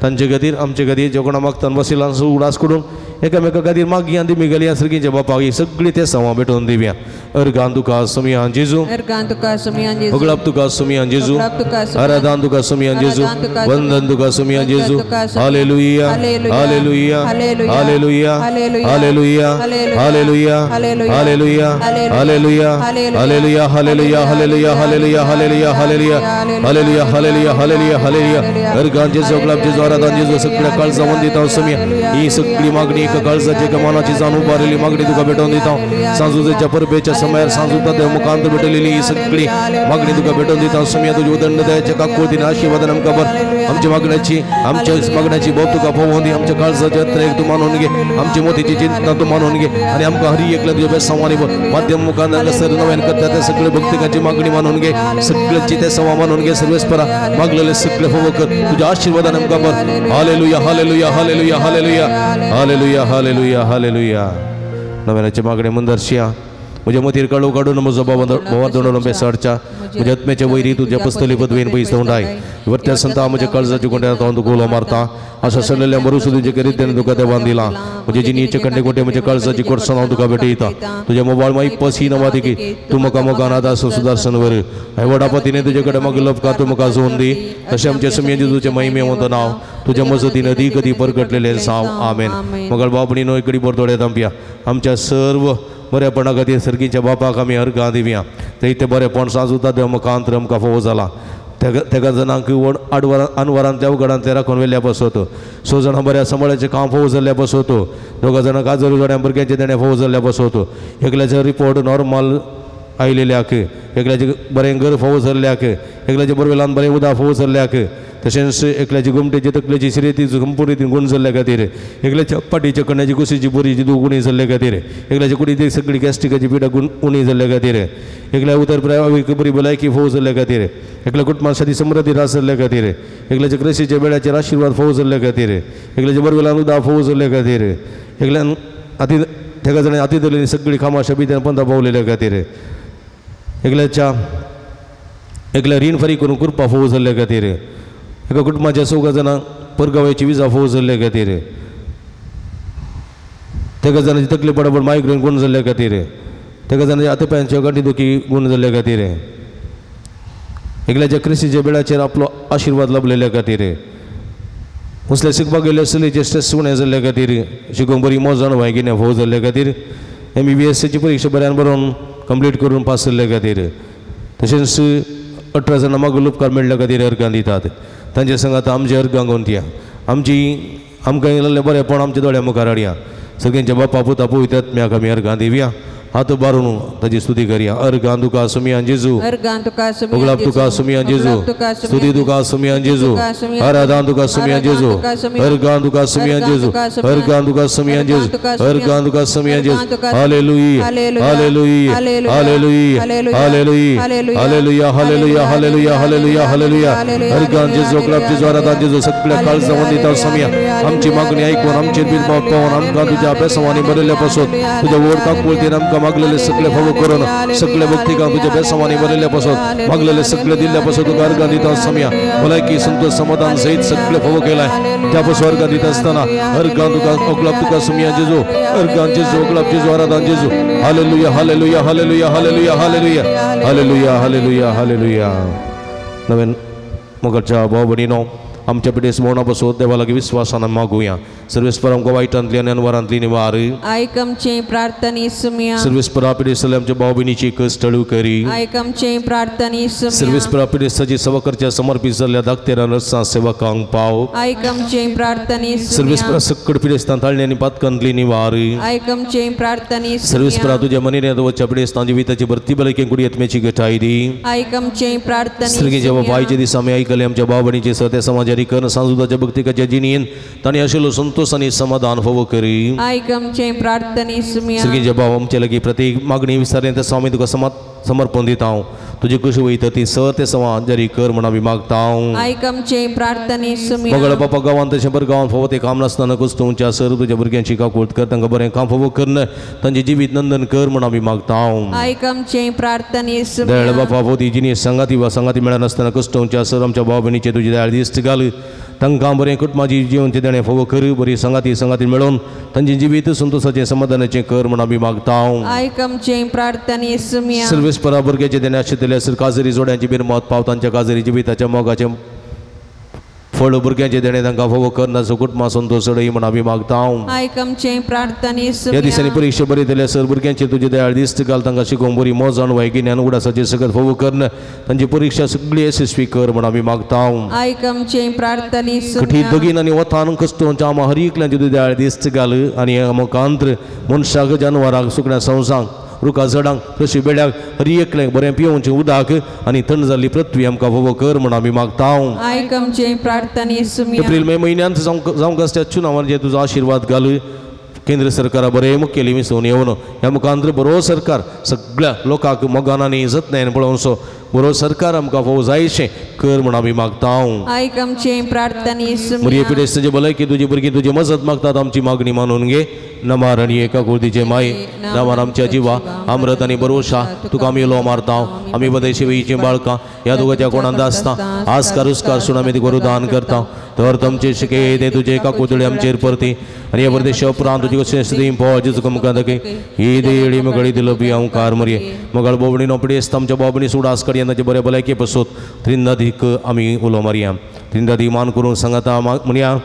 S2: तांचे खातीर आमचे खातीर जे कोणा मागतान बशिल्ला उडास करून एकामेका खातीर मागया आनी गेली सर्गीच्या बापाक ही सगळी ते सवां भेटोवन दिवया. अर्गान तुका समियान जेजू,
S6: अर्गान तुका समियान जेजू,
S2: अगळाप तुका समियान जेजू, आराधन तुका समियान जेजू, वंदन तुका समियान जेजू. Hallelujah, hallelujah, hallelujah, hallelujah, hallelujah, hallelujah, hallelujah, hallelujah, hallelujah, hallelujah, hallelujah, hallelujah, hallelujah, hallelujah, hallelujah, hallelujah, hallelujah. Organ जेजू, अगळाप जेजू, आराधन जेजू, सगळ्या काळजा वंदिता समिया. ही सगळी मागणी एका काळजाची एका मनाची जाण उबारलेली मागणी तुका भेटोवन दिता. सांजुच्या परबेच्या समयार सांजुता देव मुखांत भेटलेली ही सगळी मागणी तुका भेटोवन दिता समिया. तुझी उदंड दयाच्या काकुळतीने आशीर्वादान आमकां भर. आमच्या मागण्याची आमच्या मागण्याची भोव तुका भोवून दी. आमच्या काळजाचे अत्रेक तूं मानून घे, आमची मोतीची चिंता तूं मानून घे आनी आमकां हरी एकल्या तुज्या बेसांवांनी माध्यम मुखांत सर नव्यान करता त्या सगळे भक्तिकाची मागणी मानून घे, सगळ्याची ते सवा मानून घे. सर्वेस्परा मागलेले सगळे फव कर तुझ्या आशीर्वादान आमकां भर. Hallelujah, hallelujah, hallelujah, hallelujah, hallelujah, hallelujah, hallelujah. नव्यानाचे मागणे मंदरशिया म्हज्या मतीर काडू काडून म्हजो भावा दोंडो बेसाडच्या म्हज्या आत्म्याच्या वैरी तुज्या पस्तली पदवेन पयस तोंडाय वरत्या संता म्हज्या काळजाच्या गोंड्यार हांव तुका उलो मारता. आशा सडलेल्या मरुसू तुजे करीत तुका देवान दिला. म्हजे जिणेचे कंडे गोटे म्हज्या काळजाची कोर्सान हांव तुका भेटयता. तुज्या मोबायल माई पस ही नवा देखी तूं म्हाका मोगान आदार सुदारसन वर व्हडा पतीने तुजे कडेन मागीर लपका तूं म्हाका जोवन दी. तशें आमच्या समियान जेजूचें महिमे वंत नांव तुज्या मजतीन अदी कदी परगटलेलें साव. आमेन. मगळ बाबणी न्हय इकडे बरतोडे तांपया आमच्या सर्व बरेपणा खातीर सर्गीच्या बापाक आमी अर्गां दिवया. ते इतलें बरेपण सांजुता देव मुखांत आमकां फावो जाला. तेगा जाणांक अनवरांतल्या उगडांतल्या राखून व्हेल्ल्या पासत 6 जाणां बऱ्या सांबाळाचें काम फावो जाल्ल्या पासत 2 जाणां काजर जोड्या भुरग्यांचें देणें फावो जाल्ल्या पासत एकल्याचो रिपोर्ट नॉर्मल आयलेल्याक एकल्याचें बरें घर फावो जाल्ल्याक एकल्याचें बरवेलान बरें उदक फावो जाल्ल्याक तशेंच एकल्याची गोमटेची तकलेची शिरेती संपूर्ण रितीन गुण जाल्ल्या खातीर एकल्याच्या पाटीच्या कण्याची कुशीची बोरीची दूख उणी जाल्ल्या खातीर एकल्याच्या कुडीची सगळी गॅस्ट्रिकाची पिडा गुण उणी जाल्ल्या खातीर एकल्या उतर प्राय बरी भलायकी फावो जाल्ल्या खातीर एकल्या कुटुंबासाठी समृद्धी रास जाल्ल्या खातीर एकल्याच्या कृशीच्या बेळाचेर आशिर्वाद फावो जाल्ल्या खातीर एकल्याच्या बरवेलान उदक फावो जाल्ल्या खातीर एकल्यान आती तेका जाणां आती धरलेली सगळी कामां शबित्यान पंदा पावलेल्या खातीर एकल्याच्या एकल्या रीण फारीक करून कृपा फावो जाल्ल्या खातीर एका कुटुंबाच्या 4 जाणांक परगाव्याची विजा फावो जाल्ल्या खातीर तेका जाणांची तकली पडापड मायग्रेन गुण जाल्ल्या खातीर तेका जाणांची आतेपायांच्या गांठी दुखी गुण जाल्ल्या खातीर एकल्याच्या क्रिस्तीच्या बेळाचेर आपलो आशिर्वाद लाभलेल्या खातीर मुसले शिकपाक गेल्ले चलयेचे स्ट्रेस उणें जाल्ल्या खातीर शिकूंक बरी मोजाण वायगिन्या फोव जाल्ल्या खातीर MBBSची परिक्षा बऱ्यान बरोवन कंप्लीट करून पास जाल्ल्या खातीर तशेंच 18 जाणां मागीर उपकार मेळ्ळ्या खातीर अर्गां दितात तांचे संगात आमचे अर्गां गोंतया आमची आमकां येयल्लें बरेंपण आमच्या दोळ्या मुखार हाडया सगळ्यांच्या बापा पुता पवित्र आत्म्याक आमी अर्गां दिवया हात बारून ताजी स्तुती करया अर्गां तुका सुमियान जेजू उगलाप तुका सुमियान जेजू स्तुती तुका सुमियान जेजू आराधन तुका सुमियान जेजू अर्गां तुका सुमियान जेजू अर्गां तुका सुमियान जेजू अर्गां तुका सुमियान जेजू hallelujah hallelujah hallelujah hallelujah hallelujah hallelujah hallelujah hallelujah hallelujah अर्गां जेजू उगलाप जेजू आराधन जेजू सगळ्या काळजां दिता सुमिया आमची मागणी आयकून आमचेर बिरमाव पावून आमकां तुज्या अभ्यासांनी बरयल्ल्या पासून तुज्या व्हड काकुळतीन आमकां मागलेले सगळे फावो करून सगळे भक्तिकां तुज्या बेसांवांनी बरयल्ल्या पासून मागलेले सगळे दिल्ल्या पासून तुका अर्गां दिता समिया भलायकी संतोष समाधान सहित सगळे फावो केलाय त्या पासून अर्गां दिता आसतना अर्गां तुका ओगलाप तुका सुमिया जेजू अर्गां जेजू ओगलाप जेजू आराधन जेजू hallelujah hallelujah hallelujah hallelujah hallelujah hallelujah hallelujah hallelujah. नवीन मोगाच्या भाव भयणीनो आमच्या पिडेस मोडा बसो देवा लागीं विस्वासान मागुया सर्वेस्पर आमकां वायटांतली आनी अनवरांतली निवार
S6: आयक आमचे प्रार्थने सुमिया
S2: सर्वेस्परा पिडेसले आमच्या भाव भयणीची कष्ट टळू करी
S6: आयक आमचे प्रार्थने सुमिया
S2: सर्वेस्परा पिडेसाची सेवा करच्या समर्पित जाल्ल्या धाकतेरा नर्सां सेवकांक पाव
S6: आयक आमचे प्रार्थने सुमिया
S2: सर्वेस्परा सक्कड पिडेस्तां ताळणी आनी पातकांतली निवार
S6: आयक आमचे प्रार्थने
S2: सर्वेस्परा तुज्या मनिऱ्यांत वचच्या पिडेस्तां जिविताची भरती भलायकी कुडयेतमेची गटाय दी
S6: आयक आमचे प्रार्थने
S2: स्वर्गीय बाबाच्या दिसा आमी आयकले आमच्या भाव भयणीचे सत्य समाजारी कर सांजुदाच्या भक्तिकाच्या जिणेन तांणी आशिल्लो संतोष आनी समाधान फावो करी
S6: आयक आमचे प्रार्थने सुमिया
S2: स्वर्गीय बाबा आमचे लागीं प्रत्येक मागणी विचारलें त्या स्वामी तुका समर्पण दिता हांव तुजी कशी वयता ती सर ते समा जारी कर म्हण आमी मागता
S6: आयक आमचे प्रार्थने सुमिया
S2: मगळ बापा गांवांत तशें बरें गांवांत फावो तें काम नासतना कस्तुंच्या सर तुज्या भुरग्यांची काकूट कर तांकां बरें काम फावो कर तांचें जिवीत नंदन कर म्हण आमी मागता
S6: आयक आमचे प्रार्थने सुमिया
S2: दयाळ बापा फावो ती जिणी संगाती वा संगाती मेळनासतना कस्तुंच्या सर आमच्या भाव भयणीचे तुजी दयाळ दिश्ट घाल तांकां बरें कुटुंबाची जीवन ते देणें फावो कर बरी संगाती संगाती मेळोवन तांचें जिवीत संतोषाचें समाधानाचें कर म्हण आमी मागता
S6: आयक आमचे प्रार्थने सुमिया
S2: सर्वेस्परा भुरग्याचें देणें आशिल्लें सर काजरी जोड्यांची बिरमत पाव तांच्या काजरी जिविताच्या मोगाचें फळ भुरग्यांचें देणें तांकां फावो कर ना कुटुंबां संतोष चडय म्हण आमी मागता
S6: आयक आमचे प्रार्थने
S2: ह्या दिसांनी परिक्षा बरयतले सर भुरग्यांचे तुजे दयाळ दिश्ट घाल तांकां शिकोवंक बरी मोजाण वायगिन्यान उडासाचें सगळें फावो कर तांची परिक्षा सगळी येसस्वी कर म्हण आमी मागता
S6: आयक आमचे प्रार्थने
S2: कठीण दगीन आनी वतान कश्टोंच्या आमा हर एकल्यांचे तुजे दयाळ दिश्ट घाल आनी मुखांत्र मनशाक जानवरांक सुकण्या संवसांक रुखा झाडांक कृशी बेड्याक हर एकल्याक बरें पिवचें उदक आनी थंड जाल्ली पृथ्वी आमकां फावो कर म्हण आमी मागता
S6: आयक आमचे प्रार्थने सुमिया
S2: एप्रील मे म्हयन्यांत जावंक आसच्या चुनावांचेर तुजो आशिर्वाद घाल केंद्र सरकारा बरें मुखेली मिसोवन येवन ह्या मुखांत्र बरो सरकार सगळ्या लोकांक मोगान आनी जतनायेन पळोवचो बरो सरकार आमकां फावो जायशें कर म्हण आमी मागता
S6: आयक आमचे प्रार्थने सुमिया
S2: मुरये पिडेस्ताचे भलायकी तुजी भुरगीं तुजी मजत मागतात आमची मागणी मानून घे नमार आनी एका कुर्तीचे माये नामान आमच्या जिवा अमृत आनी बरोशा तुका आमी उलो मारता आमी बदेशी वेळीचीं बाळकां ह्या दुगाच्या कोणांत आसता आसकार उस्कार सून आमी तुका दान करता तर तुमचे शिके ते तुजे एका कुतळे आमचेर परती आनी ह्या परदेशा उपरांत तुजी कशें पोव जेजू मुखार दाखय ही देळी मगळी दिलो बी हांव कार मरये मगळ बोबणी नोपडी आसता आमच्या बोबणी सुडास कडयान ताचे बरे भलायके पसोत त्रिंदादीक आमी उलो मारया त्रिंदादी मान करून सांगता म्हणया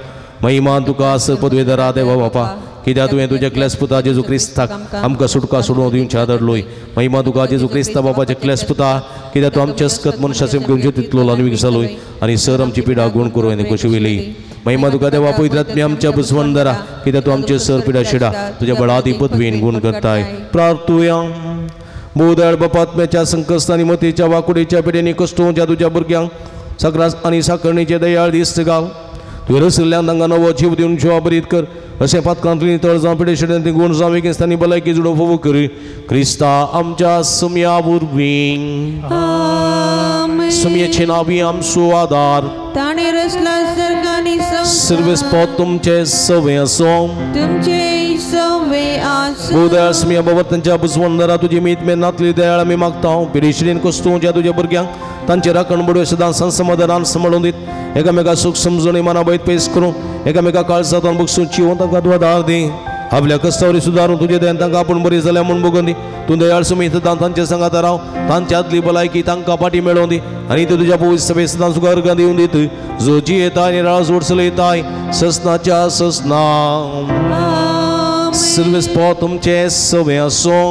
S2: महिमा तुका आस पदवेदारा देवा बापा कित्याक तुवें तुज्या क्लेस पुता जेजू क्रिस्ताक आमकां सुटका सोडून दिवच्या धाडलोय महिमा तुका जेजू क्रिस्ता बापाच्या क्लेस पुता कित्याक तूं आमच्या अस्कत मनशाचे घेवचे तितलो ल्हान जालोय आनी सर आमची पिडा गुण करून आनी कशी वयली महिमा तुका देवा पवित्र आत्म्या आमच्या बुजवंदरा कित्याक तूं आमचे सर पिडा शिडा तुज्या बळादी पदवीन गुण करताय. प्रार्थुया बोदळ बापात्म्याच्या संकश्ट आनी मतीच्या वाकुडीच्या पिडेनी कश्टोवच्या तुज्या भुरग्यांक साकरास आनी साकरणीचे दयाळ दिस्त घाल तुवें रसिल्ल्यान तांकां नवो जीव दिवन जिवा बरीत कर अशें पातकांतली तळ जावं पिडे शिड्यान ती गुण जावं एकेस्तांनी भलायकी जुडो फोवो करी क्रिस्ता आमच्या सुमया वरवीं. सुमयेचे नावी आमचो आदार
S6: ताणें रचला सर्ग आनी संवसार
S2: सर्वेस्पोत तुमचे सवे आसूं
S6: तुमचे सवे आसूं.
S2: बोदळ सुमया बाबा तांच्या बुजवंदरा तुजी मीत मेन नातली दयाळ आमी मागता पिडेशिडेन कोस्तूंच्या तुज्या भुरग्यांक तांचे राखण बडवे सदां संसमाधानान सांबाळून दीत एकामेका सूख समजून मना बैत पेस करून एकामेका काळजांत बगसून चिवून तांकां आदार दी आपल्या कस्तावरी सुदारून तुजे दयान तांकां आपूण बरी जाल्या म्हूण बगोवन दी. तूं दयाळ सुमी सदां तांचे सांगाता राव, तांच्या आदली भलायकी तांकां फाटी मेळोवन दी आनी तूं तुज्या पवित्र सभे सदां तुका अर्गां दिवन दीत, जो जियेताय आनी राज वडसलयताय ससनाच्या ससना. सर्वेस्पो तुमचे सवे आसूं.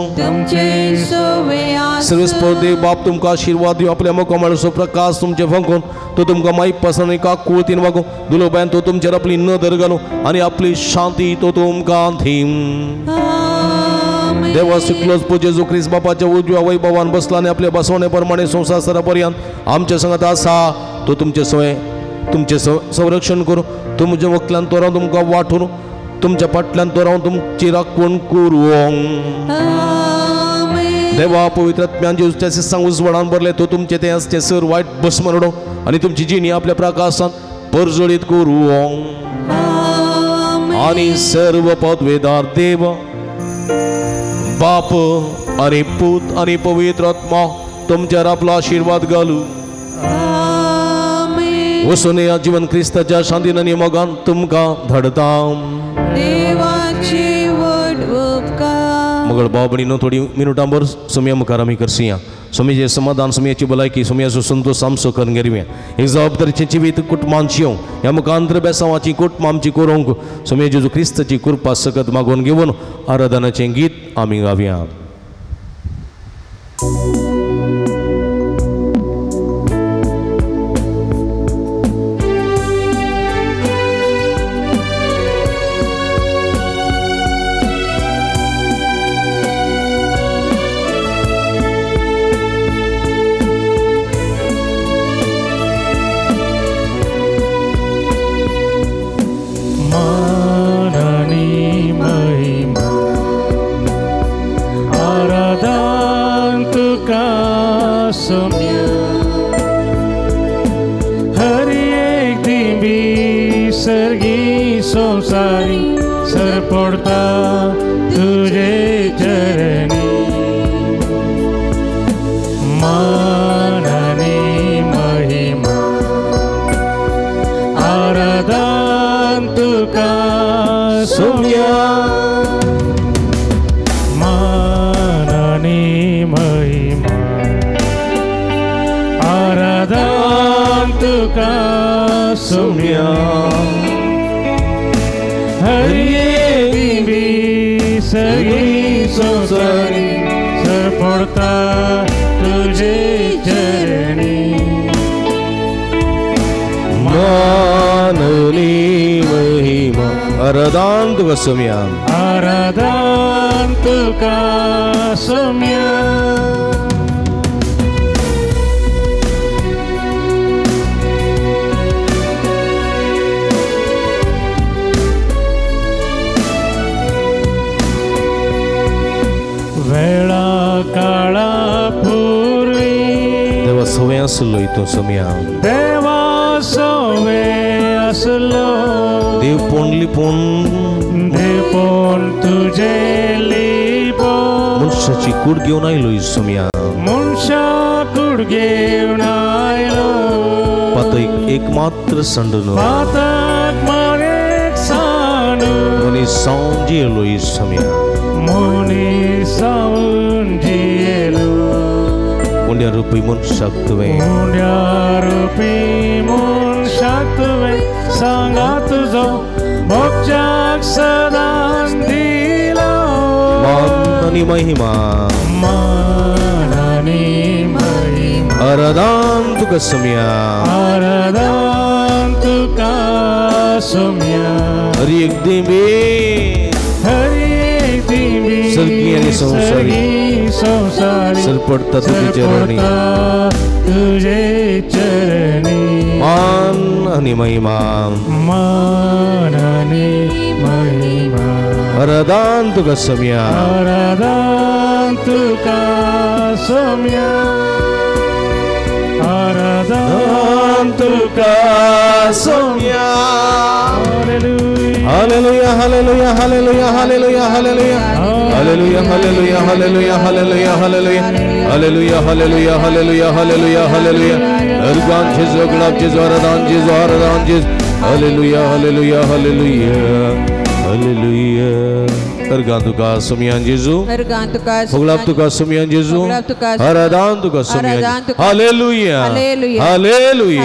S2: सर्वेस्पो देव बाप तुमकां आशिर्वाद दिवं, आपल्या मुखामळाचो प्रकाश तुमचे फंकून तो तुमकां मायप पासून काकुळतीन वागूं. दुलोबायन तो तुमचेर आपली नदर घालूं आनी आपली शांती तो तुमकां दीं. देवा सुकलोच पूज जेजू क्रिस्त बापाच्या उजव्या वैभवान बसला आनी आपल्या बसवणे प्रमाणे संवसार सरा पर्यंत आमच्या संगात आसा. तो तुमचे सवय तुमचें संरक्षण करूं, तुमच्या वकल्यान तो रावन तुमकां वांटून, तुमच्या फाटल्यान तो रावन तुमची राखण करूं. देवा पवित्र आत्म्यान जेजूच्या सिस्सांक उजवाडान भरले, तो तुमचे तें आसचें सर वायट भस्म उडोवं आनी तुमची जिणी आपल्या प्रकाशान परजळीत करूं. आनी सर्व पदवेदार देव बाप आनी पूत आनी पवित्र आत्मा तुमचेर आपलो आशिर्वाद घालूं. वचून ह्या जिवन क्रिस्ताच्या शांतीन आनी मोगान तुमकां धाडता. मगळ भाव भयणीनो, थोडी मिनुटां भर सोमया मुखार आमी करसुया. सोमयेचें समाधान, सोमयेची भलायकी, सोमयाचो संतोश आमचो करून घेवया. एक जबाबदारीचें जिवीत कुटुंबांत येवं, ह्या मुखांतर बेसांवाची कुटुंबां आमची करूंक सोमये जेजू क्रिस्ताची कृपा सकत मागून घेवन आराधनाचें गीत आमी गावया.
S1: आराधन तुका सोम्या. वेळा काळा पूर्वी
S2: देवा सवे आसलो तूं सोम्या,
S1: देवा सवे आसलो,
S2: देव पोण लिपून,
S1: देव पोण तुझे लिपून,
S2: मनशाची कूड घेवन आयलो सोम्या,
S1: मनशा कूड घेवन आयलो,
S2: पातक एक मात्र सांडून,
S1: पातक मारेक सांडून,
S2: मनीस जावन जियेलो सोम्या,
S1: मनीस जावन जियेलो,
S2: उंड्या रुपी मनशाक तुवें,
S1: उंड्या रुपी मनशाक तुवें सांगा तुजो मोक्षाक सदांच दिलो.
S2: मान आनी महिमा,
S1: मान आनी महिमा,
S2: आराधन तुका सोम्या,
S1: आराधन तुका सोम्या.
S2: हर एक दिंबी,
S1: हर एक दिंबी,
S2: सर्गी आनी संवसारी,
S1: संवसारी
S2: सरपडटा तुजे चरणी,
S1: तुजे चरणी.
S2: मान आनी महिमा,
S1: मान आनी महिमा,
S2: आराधन तुका सोम्या,
S1: आराधन तुका सोम्या, आराधन तुका Saumya.
S2: Hallelujah, hallelujah, hallelujah, hallelujah, hallelujah, hallelujah, hallelujah, hallelujah, hallelujah, hallelujah, hallelujah, hallelujah, hallelujah, hallelujah, hallelujah. Organ जेजू, गुलाब जेजू, आराधन जेजू, आराधन जेजू. Hallelujah, hallelujah, hallelujah, hallelujah. अर्गां तुका सोमयान जेजू,
S6: अर्गां तुका,
S2: भोगलाप तुका सोमयान जेजू, आराधान तुका सोमयान. Hallelujah, hallelujah, hallelujah,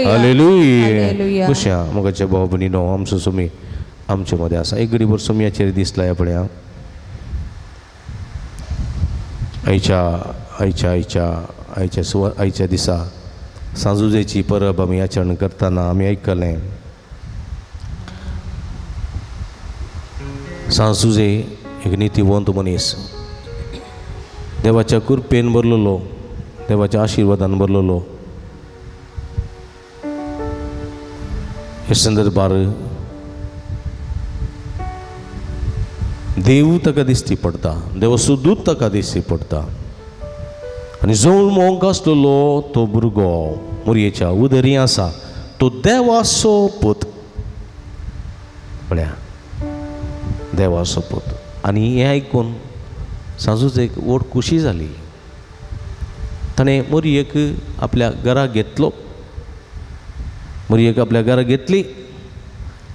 S2: hallelujah. खुशा मोगाच्या भाव भयणीनो, आमचो सोमी आमचे मदें आसा. एक गरीब सोमयाचेर दिसला पळया. आयच्या आयच्या आयच्या आयच्या सुवा आयच्या दिसा सांजुजेची परब आमी आचरण करतना आमी आयकलें, सांजुजे एक नितीवंत मनीस, देवाच्या कृपेन भरलेलो, देवाच्या आशिर्वादान भरलेलो. हे संदर्भार देव ताका दिश्टी पडटा, देवाचो दूत ताका दिश्टी पडटा आनी जो मोग आसलेलो तो भुरगो मुरयेच्या उदरी आसा, तो देवाचो पूत म्हळ्यार देवाचो पूत. आनी हें आयकून सांजूच एक व्हड खुशी जाली. ताणें मोरयेक आपल्या घरा घेतलो, मोरयेक आपल्या घरा घेतली.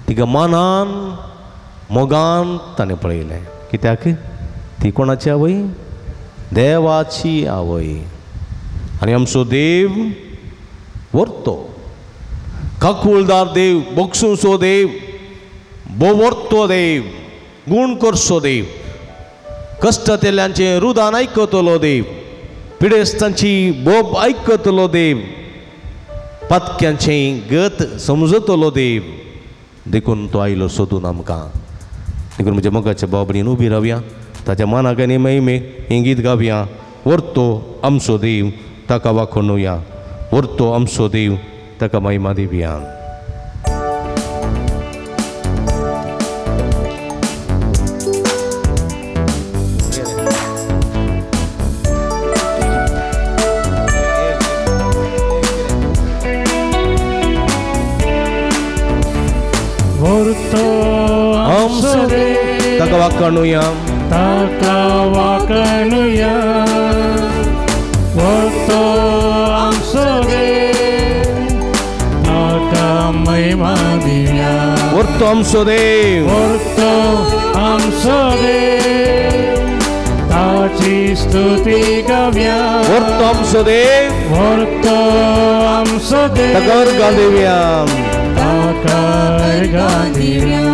S2: तिका मानान मोगान ताणें पळयलें. कित्याक? ती कोणाची आवय? देवाची आवय. आनी आमचो देव व्हरतो, काकुळदार देव, बक्षुसो देव, बोवर्तो देव, गूण करसो देव, कश्टांतल्यांचें रुदान आयकतलो देव, पिडेस्तांची बोब आयकतलो देव, पातक्यांचें गत समजतलो देव. देखून तो आयलो सोदून आमकां. देखून म्हज्या मोगाच्या भाव भयणीन उबी रावया, ताच्या मानाक आनी महिमे हें गीत गावया. व्हरतो आमचो देव ताका वाखणुया, व्हरतो आमचो देव ताका महिमा दिवया. ताका वाखणुया,
S1: ताका वाखणुया, व्हरतो आमचो देव ताका महिमा दिवया.
S2: व्हरतो आमचो देव,
S1: व्हरतो आमचो देव ताची स्तुती गावया.
S2: व्हरतो आमचो देव,
S1: व्हरतो आमचो देव
S2: ताका अर्गां दिवया,
S1: ताका अर्गां दिवया.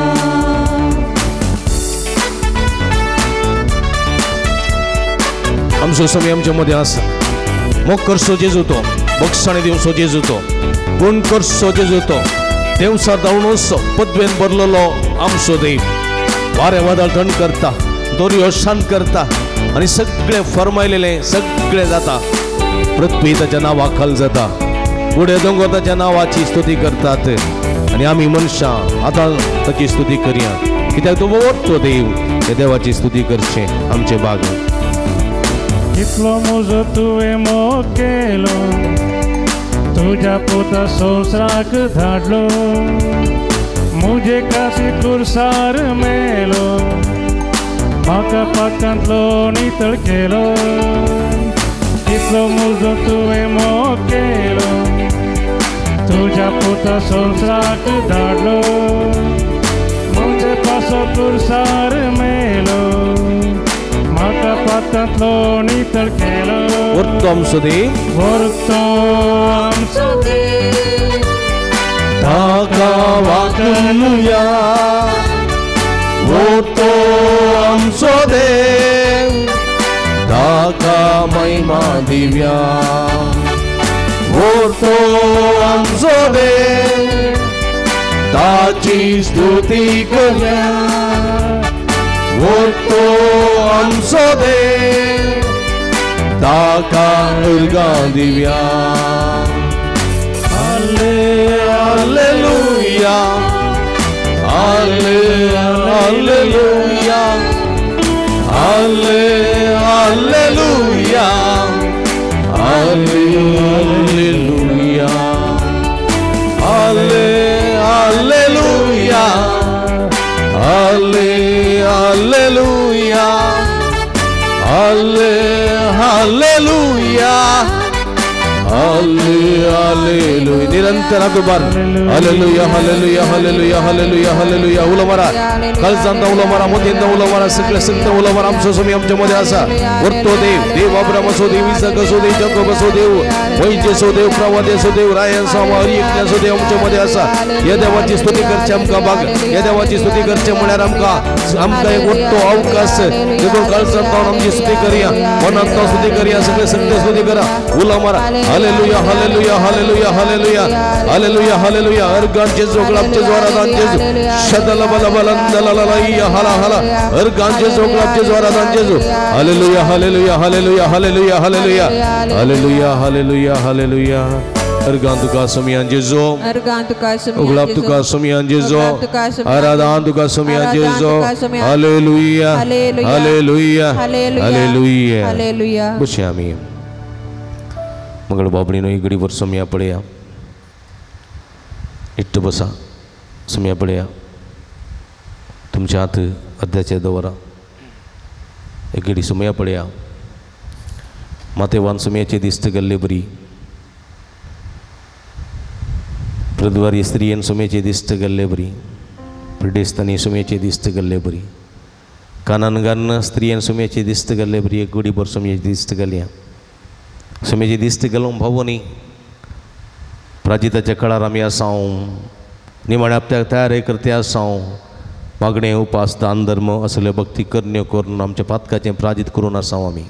S2: आमचो स्वामी आमच्या मदें आसा. मोग करचो जेजू तो, बक्षाणी दिवचो जेजू तो, गुण करचो जेजू तो, देवसार धांवणोसो पदवेन भरलेलो आमचो देव. वारें वादळ थंड करता, दर्यो शांत करता आनी सगळें फरमायलेलें सगळें जाता. पृथ्वी ताच्या नांवा खाल जाता, उडे दोंगर ताच्या नांवाची स्तुती करतात आनी आमी मनशां आतां ताची स्तुती करया. कित्याक तो व्हडलो देव, त्या देवाची स्तुती करचें आमचें भाग.
S1: इतलो म्हजो तुवें मोग केलो, तुज्या पुता संवसाराक धाडलो, म्हजे खातीर कुर्सार मेलो, म्हाका पाकांतलो नितळ केलो. इतलो म्हजो तुवें मोग केलो, तुज्या पुता संवसाराक धाडलो, म्हजे पासो कुर्सार मेलो, म्हाका पातांतलो नितळ केलो.
S2: व्हरतो आमचो देव,
S1: व्हरतो आमचो देव
S5: ताका वाखणुया, व्हरतो आमचो देव ताका महिमा दिवया. व्हरतो आमचो देव ताची स्तुती करया, व्हरतो आमचो देव ताका अर्गां दिवया. Hallelujah, hallelujah, hallelujah, hallelujah, hallelujah, hallelujah, hallelujah,
S2: hallelujah. निरंतर हात उबार. Hallelujah hallelujah hallelujah hallelujah hallelujah. उलो मारा, काळजांत उलो मारा, मोतींत उलो मारा, सगळे संत उलो मारा. आमचो स्वामी आमच्या मध्ये आसा. वर्तो देव, देव अब्राम असो देव, इसाक असो देव, जाकोब असो देव, वैद्य असो देव, प्रवादी असो देव, रायन स्वामी हरी एकल्या असो देव आमच्या मध्ये आसा. या देवाची स्तुती करचे आमकां भाग, या देवाची स्तुती करचे म्हळ्यार आमकां आमकां एक वट्टो अवकाश देखून काळजांत आमची स्तुती करया, मनांत स्तुती करया, सगळे संत स्तुती करा. उलो मारा hallelujah hallelujah hallelujah hallelujah hallelujah hallelujah. Organ जेजू गुलाब जेजू आराधन जेजू शदल बल बलंदलललैया हला हला. अर्गान जेजू गुलाब जेजू आराधन जेजू. Hallelujah hallelujah hallelujah hallelujah hallelujah hallelujah hallelujah hallelujah. Organ तुका सोमियान जेजू, गुलाब तुका सोमियान जेजू, आराधन तुका सोमियान जेजू. Hallelujah hallelujah hallelujah. बसया आमी मंगळ बाबणीनो एक घडीभर सोमया पळया. इट्ट बसा, सोमया पळया. तुमच्या हात अध्याचे दवरा. एक घडी सोमया पळया. मातेवान सोमयाचे दिस्त गेल्ले बरी, प्रद्वारी स्त्रियेन सोमयाचे दिस्त गेल्ले बरी, पिडेस्तांनी सोमयाचे दिस्त गेल्ले बरी, कानानगान स्त्रियेन सोमयाचे दिस्त गेल्ले बरी. एक घडीभर सोमयाचे दिस्त गेल्या. सोम्याची दिस्त गेलो भावो न्ही. प्राजिताच्या कळार आमी आसाव, निमाणे आपल्याक तयारी करते आसाव. मागणें उपास दान धर्म असल्यो भक्ती करण्यो करून आमच्या पातकाचें प्राजीत करून आसाव आमी.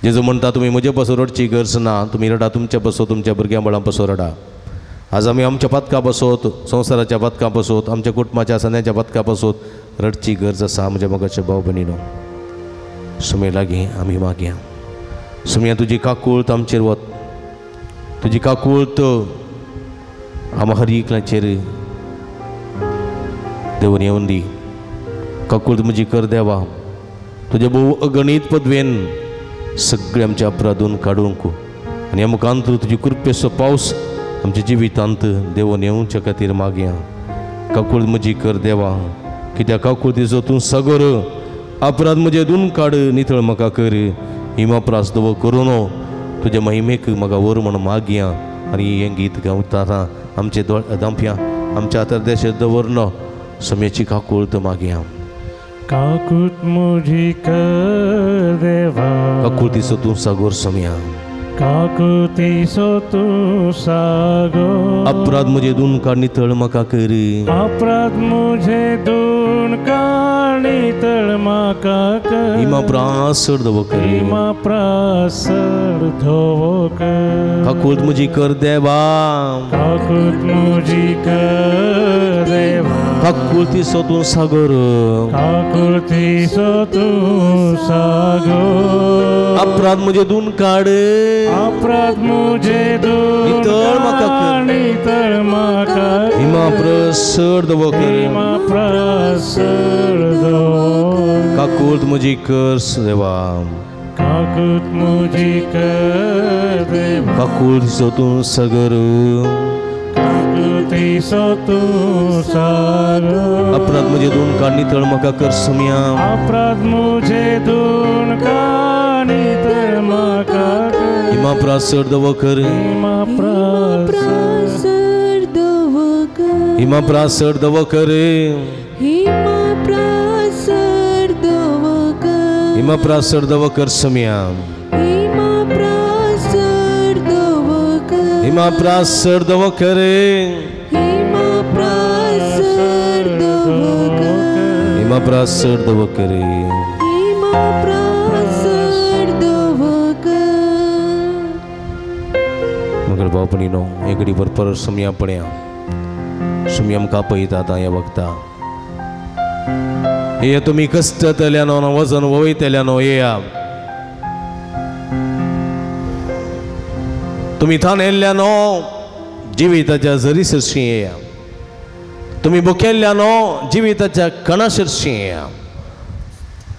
S2: जेजू म्हणटा तुमी म्हजे पासून रडची गरज ना, तुमी रडा तुमच्या पासून, तुमच्या भुरग्यां बाळां पासून रडा. आज आमी आमच्या पातकां पासत, संवसाराच्या पातकां पासत, आमच्या कुटुंबाच्या सन्याच्या पातकां पासत रडची गरज आसा. म्हज्या मोगाच्या भाव भयणीनो, सुमे लागीं आमी मागया. सुमया तुजी काकूळत आमचेर वत, तुजी काकूळत आमकां हर एकल्याचेर देवून येवन दी. काकूळत म्हजी कर देवा, तुज्या भोव अगणीत पदवेन सगळे आमच्या अपराधून काडूंक आनी आमकां तुजी कृपेचो पावस आमच्या जिवितांत देवून येवच्या खातीर मागया. काकूळत म्हजी कर देवा, कित्याक काकूळतीचो तूं सागर अपराध म्हजे दोन काड, नितळ म्हाका कर. हिमा प्रास दवो करून तुज्या महिमेक म्हाका व्हर म्हण मागया. आनी हें गीत गावता आमचे दांपया आमच्या आतां देशात दवरनो सम्याची काकूळत मागया.
S1: काकूत म्हजी कर देवा,
S2: काकूळतीचो तूं सागोर सम्या,
S1: काकुतीचो तूं सागोर.
S2: अपराध म्हजे दोन काड नितळ म्हाका कर,
S1: अपराध म्हजे दोन काड नितळ म्हाका कर.
S2: हिमा प्रासर धवो कर,
S1: हिमा प्रासर धवो कर.
S2: काकूत म्हजी कर देवा,
S1: काकूत म्हजी कर देवा.
S2: काकुळतीचो तूं सागोर,
S1: काकुळतीचो तूं सागोर.
S2: अपराध म्हजे दोन काड,
S1: अपराध म्हजे दोन
S2: नितळ म्हाका कर,
S1: नितळ म्हाका.
S2: हिमा प्रसर धवो कर,
S1: हिमा प्रसर धवो कर.
S2: काकूळत म्हजी कर देवा,
S1: काकूत म्हजी कर देवा.
S2: काकूळतीचो तूं सागर,
S1: काकुळतीचो तूं सागर.
S2: अपराध म्हजे दोन काड नितळ म्हाका कर सोमया,
S1: अपराध म्हजे दोन काड नितळ म्हाका कर.
S2: हिमा प्रासर धवो कर,
S1: हिमा प्रासर
S6: धवो कर,
S2: हिमा प्रासर धवो कर,
S6: हिमा प्रासर धवो कर,
S2: हिमा प्रासर धवो कर सोमया,
S6: हिमा प्रासर धवो कर,
S2: हिमा प्रासर धवो कर,
S6: हिमा प्रासर धवो कर,
S2: हिमा प्रासर धवो कर,
S6: हिमा प्रासर धवो कर.
S2: मगर भावपणीनो एक घडी भरपूर सुमया पळया. सुमया आमकां पळयता आतां ह्या वखता. हे तुमी कश्टतल्यानो वजन वयतल्यानो येया, तुमी थानेल्ल्यानो जिविताच्या जरी सरशी येया, तुमी बुकेल्ल्यानो जिविताच्या कणा सरशी येया,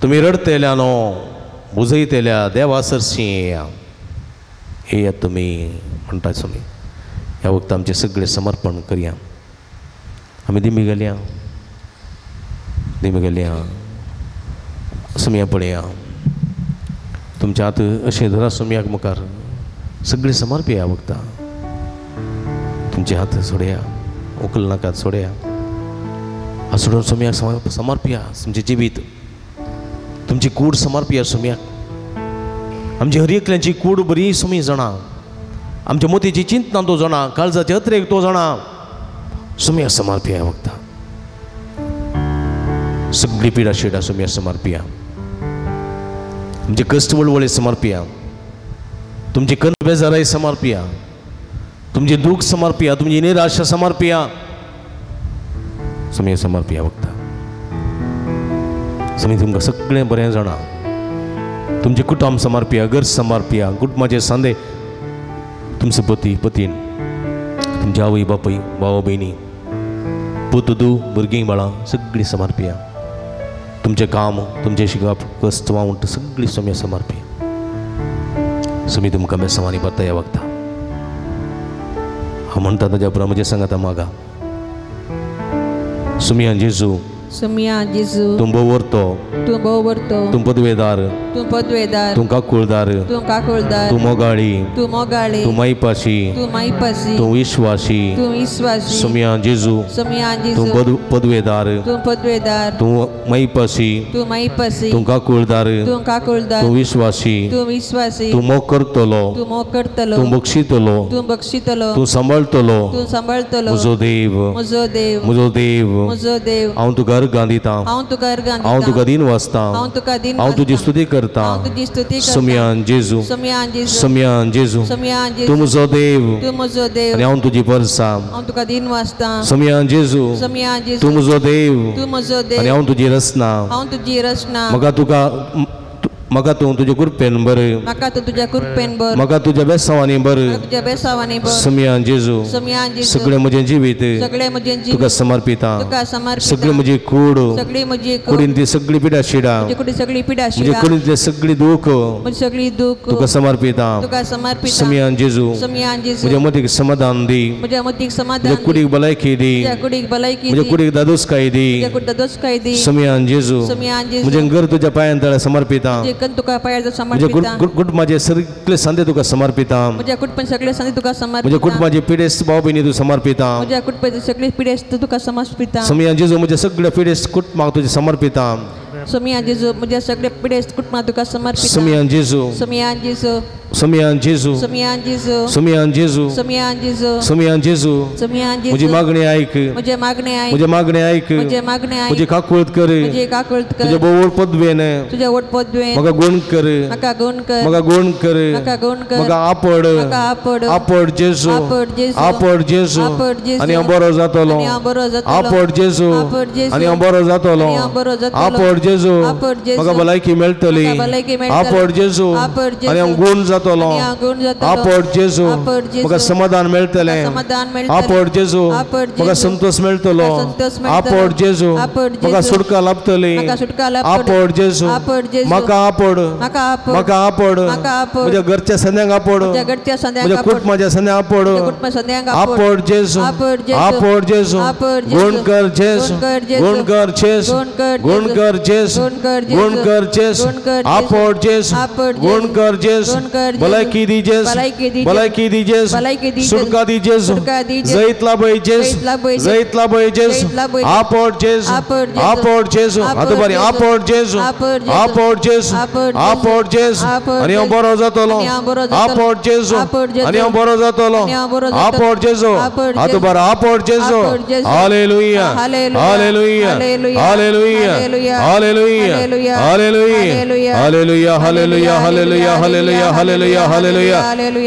S2: तुमी रडतेल्यानो बुजयतेल्या देवा सरशी येया. येयात तुमी म्हणटा तुमी ह्या वखता आमचें सगळें समर्पण करया. आमी दिमी गेल्या, दिमी गेल्या. सुमया पळया, तुमच्या हात अशें धरा सुमयाक मुखार. सगळें समर्पिया वखता तुमचे हात सोडया उखल नाकात सोडया हात सोडून सोम्याक समर्पिया तुमचें जिवीत तुमची कूड समर्पिया सोम्याक. आमची हर एकल्यांची कूड बरी सोमी जाणा, आमच्या मोतीची चिंतना तो जाणा, काळजाचे अत्रेक तो जाणा. सोम्याक समर्पिया वखता सगळी पिडा शिडा सोम्याक समर्पिया, आमचे कश्ट वळवळे समर्पिया, तुमची कन बेजाराय समर्पिया, तुमचे दुःख समर्पिया, तुमची निराशा समर्पिया. सोम्याक समर्पिया वखता सोमी तुमकां सगळें बरें जाणा. तुमचें कुटुंब समर्पिया, घर समर्पिया, कुटुंबाचे सांदे तुमचे पती पतीन, तुमचे आवय बापूय भाव भयणी पूत दू भुरगीं बाळां सगळीं समर्पिया. तुमचें काम तुमचें शिकप कश्ट वावंट सगळीं सोम्या समर्पिया. सोमी तुमकां बेसांवांनी परतया वखता हांव म्हणटा ताज्या उपरांत म्हजें सांगाता मागा. सोमिया जेजू,
S7: सोमिया जेजू,
S2: तूं भोवरतो,
S7: तूं भोवरतो,
S2: तूं पदवेदार,
S7: तूं पदवेदार,
S2: तूं काकुळदार,
S7: तूं काकुळदार,
S2: तूं मोगाळी,
S7: तूं मोगाळी,
S2: तूं मायपाशी,
S7: तूं मायपाशी,
S2: तूं विश्वासी,
S7: तूं विश्वासी.
S2: सोमिया जेजू,
S7: सोमिया जेजू,
S2: तूं पदवेदार,
S7: तूं पदवेदार,
S2: तूं मायपाशी,
S7: तूं मायपाशी,
S2: तूं काकुळदार,
S7: तूं काकुळदार,
S2: तूं विश्वासी,
S7: तूं विश्वासी,
S2: तूं मोग करतलो,
S7: तूं मोग करतलो,
S2: तूं बक्षितलो,
S7: तूं बक्षितलो,
S2: तूं सांबाळतलो,
S7: तूं सांबाळतलो.
S2: म्हजो देव,
S7: म्हजो देव,
S2: म्हजो देव,
S7: म्हजो देव,
S2: हांव तुका अर्गां दितां,
S7: हांव तुका अर्गां दितां,
S2: हांव तुका दीन वाचतां,
S7: हांव तुका दीन,
S2: हांव तुजी स्तुती करतां.
S7: हांव तुजी स्तुती करतां.
S2: सोमियान जेजू,
S7: सोमियान जेजू,
S2: सोमियान जेजू,
S7: सोमियान जेजू,
S2: तूं म्हजो देव,
S7: तूं म्हजो देव,
S2: आनी हांव तुजी परसा,
S7: हांव तुका दीन वाचतां.
S2: सोमियान जेजू,
S7: सोमियान जेजू,
S2: तूं म्हजो देव,
S7: तूं म्हजो देव,
S2: आनी हांव तुजी रचना,
S7: हांव तुजी रचना.
S2: म्हाका तुका म्हाका तूं तुज्या कृपेन बर,
S7: म्हाका तूं तुज्या कृपेन बर,
S2: म्हाका तुज्या बेसांवांनी बर,
S7: तुज्या बेसांवांनी बर.
S2: सोमियान जेजू,
S7: सोमियान जेजू,
S2: सगळें म्हजें जिवीत
S7: सगळें म्हजें जिवीत
S2: तुका समर्पिता,
S7: तुका समर्पिता.
S2: सगळी म्हजी कूड,
S7: सगळी म्हजी कूड,
S2: कुडींतली सगळी पिडा शिडा,
S7: म्हजी कुडी सगळी पिडा
S2: म्हजे
S7: शिडा,
S2: कुडींतलें सगळी दूख
S7: म्हजी सगळी दूख
S2: तुका समर्पिता.
S7: तुका समर्पिता.
S2: सोमियान जेजू,
S7: सोमियान जेजू,
S2: म्हज्या मतीक समाधान दी,
S7: म्हज्या मतीक समाधान,
S2: म्हज्या कुडीक भलायकी दी,
S7: म्हज्या कुडीक भलायकी,
S2: म्हज्या कुडीक दादोसकाय दी.
S7: म्हज्या कुडीक दादोसकाय दी.
S2: सोमियान जेजू,
S7: सोमियान जेजू,
S2: म्हजें घर तुज्या पांयां तळ्या समर्पिता,
S7: तुका पांयां समर्पिता.
S2: कुटुंबाचे सगळे सांदे तुका समर्पिता,
S7: म्हज्या कुटुंबाचे सगळे सांदे तुका समर्पिता.
S2: म्हज्या कुटुंबाचे पिडेस्त भाव भयणी तूं समर्पिता,
S7: म्हज्या कुटुंबाचे सगळे पिडेस्त तुका समर्पिता.
S2: सोमिया जेजू, म्हज्या सगळ्या पिडेस्त कुटुंबाक तुजें समर्पिता.
S7: सोमिया जेजू, म्हज्या सगळ्या पिडेस्त कुटुंबाक तुका समर्पिता.
S2: सोमिया जेजू,
S7: सोमिया जेजू,
S2: सोमियान जेजू,
S7: सोमियान जेजू,
S2: सोमियान जेजू,
S7: सोमियान जेजू,
S2: सोमियान जेजू,
S7: सोमियान जेजू,
S2: म्हजी मागणी आयक,
S7: म्हजें मागणें आयक,
S2: म्हजें मागणें आयक,
S7: म्हजें मागणें आयक,
S2: म्हजी काकूळत कर,
S7: म्हजी काकूळत कर,
S2: तुज्या बोवड पदवेन,
S7: तुज्या वट पदवेन
S2: म्हाका गुण कर,
S7: म्हाका गुण कर,
S2: म्हाका गुण कर,
S7: म्हाका गुण कर,
S2: म्हाका आपड,
S7: म्हाका आपड,
S2: आपड जेजू,
S7: आपड जेजू,
S2: आपड जेजू,
S7: आपड जेजू,
S2: आनी हांव बरो जातलो,
S7: आनी हांव बरो जातलो,
S2: आपड जेजू,
S7: आपड जेजू,
S2: आनी हांव बरो जातलो,
S7: आनी हांव बरो जातलो,
S2: आपड जेजू,
S7: आपड जेजू,
S2: म्हाका भलायकी मेळटली,
S7: म्हाका भलायकी मेळटली,
S2: आपड जेजू,
S7: आपड जेजू,
S2: आनी हांव गुण जातलो, आपड जेजू, म्हाका समाधान मेळटलें, आपड जेजू, म्हाका संतोष मेळटलो, आपड जेजू, म्हाका सुटका लाभतली, आपड जेजू, म्हाका आपड, म्हाका आपड, म्हज्या घरच्या संद्यांक आपड, म्हज्या कुटुंबाच्या संद्यांक आपड, आपड जेजू, आपड जेजू, गुण कर जेजू, गुण कर जेजू, गुण कर जेजू, गुण कर जेजू, आपड जेजू, गुण कर जेजू, भलायकी दी जेजू, भलायकी दी जेजू, सुटका दी जेजू, जैत लाभय जेजू, जैत लाभय जेजू, आपड जेजू, आपड जेजू, आतां बरें, आपड जेजू, आपड जेजू, आपड जेजू, आनी हांव बरो जातलो, आपड जेजू, आनी हांव बरो जातलो, आपड जेजू, आतां बरें, आपड जेजू. Hallelujah, hallelujah, hallelujah, hallelujah, hallelujah, hallelujah, hallelujah, hallelujah, hallelujah, hallelujah, hallelujah,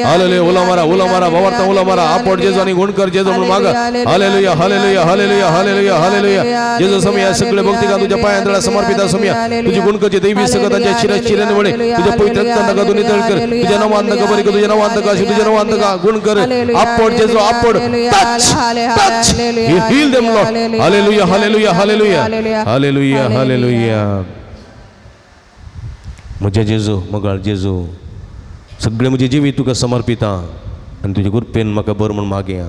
S2: hallelujah. उलो मारा, उलो मारा, भावार्थ उलो मारा, आपड जेजू आनी गुण कर जेजू म्हणून मागा. Hallelujah, hallelujah, hallelujah, hallelujah, hallelujah. जेजू समिया सगळे भक्तिका तुझ्या पांयां तळा समर्पिता समिया, तुझी गुण करची दैवी सकतांच्या शिरा शिऱ्यान वळे तुझ्या पवित्र रक्तान ताका तूं नितळ कर, तुझ्या नावान ताका बरी कर, तुझ्या नावान ताका आशी, तुझ्या नावान ताका गुण कर. आपड जेजू, आपड, touch, touch, heal them Lord. Hallelujah, hallelujah, hallelujah, hallelujah, hallelujah. म्हज्या जेजू, मोगाळ जेजू, सगळें म्हजें जिवीत तुका समर्पिता आनी तुजे कृपेन म्हाका बरो म्हूण मागया.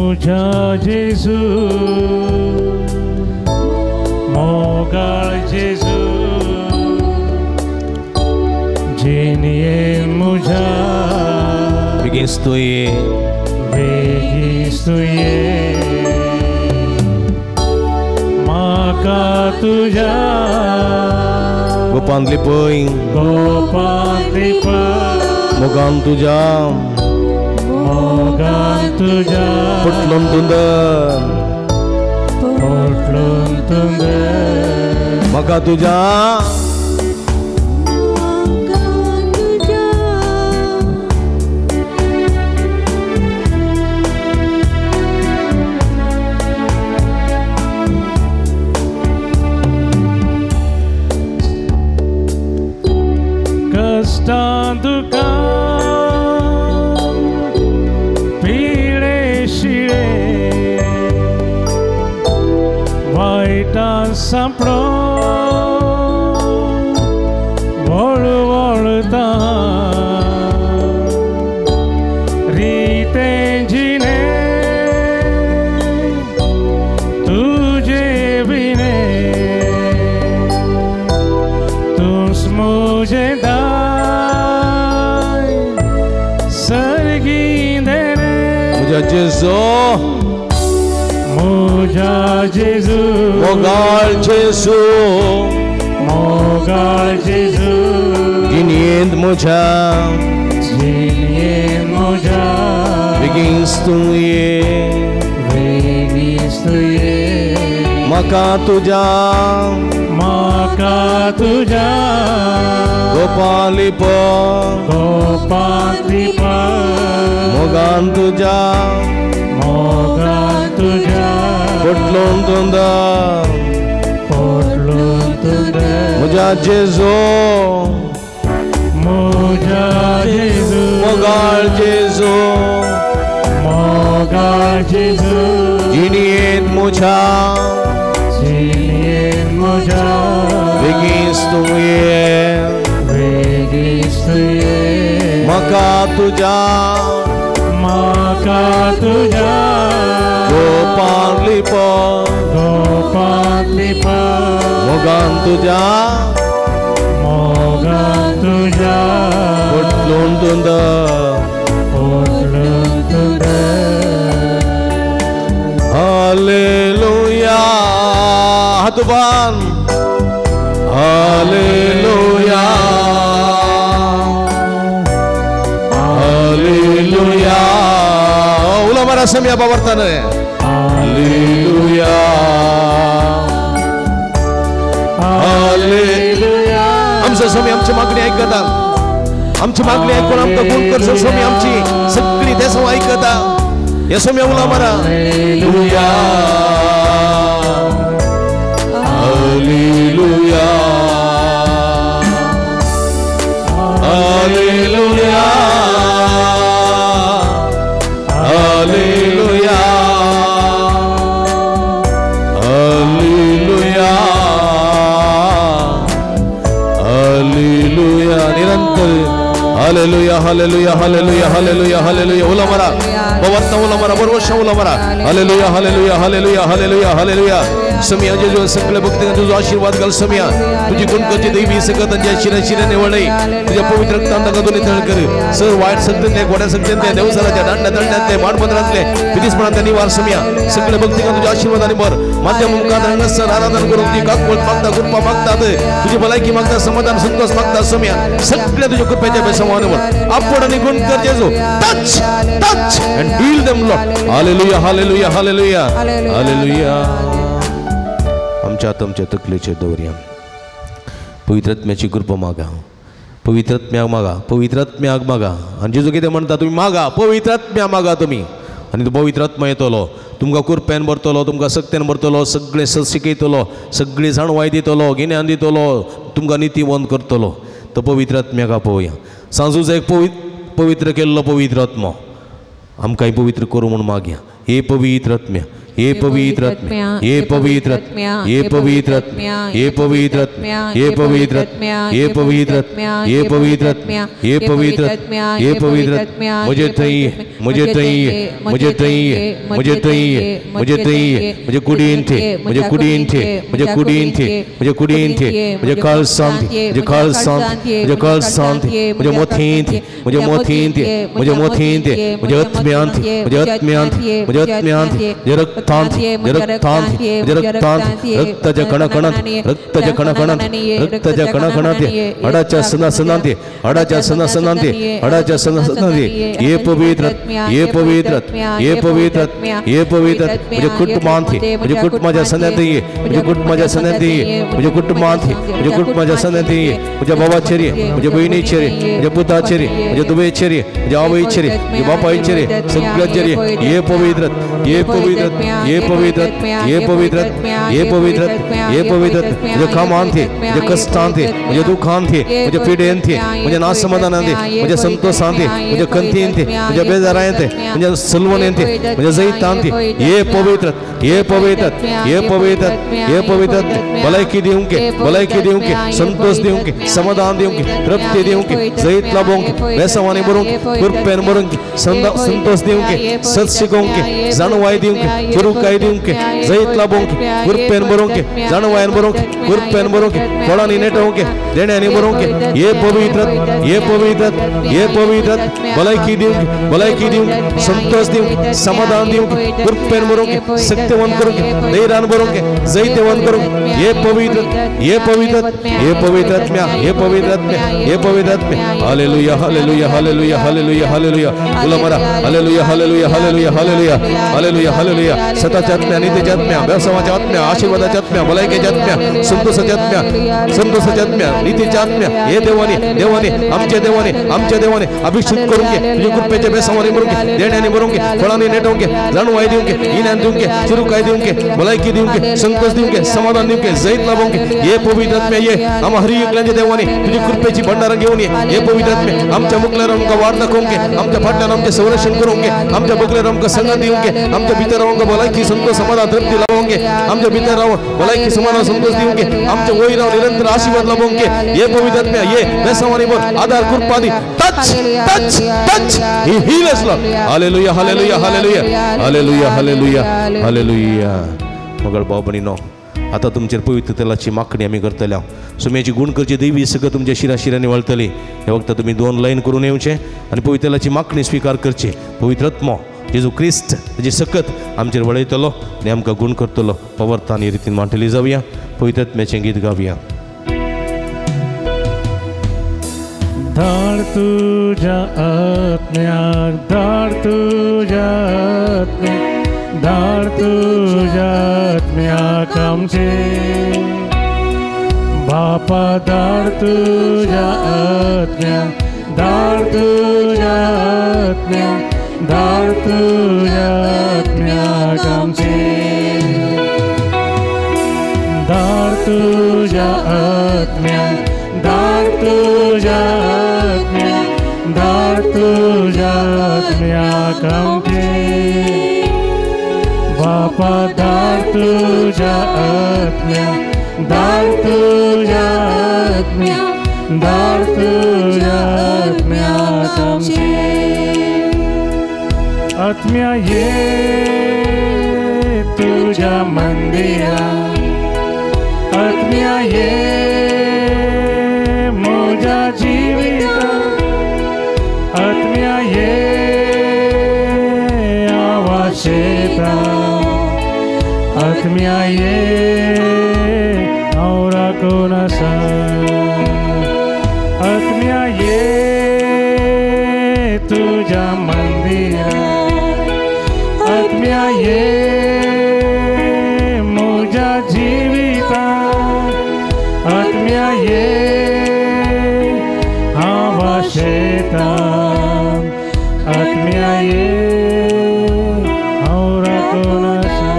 S1: मुझ्या जेजू मोगाळ जेजू जिणयेन मुझ्या
S2: बेगीन तुये
S1: बेगीन तुये म्हाका तुज्या
S2: गोपांतली पय
S1: गोपांतली पय
S2: मोगान तुज्या
S1: मोगान तुज्या
S2: पोटलोन तुंदर
S1: पोटलोन तुंदर
S2: म्हाका तुज्या
S1: कष्टां दुकान पिळे शिळे वायटां सांपडो वळवळता रिते जिणे तुजे विणे तूंच मुझे
S2: मुझा जेजू
S1: मुझा जेजू
S2: मोगाळ जेजू
S1: मोगाळ जेजू
S2: जिणयेंत मुझ्या
S1: जिणयेंत मुझ्या
S2: बेगीन तुये
S1: बेगीन तुये
S2: म्हाका तुज्या
S1: म्हाका तुज्या
S2: गोपाली
S1: गोपाली
S2: मोगान तुज्या
S1: मोगान तुज्या
S2: पोटलोन तुंदर
S1: पोटलोन तुंदर
S2: मुझ्या जेजू
S1: मुझ्या जेजू
S2: मोगाळ जेजू
S1: मोगाळ जेजू
S2: जिणयेंत मुझ्या
S1: जिणयेंत मुझ्या
S2: बेगीन तुये
S1: बेगीन तुये
S2: म्हाका तुज्या
S1: म्हाका तुज्या
S2: गोपांतली
S1: गोपांतली
S2: मोगान तुज्या
S1: मोगान तुज्या
S2: पोटलोन तुंदर
S1: पोटलोन तुंदर
S2: हालेलुया हात बांद हालेलुया हालेलुया उलो मारा सम्या बाबरताने हालेलुया हालेलुया आमचं स्वामी आमची मागणी ऐकता आमची मागणी ऐकून आमकां गुण करचो स्वामी आमची सगळी देसां ऐकता हे स्वामी उलो मारा hallelujah hallelujah hallelujah hallelujah hallelujah hallelujah निरंतर hallelujah hallelujah hallelujah hallelujah hallelujah उलो मारा बवत्ता उलो मारा बरवशा उलो मारा hallelujah hallelujah hallelujah hallelujah hallelujah समिया जेजू सगळ्या भक्तींना तुझो आशीर्वाद घाल समिया तुझी गुणकरची दैवी सकत त्यांच्या शिरा शिऱ्याने वळई तुझ्या पवित्र रक्तान ताका दोन्ही तळ कर सर वाईट शक्तींतले गोड्या शक्तींतले देवसराच्या दांड्या दंड्यांतले माडबंदरांतले विधिस्मरणांतले निवार समिया सगळ्या भक्तींना तुझ्या आशीर्वादाने भर माझ्या मुखात हांगासर आराधन करून तुझी काकवत मागता कृपा मागतात तुझी भलायकी मागता समाधान संतोष मागता समिया सगळ्या तुझ्या कृपेच्या बेसमाने भर आपण आणि गुण कर जेजू touch touch and heal them Lord hallelujah hallelujah hallelujah hallelujah आमच्या आमच्या तकलेचेर दवरया पवित्रत्म्याची कृपा मागा पवित्रत्म्याक मागा पवित्रत्म्याक मागा आनी जेजू कितें म्हणटा तुमी मागा पवित्रत्म्या मागा तुमी आनी तो पवित्रात्मा येतलो तुमकां कुरप्यान भरतलो तुमकां सक्त्यान भरतलो सगळें सत शिकयतलो सगळी जाणवाय दितलो गिन्यान दितलो तुमकां नितीवंत करतलो तो पवित्रात्म्याक आपोवया सांजूच एक पवित्र केल्लो पवित्रात्मो आमकांय पवित्र करूं म्हूण मागया हे पवित्रात्म्या हे पवित्र आत्म्या, हे पवित्र आत्म्या, हे पवित्र आत्म्या, हे पवित्र आत्म्या, हे पवित्र आत्म्या, हे पवित्र आत्म्या, हे पवित्र आत्म्या, हे पवित्र आत्म्या, हे पवित्र आत्म्या, म्हजे थंय, म्हजे थंय, म्हजे थंय, म्हजे थंय, म्हजे थंय, म्हजे कुडींत, म्हजे कुडींत, म्हजे कुडींत, म्हजे कुडींत, म्हजे काळसांत, म्हजे काळसांत, म्हजे काळसांत, म्हजे मोथींत, म्हजे मोथींत, म्हजे मोथींत, म्हजे आत्म्यांत, म्हजे आत्म्यांत, म्हजे आत्म्यांत, म्हजे रक्तांत, म्हजे रक्तांत, म्हजे रक्तांत, रक्ताच्या कणाकणांत, रक्ताच्या कणाकणांत, रक्ताच्या कणाकणांत, हाडाच्या सणासणांत, हाडाच्या सणासणांत, हाडाच्या सणासणांत, हे पवित्र, हे पवित्र, हे पवित्र, हे पवित्र, म्हजे कुटुंबांत, म्हजे कुटुंबाच्या सन्यांत, म्हजे कुटुंबाच्या सन्यांत, म्हजे कुटुंबांत, म्हजे कुटुंबाच्या सन्यांत, म्हज्या बाबाचेर, म्हज्या भयणीचेर, म्हज्या पुताचेर, म्हज्या दुबेचेर, म्हज्या आवयचेर, म्हज्या बापायचेर, सगळ्यांचेर हे पवित्र, हे पवित्र, हे पवित्र, हे पवित्र, हे पवित्र, हे पवित्र, म्हज्या कामांत, म्हज्या कश्टांत, म्हज्या दुखांत, म्हज्या पिडेंत, म्हज्या नासमाधानांत, म्हज्या संतोषांत, म्हज्या कंतींत, म्हज्या बेजारांत, म्हज्या सलवणेंत, म्हज्या जैतांत, हे पवित्र, हे पवित्र, हे पवित्र, हे पवित्र, भलायकी दिवंक, भलायकी दिवंक, संतोष दिवंक, समाधान दिवंक, तृप्ती दिवंक, जैत लाभोवंक, बेसवानी बरोवंक, कृपेन बरोवंक, संतोष दिवंक, सत शिकोवंक, जाणवाय दिवंक, चुरुकाय दिवंक, जैत लाभोवंक, कृपेन बरोवंक, जाणवायन बरोवंक, कृपेन बरोवंक, फळांनी नेटोवंक, देण्यांनी बरोवंक, हे पवित्र, हे पवित्र, हे पवित्र, भलायकी दिवंक, भलायकी दिवंक, संतोष दिवंक, समाधान दिवंक, कृपेन बरोवंक, शक्तिवंत करूंक, धैर्यान बरोवंक, जैतवंत करूंक, हे पवित्र, हे पवित्र, हे पवित्र आत्म्या, हे पवित्र आत्म्या, हे पवित्र आत्म्या, hallelujah, hallelujah, hallelujah, hallelujah, hallelujah, बोला मारा, hallelujah, hallelujah, hallelujah, hallelujah, hallelujah, hallelujah, सताच्या आत्म्या, नीतीच्या आत्म्या, व्यवसायाच्या आत्म्या, आशीर्वादाच्या आत्म्या, भलायकेच्या आत्म्या, संतोषाच्या आत्म्या, संतोषाच्या आत्म्या, नीतीच्या आत्म्या, हे देवाने, देवाने, आमच्या देवाने, आमच्या देवाने अभिषेक करूंक, तुझ्या कृपेच्या बेसावाने भरूंक, देण्याने भरूंक, फळांनी नेटवंक, जाणवाय दिवंक, इनाम दिवंक, चिरुकाय दिवंक, भलायकी दिवंक, संतोष दिवंक, समाधान दिवंक, जैत लाभोवंक, हे पवित्र आत्म्या ये आम्हा हरी एकल्यांच्या देवाने तुझी कृपेची भंडारा घेऊन ये, हे पवित्र आत्म्या आमच्या मुखल्यार आमकां वाट दाखोवंक, आमच्या फाटल्यान आमचें संरक्षण करूंक, आमच्या बगल्यार आमकां संगत दिवंक, आमच्या भितर आमकां भलायकी संतोष समाधान तृप्ती लावंक, आमच्या भितर रावन भलायकी समाधान संतोष दिवंक, आमच्या वयर रावन निरंतर आशीर्वाद लाभोवंक, हे पवित्र आत्म्या ये बेसावानी भर आधार कृपा दी, touch touch touch, he heal us Lord, hallelujah, hallelujah, hallelujah, hallelujah, hallelujah, hallelujah. मगळ भाव भयणीनो, आतां तुमचेर पवित्र तेलाची मागणी आमी करतले. सुम्याची गुण करची देवी सगळं तुमच्या शिरा शिरांनी वळटली. हे वखता तुमी दोन लायन करून येवचें आनी पवित्र तेलाची मागणी स्विकार करची. पवित्र आत्मो जेजू क्रिस्त ताजी सकत आमचेर वळयतलो आनी आमकां गुण करतलो. पवर्तान हे रितीन मांडली जावया, पवित्र आत्म्याचें गीत गावया.
S1: धाड तुझ्या आत्म्याक, धाड तुझ्या आत्म्याक, धाड तुझ्या आत्म्याक आमचे बापा, धाड तुझ्या आत्म्याक, धाड तुझ्या आत्म्याक, धाड तुझ्या आत्म्याक आमचे, धाड तुझ्या आत्म्याक, धाड तुझ्या आत्म्याक, धाड तुझ्या आत्म्याक आमचे बापा, धाड तुझ्या आत्म्याक, धाड तुझ्या आत्म्याक, धाड तुझ्या आत्म्याक आमचे. आत्म्या ये तुझ्या मंदिरा, आत्म्या ये म्हज्या जिविता, आत्म्या ये आवाशेता, आत्म्या ये हांव राखून आसा, आत्म्या ये तुझ्या मंदिरा, आत्म्या ये म्हज्या जिविता, आत्म्या ये हांव आशेता, आत्म्या ये हांव राखून आसा.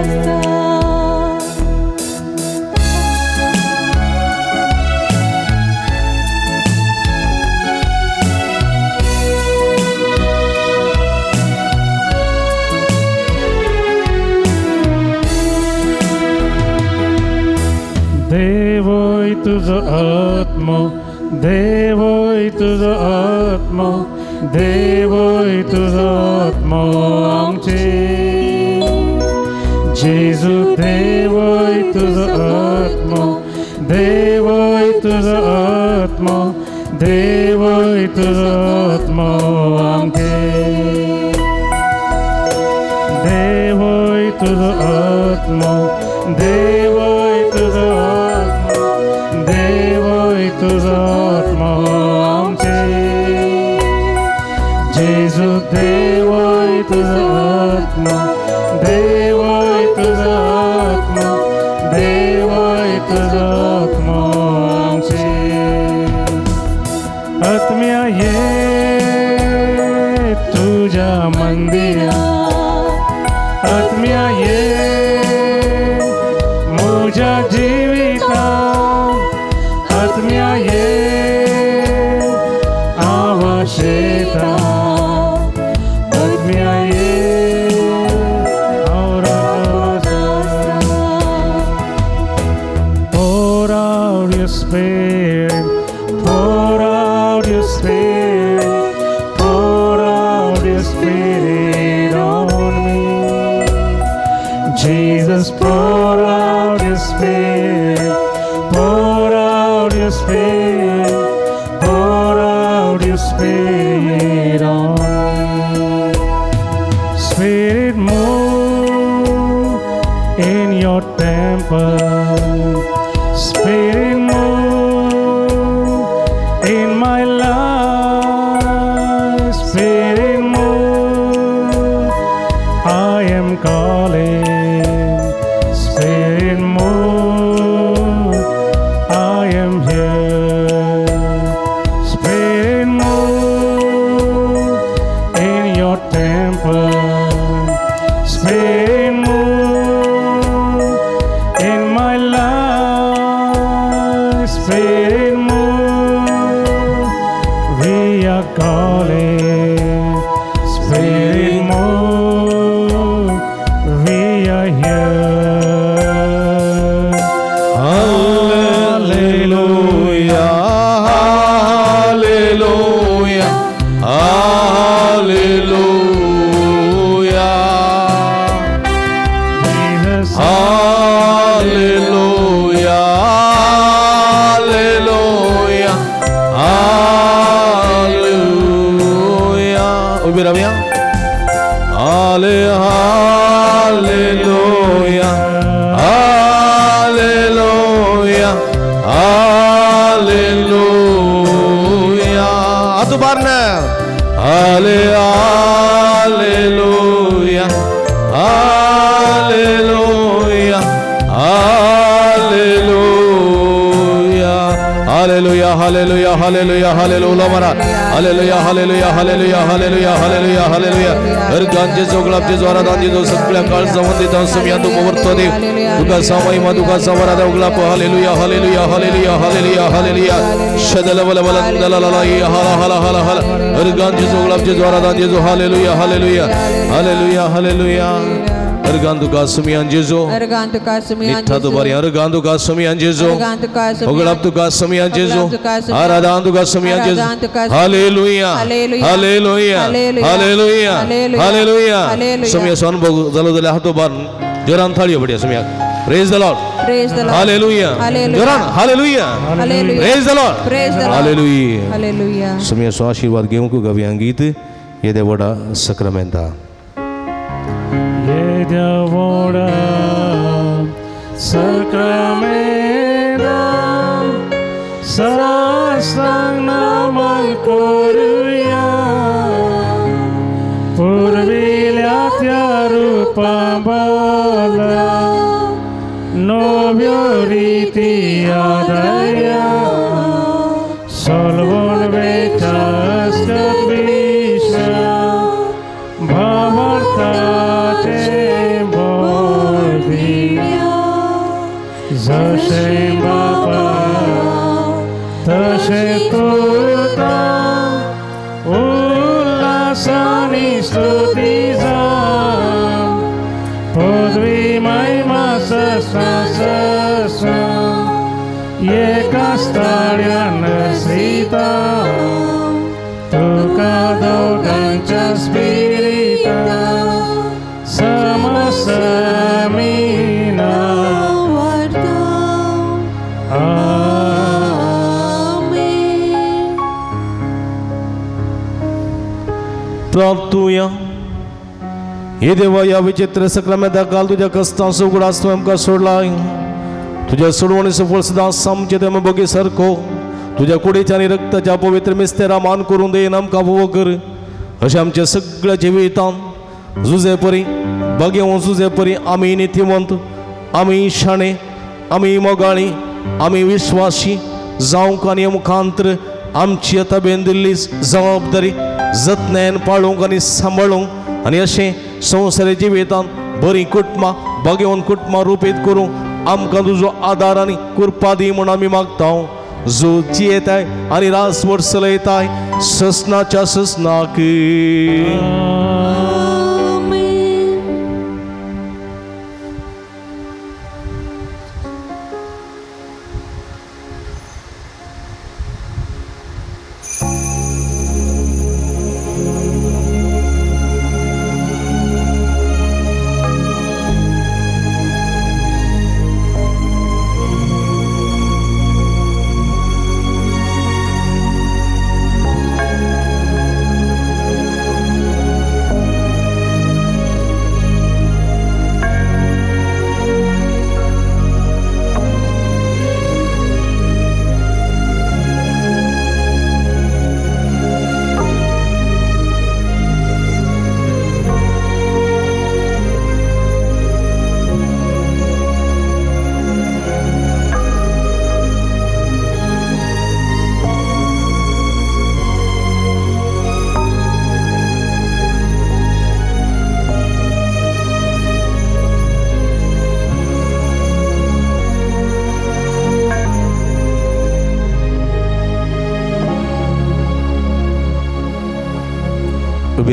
S1: देवय तुजो आत्मो, देवय तुजो आत्मो, देवय तुजो आत्मो आमचे। जेजू देवय तुजो आत्मो, देवय तुजो आत्मो, देवय तुजो आत्मो आमचे। देवय तुजो आत्मो, देवय तुजो आत्मो, देवय तुजो आत्मो आमचे। जेजू देवय तुजो आत्मो, देवय तुजो आत्मो, देवय तुजो आत्मो आमचे। आत्म्या ये तुझ्या मंदिरा, आत्म्या ये म्हज्या जिविता, आत्म्या ये आवाशेता, आत्म्या ये Pour out your spirit, pour out your spirit, pour out your spirit on me. Jesus, pour out your spirit, pour out your spirit, pour out your spirit on me. Spirit, move in your temple. Spirit, move in my life. Spirit, move, I am calling. Spirit, move, I am here. Spirit, move in your temple. Spirit, move in my life. Spirit, move, we are calling. Spirit, move, we are here.
S5: Hallelujah, hallelujah, hallelujah.
S1: Jesus,
S5: hallelujah, hallelujah, hallelujah. उभी रावया. Hallelujah, hallelujah, hallelujah. आतु बारना. Hallelujah, hallelujah, hallelujah, hallelujah, hallelujah, hallelujah, hallelujah. मारा. Hallelujah, hallelujah, hallelujah, hallelujah, hallelujah, hallelujah. Organ जेजू, गुलाब जेजू, आराधन जेजू, सगळ्या काळ जावन दिता सुमया तूं पवर्तो देव. तुका सामाई तुका सावरादा उगलाप. Hallelujah, hallelujah, hallelujah, hallelujah, hallelujah. शदल बल बल दल ला ला हाला हाला हाला हाला. अर्गान जेजू, गुलाब जेजू, आराधन जेजू. Hallelujah, hallelujah, hallelujah, hallelujah. Organ तुका सुमयान जेजू,
S7: अर्गान तुका सुमयान
S2: निठ्ठा दुबारी. अर्गान तुका सुमयान जेजू,
S7: अर्गान तुका सुमयान,
S2: उगलाप तुका सुमयान जेजू, आराधन तुका सुमयान जेजू. Hallelujah, hallelujah, hallelujah, hallelujah. Somaiya अनुभव जालो जाल्यार हात उबार जोरान थाळयो पडया सुमयाक. Praise the Lord,
S7: praise the Lord.
S2: Hallelujah, जोरान hallelujah. Praise the Lord,
S7: praise the Lord.
S2: Hallelujah,
S7: hallelujah.
S2: सुमयाचो आशीर्वाद घेवंक गावया गीत येदे व्हडा सक्रामेंता.
S1: येद्या व्हडा सक्रामेंता साष्टांग नमन करुया, पुर्विल्या त्या रुपा बदला नव्यो रिती आदया, सोलवण वेचासकत विश्वा भावार्थाचे बोधिया. जशें बापा तशें पुता उल्हासानी स्तुती जावं, पदवी महिमा ससा ससा एकाच ताळ्यान सीता तुका दोगांच्या स्पिरिता समसमीना
S5: प्राप्तुया हे देवा ह्या विचित्र सक्रामेंता काल तुज्या कश्टांचो उगडास तुवें आमकां सोडलाय. तुज्या सोडवणीचो फळ सदां आमचे ते बगे सारको तुज्या कुडीच्या आनी रक्ताच्या पवित्र मिस्तेरा मान करून देन आमकां फावो कर. अशें आमच्या सगळ्या जिवितांत जुजे परी बगेवन जुजे परी आमी नितीवंत, आमी शाणे, आमी मोगाळी, आमी विश्वासी जावंक आनी मुखांतर आमची आतां दिल्ली जबाबदारी जतनायेन पाळूंक आनी सांबाळूंक आनी अशें संवसारी जिवितांत बरीं कुटुंबां बगेवन कुटुंबां रुपीत करूंक आमकां तुजो आदार आनी कृपा दी म्हूण आमी मागता. जो जियेताय आनी रासवट चलयताय ससनाच्या ससनाक.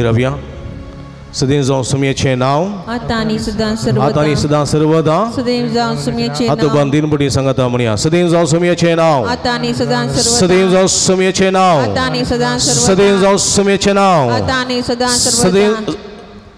S5: रव्या सदैव जावं सुमयेचें नांव
S7: आतां आनी सदां सर्वदा,
S5: आतां आनी सदां सर्वदा
S7: सदैव जावं सुमयेचें नांव.
S5: हात बांदीन पटी सांगता म्हणया सदैव जावं सुमयेचें नांव
S7: आतां आनी सदां सर्वदा
S5: सदैव जावं सुमयेचें नांव
S7: आतां आनी सदां सर्वदा
S5: सदैव जावं सुमयेचें नांव
S7: आतां आनी सदां
S5: सदैव
S7: सर्वदा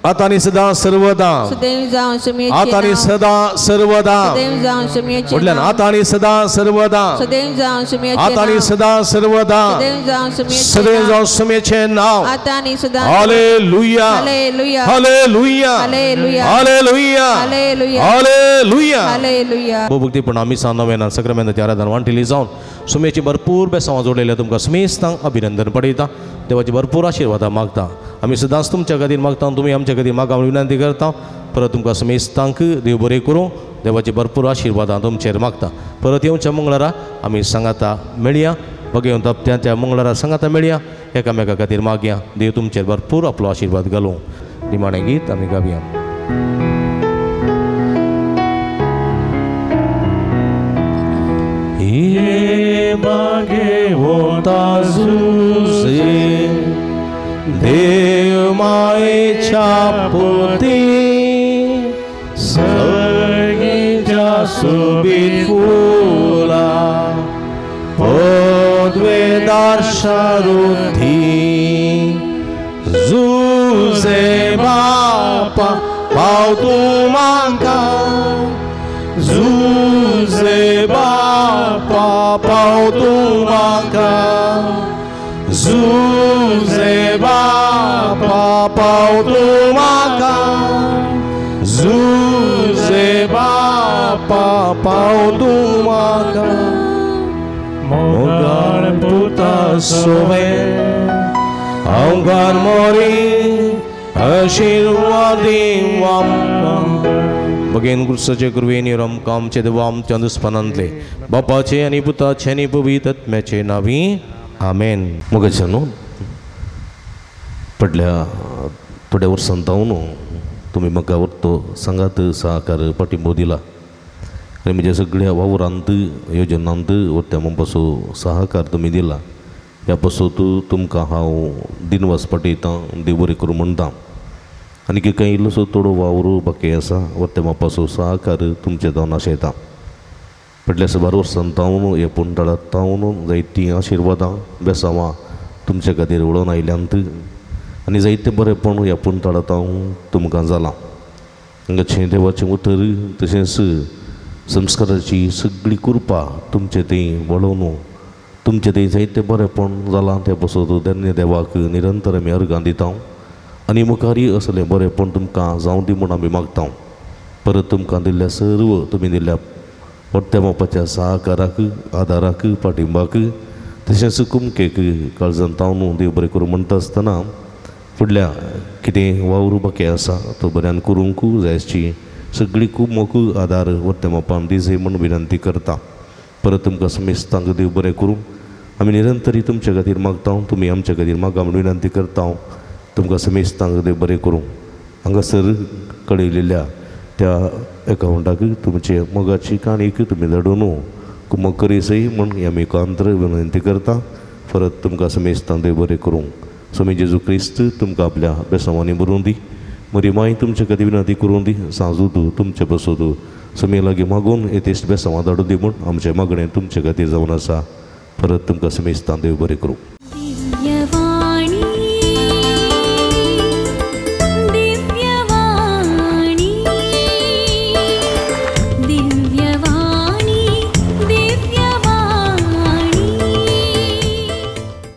S5: आतां आनी सदां सर्वदा
S7: सदैव जावं सुमयेचें
S5: आतां आनी सदां सर्वदा
S7: सदैव जावं सुमयेचें
S5: म्हटल्यार आतां आनी सदां सर्वदा
S7: सदैव जावं सुमयेचें
S5: आतां आनी सदां सर्वदा
S7: सदैव जावं सुमयेचें
S5: सदैव जावं सुमयेचें नांव
S7: आतां आनी सदां.
S5: Hallelujah
S7: hallelujah
S5: hallelujah
S7: hallelujah
S5: hallelujah
S7: hallelujah
S5: hallelujah
S7: hallelujah.
S5: भोवभक्तीपण आमी सान नवेना सक्रामेंताची आराधना वांटिली जावन सुमेची भरपूर बेसांवां जोडलेल्या तुमकां सुमेस्तांक अभिनंदन पडयता. देवाची भरपूर आशिर्वादां मागता. आमी सदांच तुमच्या खातीर मागता, तुमी आमच्या खातीर मागा म्हूण विनंती करता. परत तुमकां समेस्तांक देव बरें करूं, देवाची भरपूर आशिर्वादां तुमचेर मागता. परत येवच्या मंगळारा आमी सांगाता मेळया, बगेवन तपत्यांच्या मंगळारा सांगाता मेळया. एकामेका खातीर मागया, देव तुमचेर भरपूर आपलो आशिर्वाद घालूं. निमाणें गीत आमी गावया. हे बागे वता जुजे देव मायेच्या पोती सर्गीच्या सोबीत फुला पदवेदार शारुधी जुजे बापा पाव तूं म्हाका जुजे बापा पाव तूं म्हाका जुजे बापा पाव तूं म्हाका जुजे बापा पाव तूं म्हाका. मोगाळ पुता सोवे अवघार मोरी आशिर्वादी आमकां. बगेन गुरुसाचे कृपेन आमकां आमचे देवा आमच्या दुस्पनांतले बापाचे आनी पुताचे आनी पवित्र आत्म्याचे नांवी आमेन. मोगाचे न्हू पडल्या थोड्या वर्सां जावन तुमी म्हाका व्हरतो सांगात सहकार पाठिंबो दिला आनी म्हज्या सगळ्या वावरांत योजनांत व्हरत्या म्हणपाचो सहकार तुमी दिला. ह्या पासत तुमकां हांव दिनवास पाठयतां, देव बरें करूं म्हणटा. आनी कांय इल्लोसो थोडो वावर बाकी आसा, व्हरत्या मापाचो सहकार तुमचे जावन आशयता.
S2: फाटल्या साबार वर्सां तावन ह्या पुंटाळांत तावन जायतीं आशिर्वादां बेसांवां तुमच्या खातीर उडोवन आयल्यांत आनी जायतें बरेंपण ह्या पुंटाळांत हांव तुमकां जालां. हांगाचें देवाचें उतर तशेंच संस्काराची सगळी कृपा तुमचे थंय वळोवन तुमचें थंय जायतें बरेंपण जालां तें पासत धन्य देवाक निरंतर आमी अर्गां दिता आनी मुखारय असलें बरेंपण तुमकां जावं दी म्हूण आमी मागता. परत तुमकां दिल्ल्या सर्व तुमी दिल्ल्या परत्या बापाच्या सहकाराक आदाराक पाठिंबाक तशेंच कुमकेक काळजान तावन देव बरें करूं म्हणटा आसतना फुडल्या कितें वावर बाकी आसा तो बऱ्यान करूंक जायची सगळी खूब मोक आदार वरत्या बापान दिजय म्हूण विनंती करता. परत तुमकां समेस्तांक देव बरें करूं आमी निरंतरी तुमच्या खातीर मागता तुमी आमच्या खातीर मागा म्हूण विनंती करता. तुमकां समेस्तांक देव बरें करूं. हांगासर कळयलेल्या त्या एकावंटाक तुमचे मोगाची काणीक तुमी धाडून कुमक करीसय म्हूण आमी कांत्र विनंती करता. परत तुमकां समेस्तांक देव बरें करूं. स्वामी जेजू क्रिस्त तुमकां आपल्या बेसांवांनी बरोवन दी, मरी माय तुमचे खातीर विनंती करूं दी, सांजू तूं तुमचे बसोत स्वामी लागीं मागून येतेश बेसांवां धाडूं दी म्हूण आमचें मागणें तुमचे खातीर जावन आसा. परत तुमकां समेस्तांक देव बरें करूं.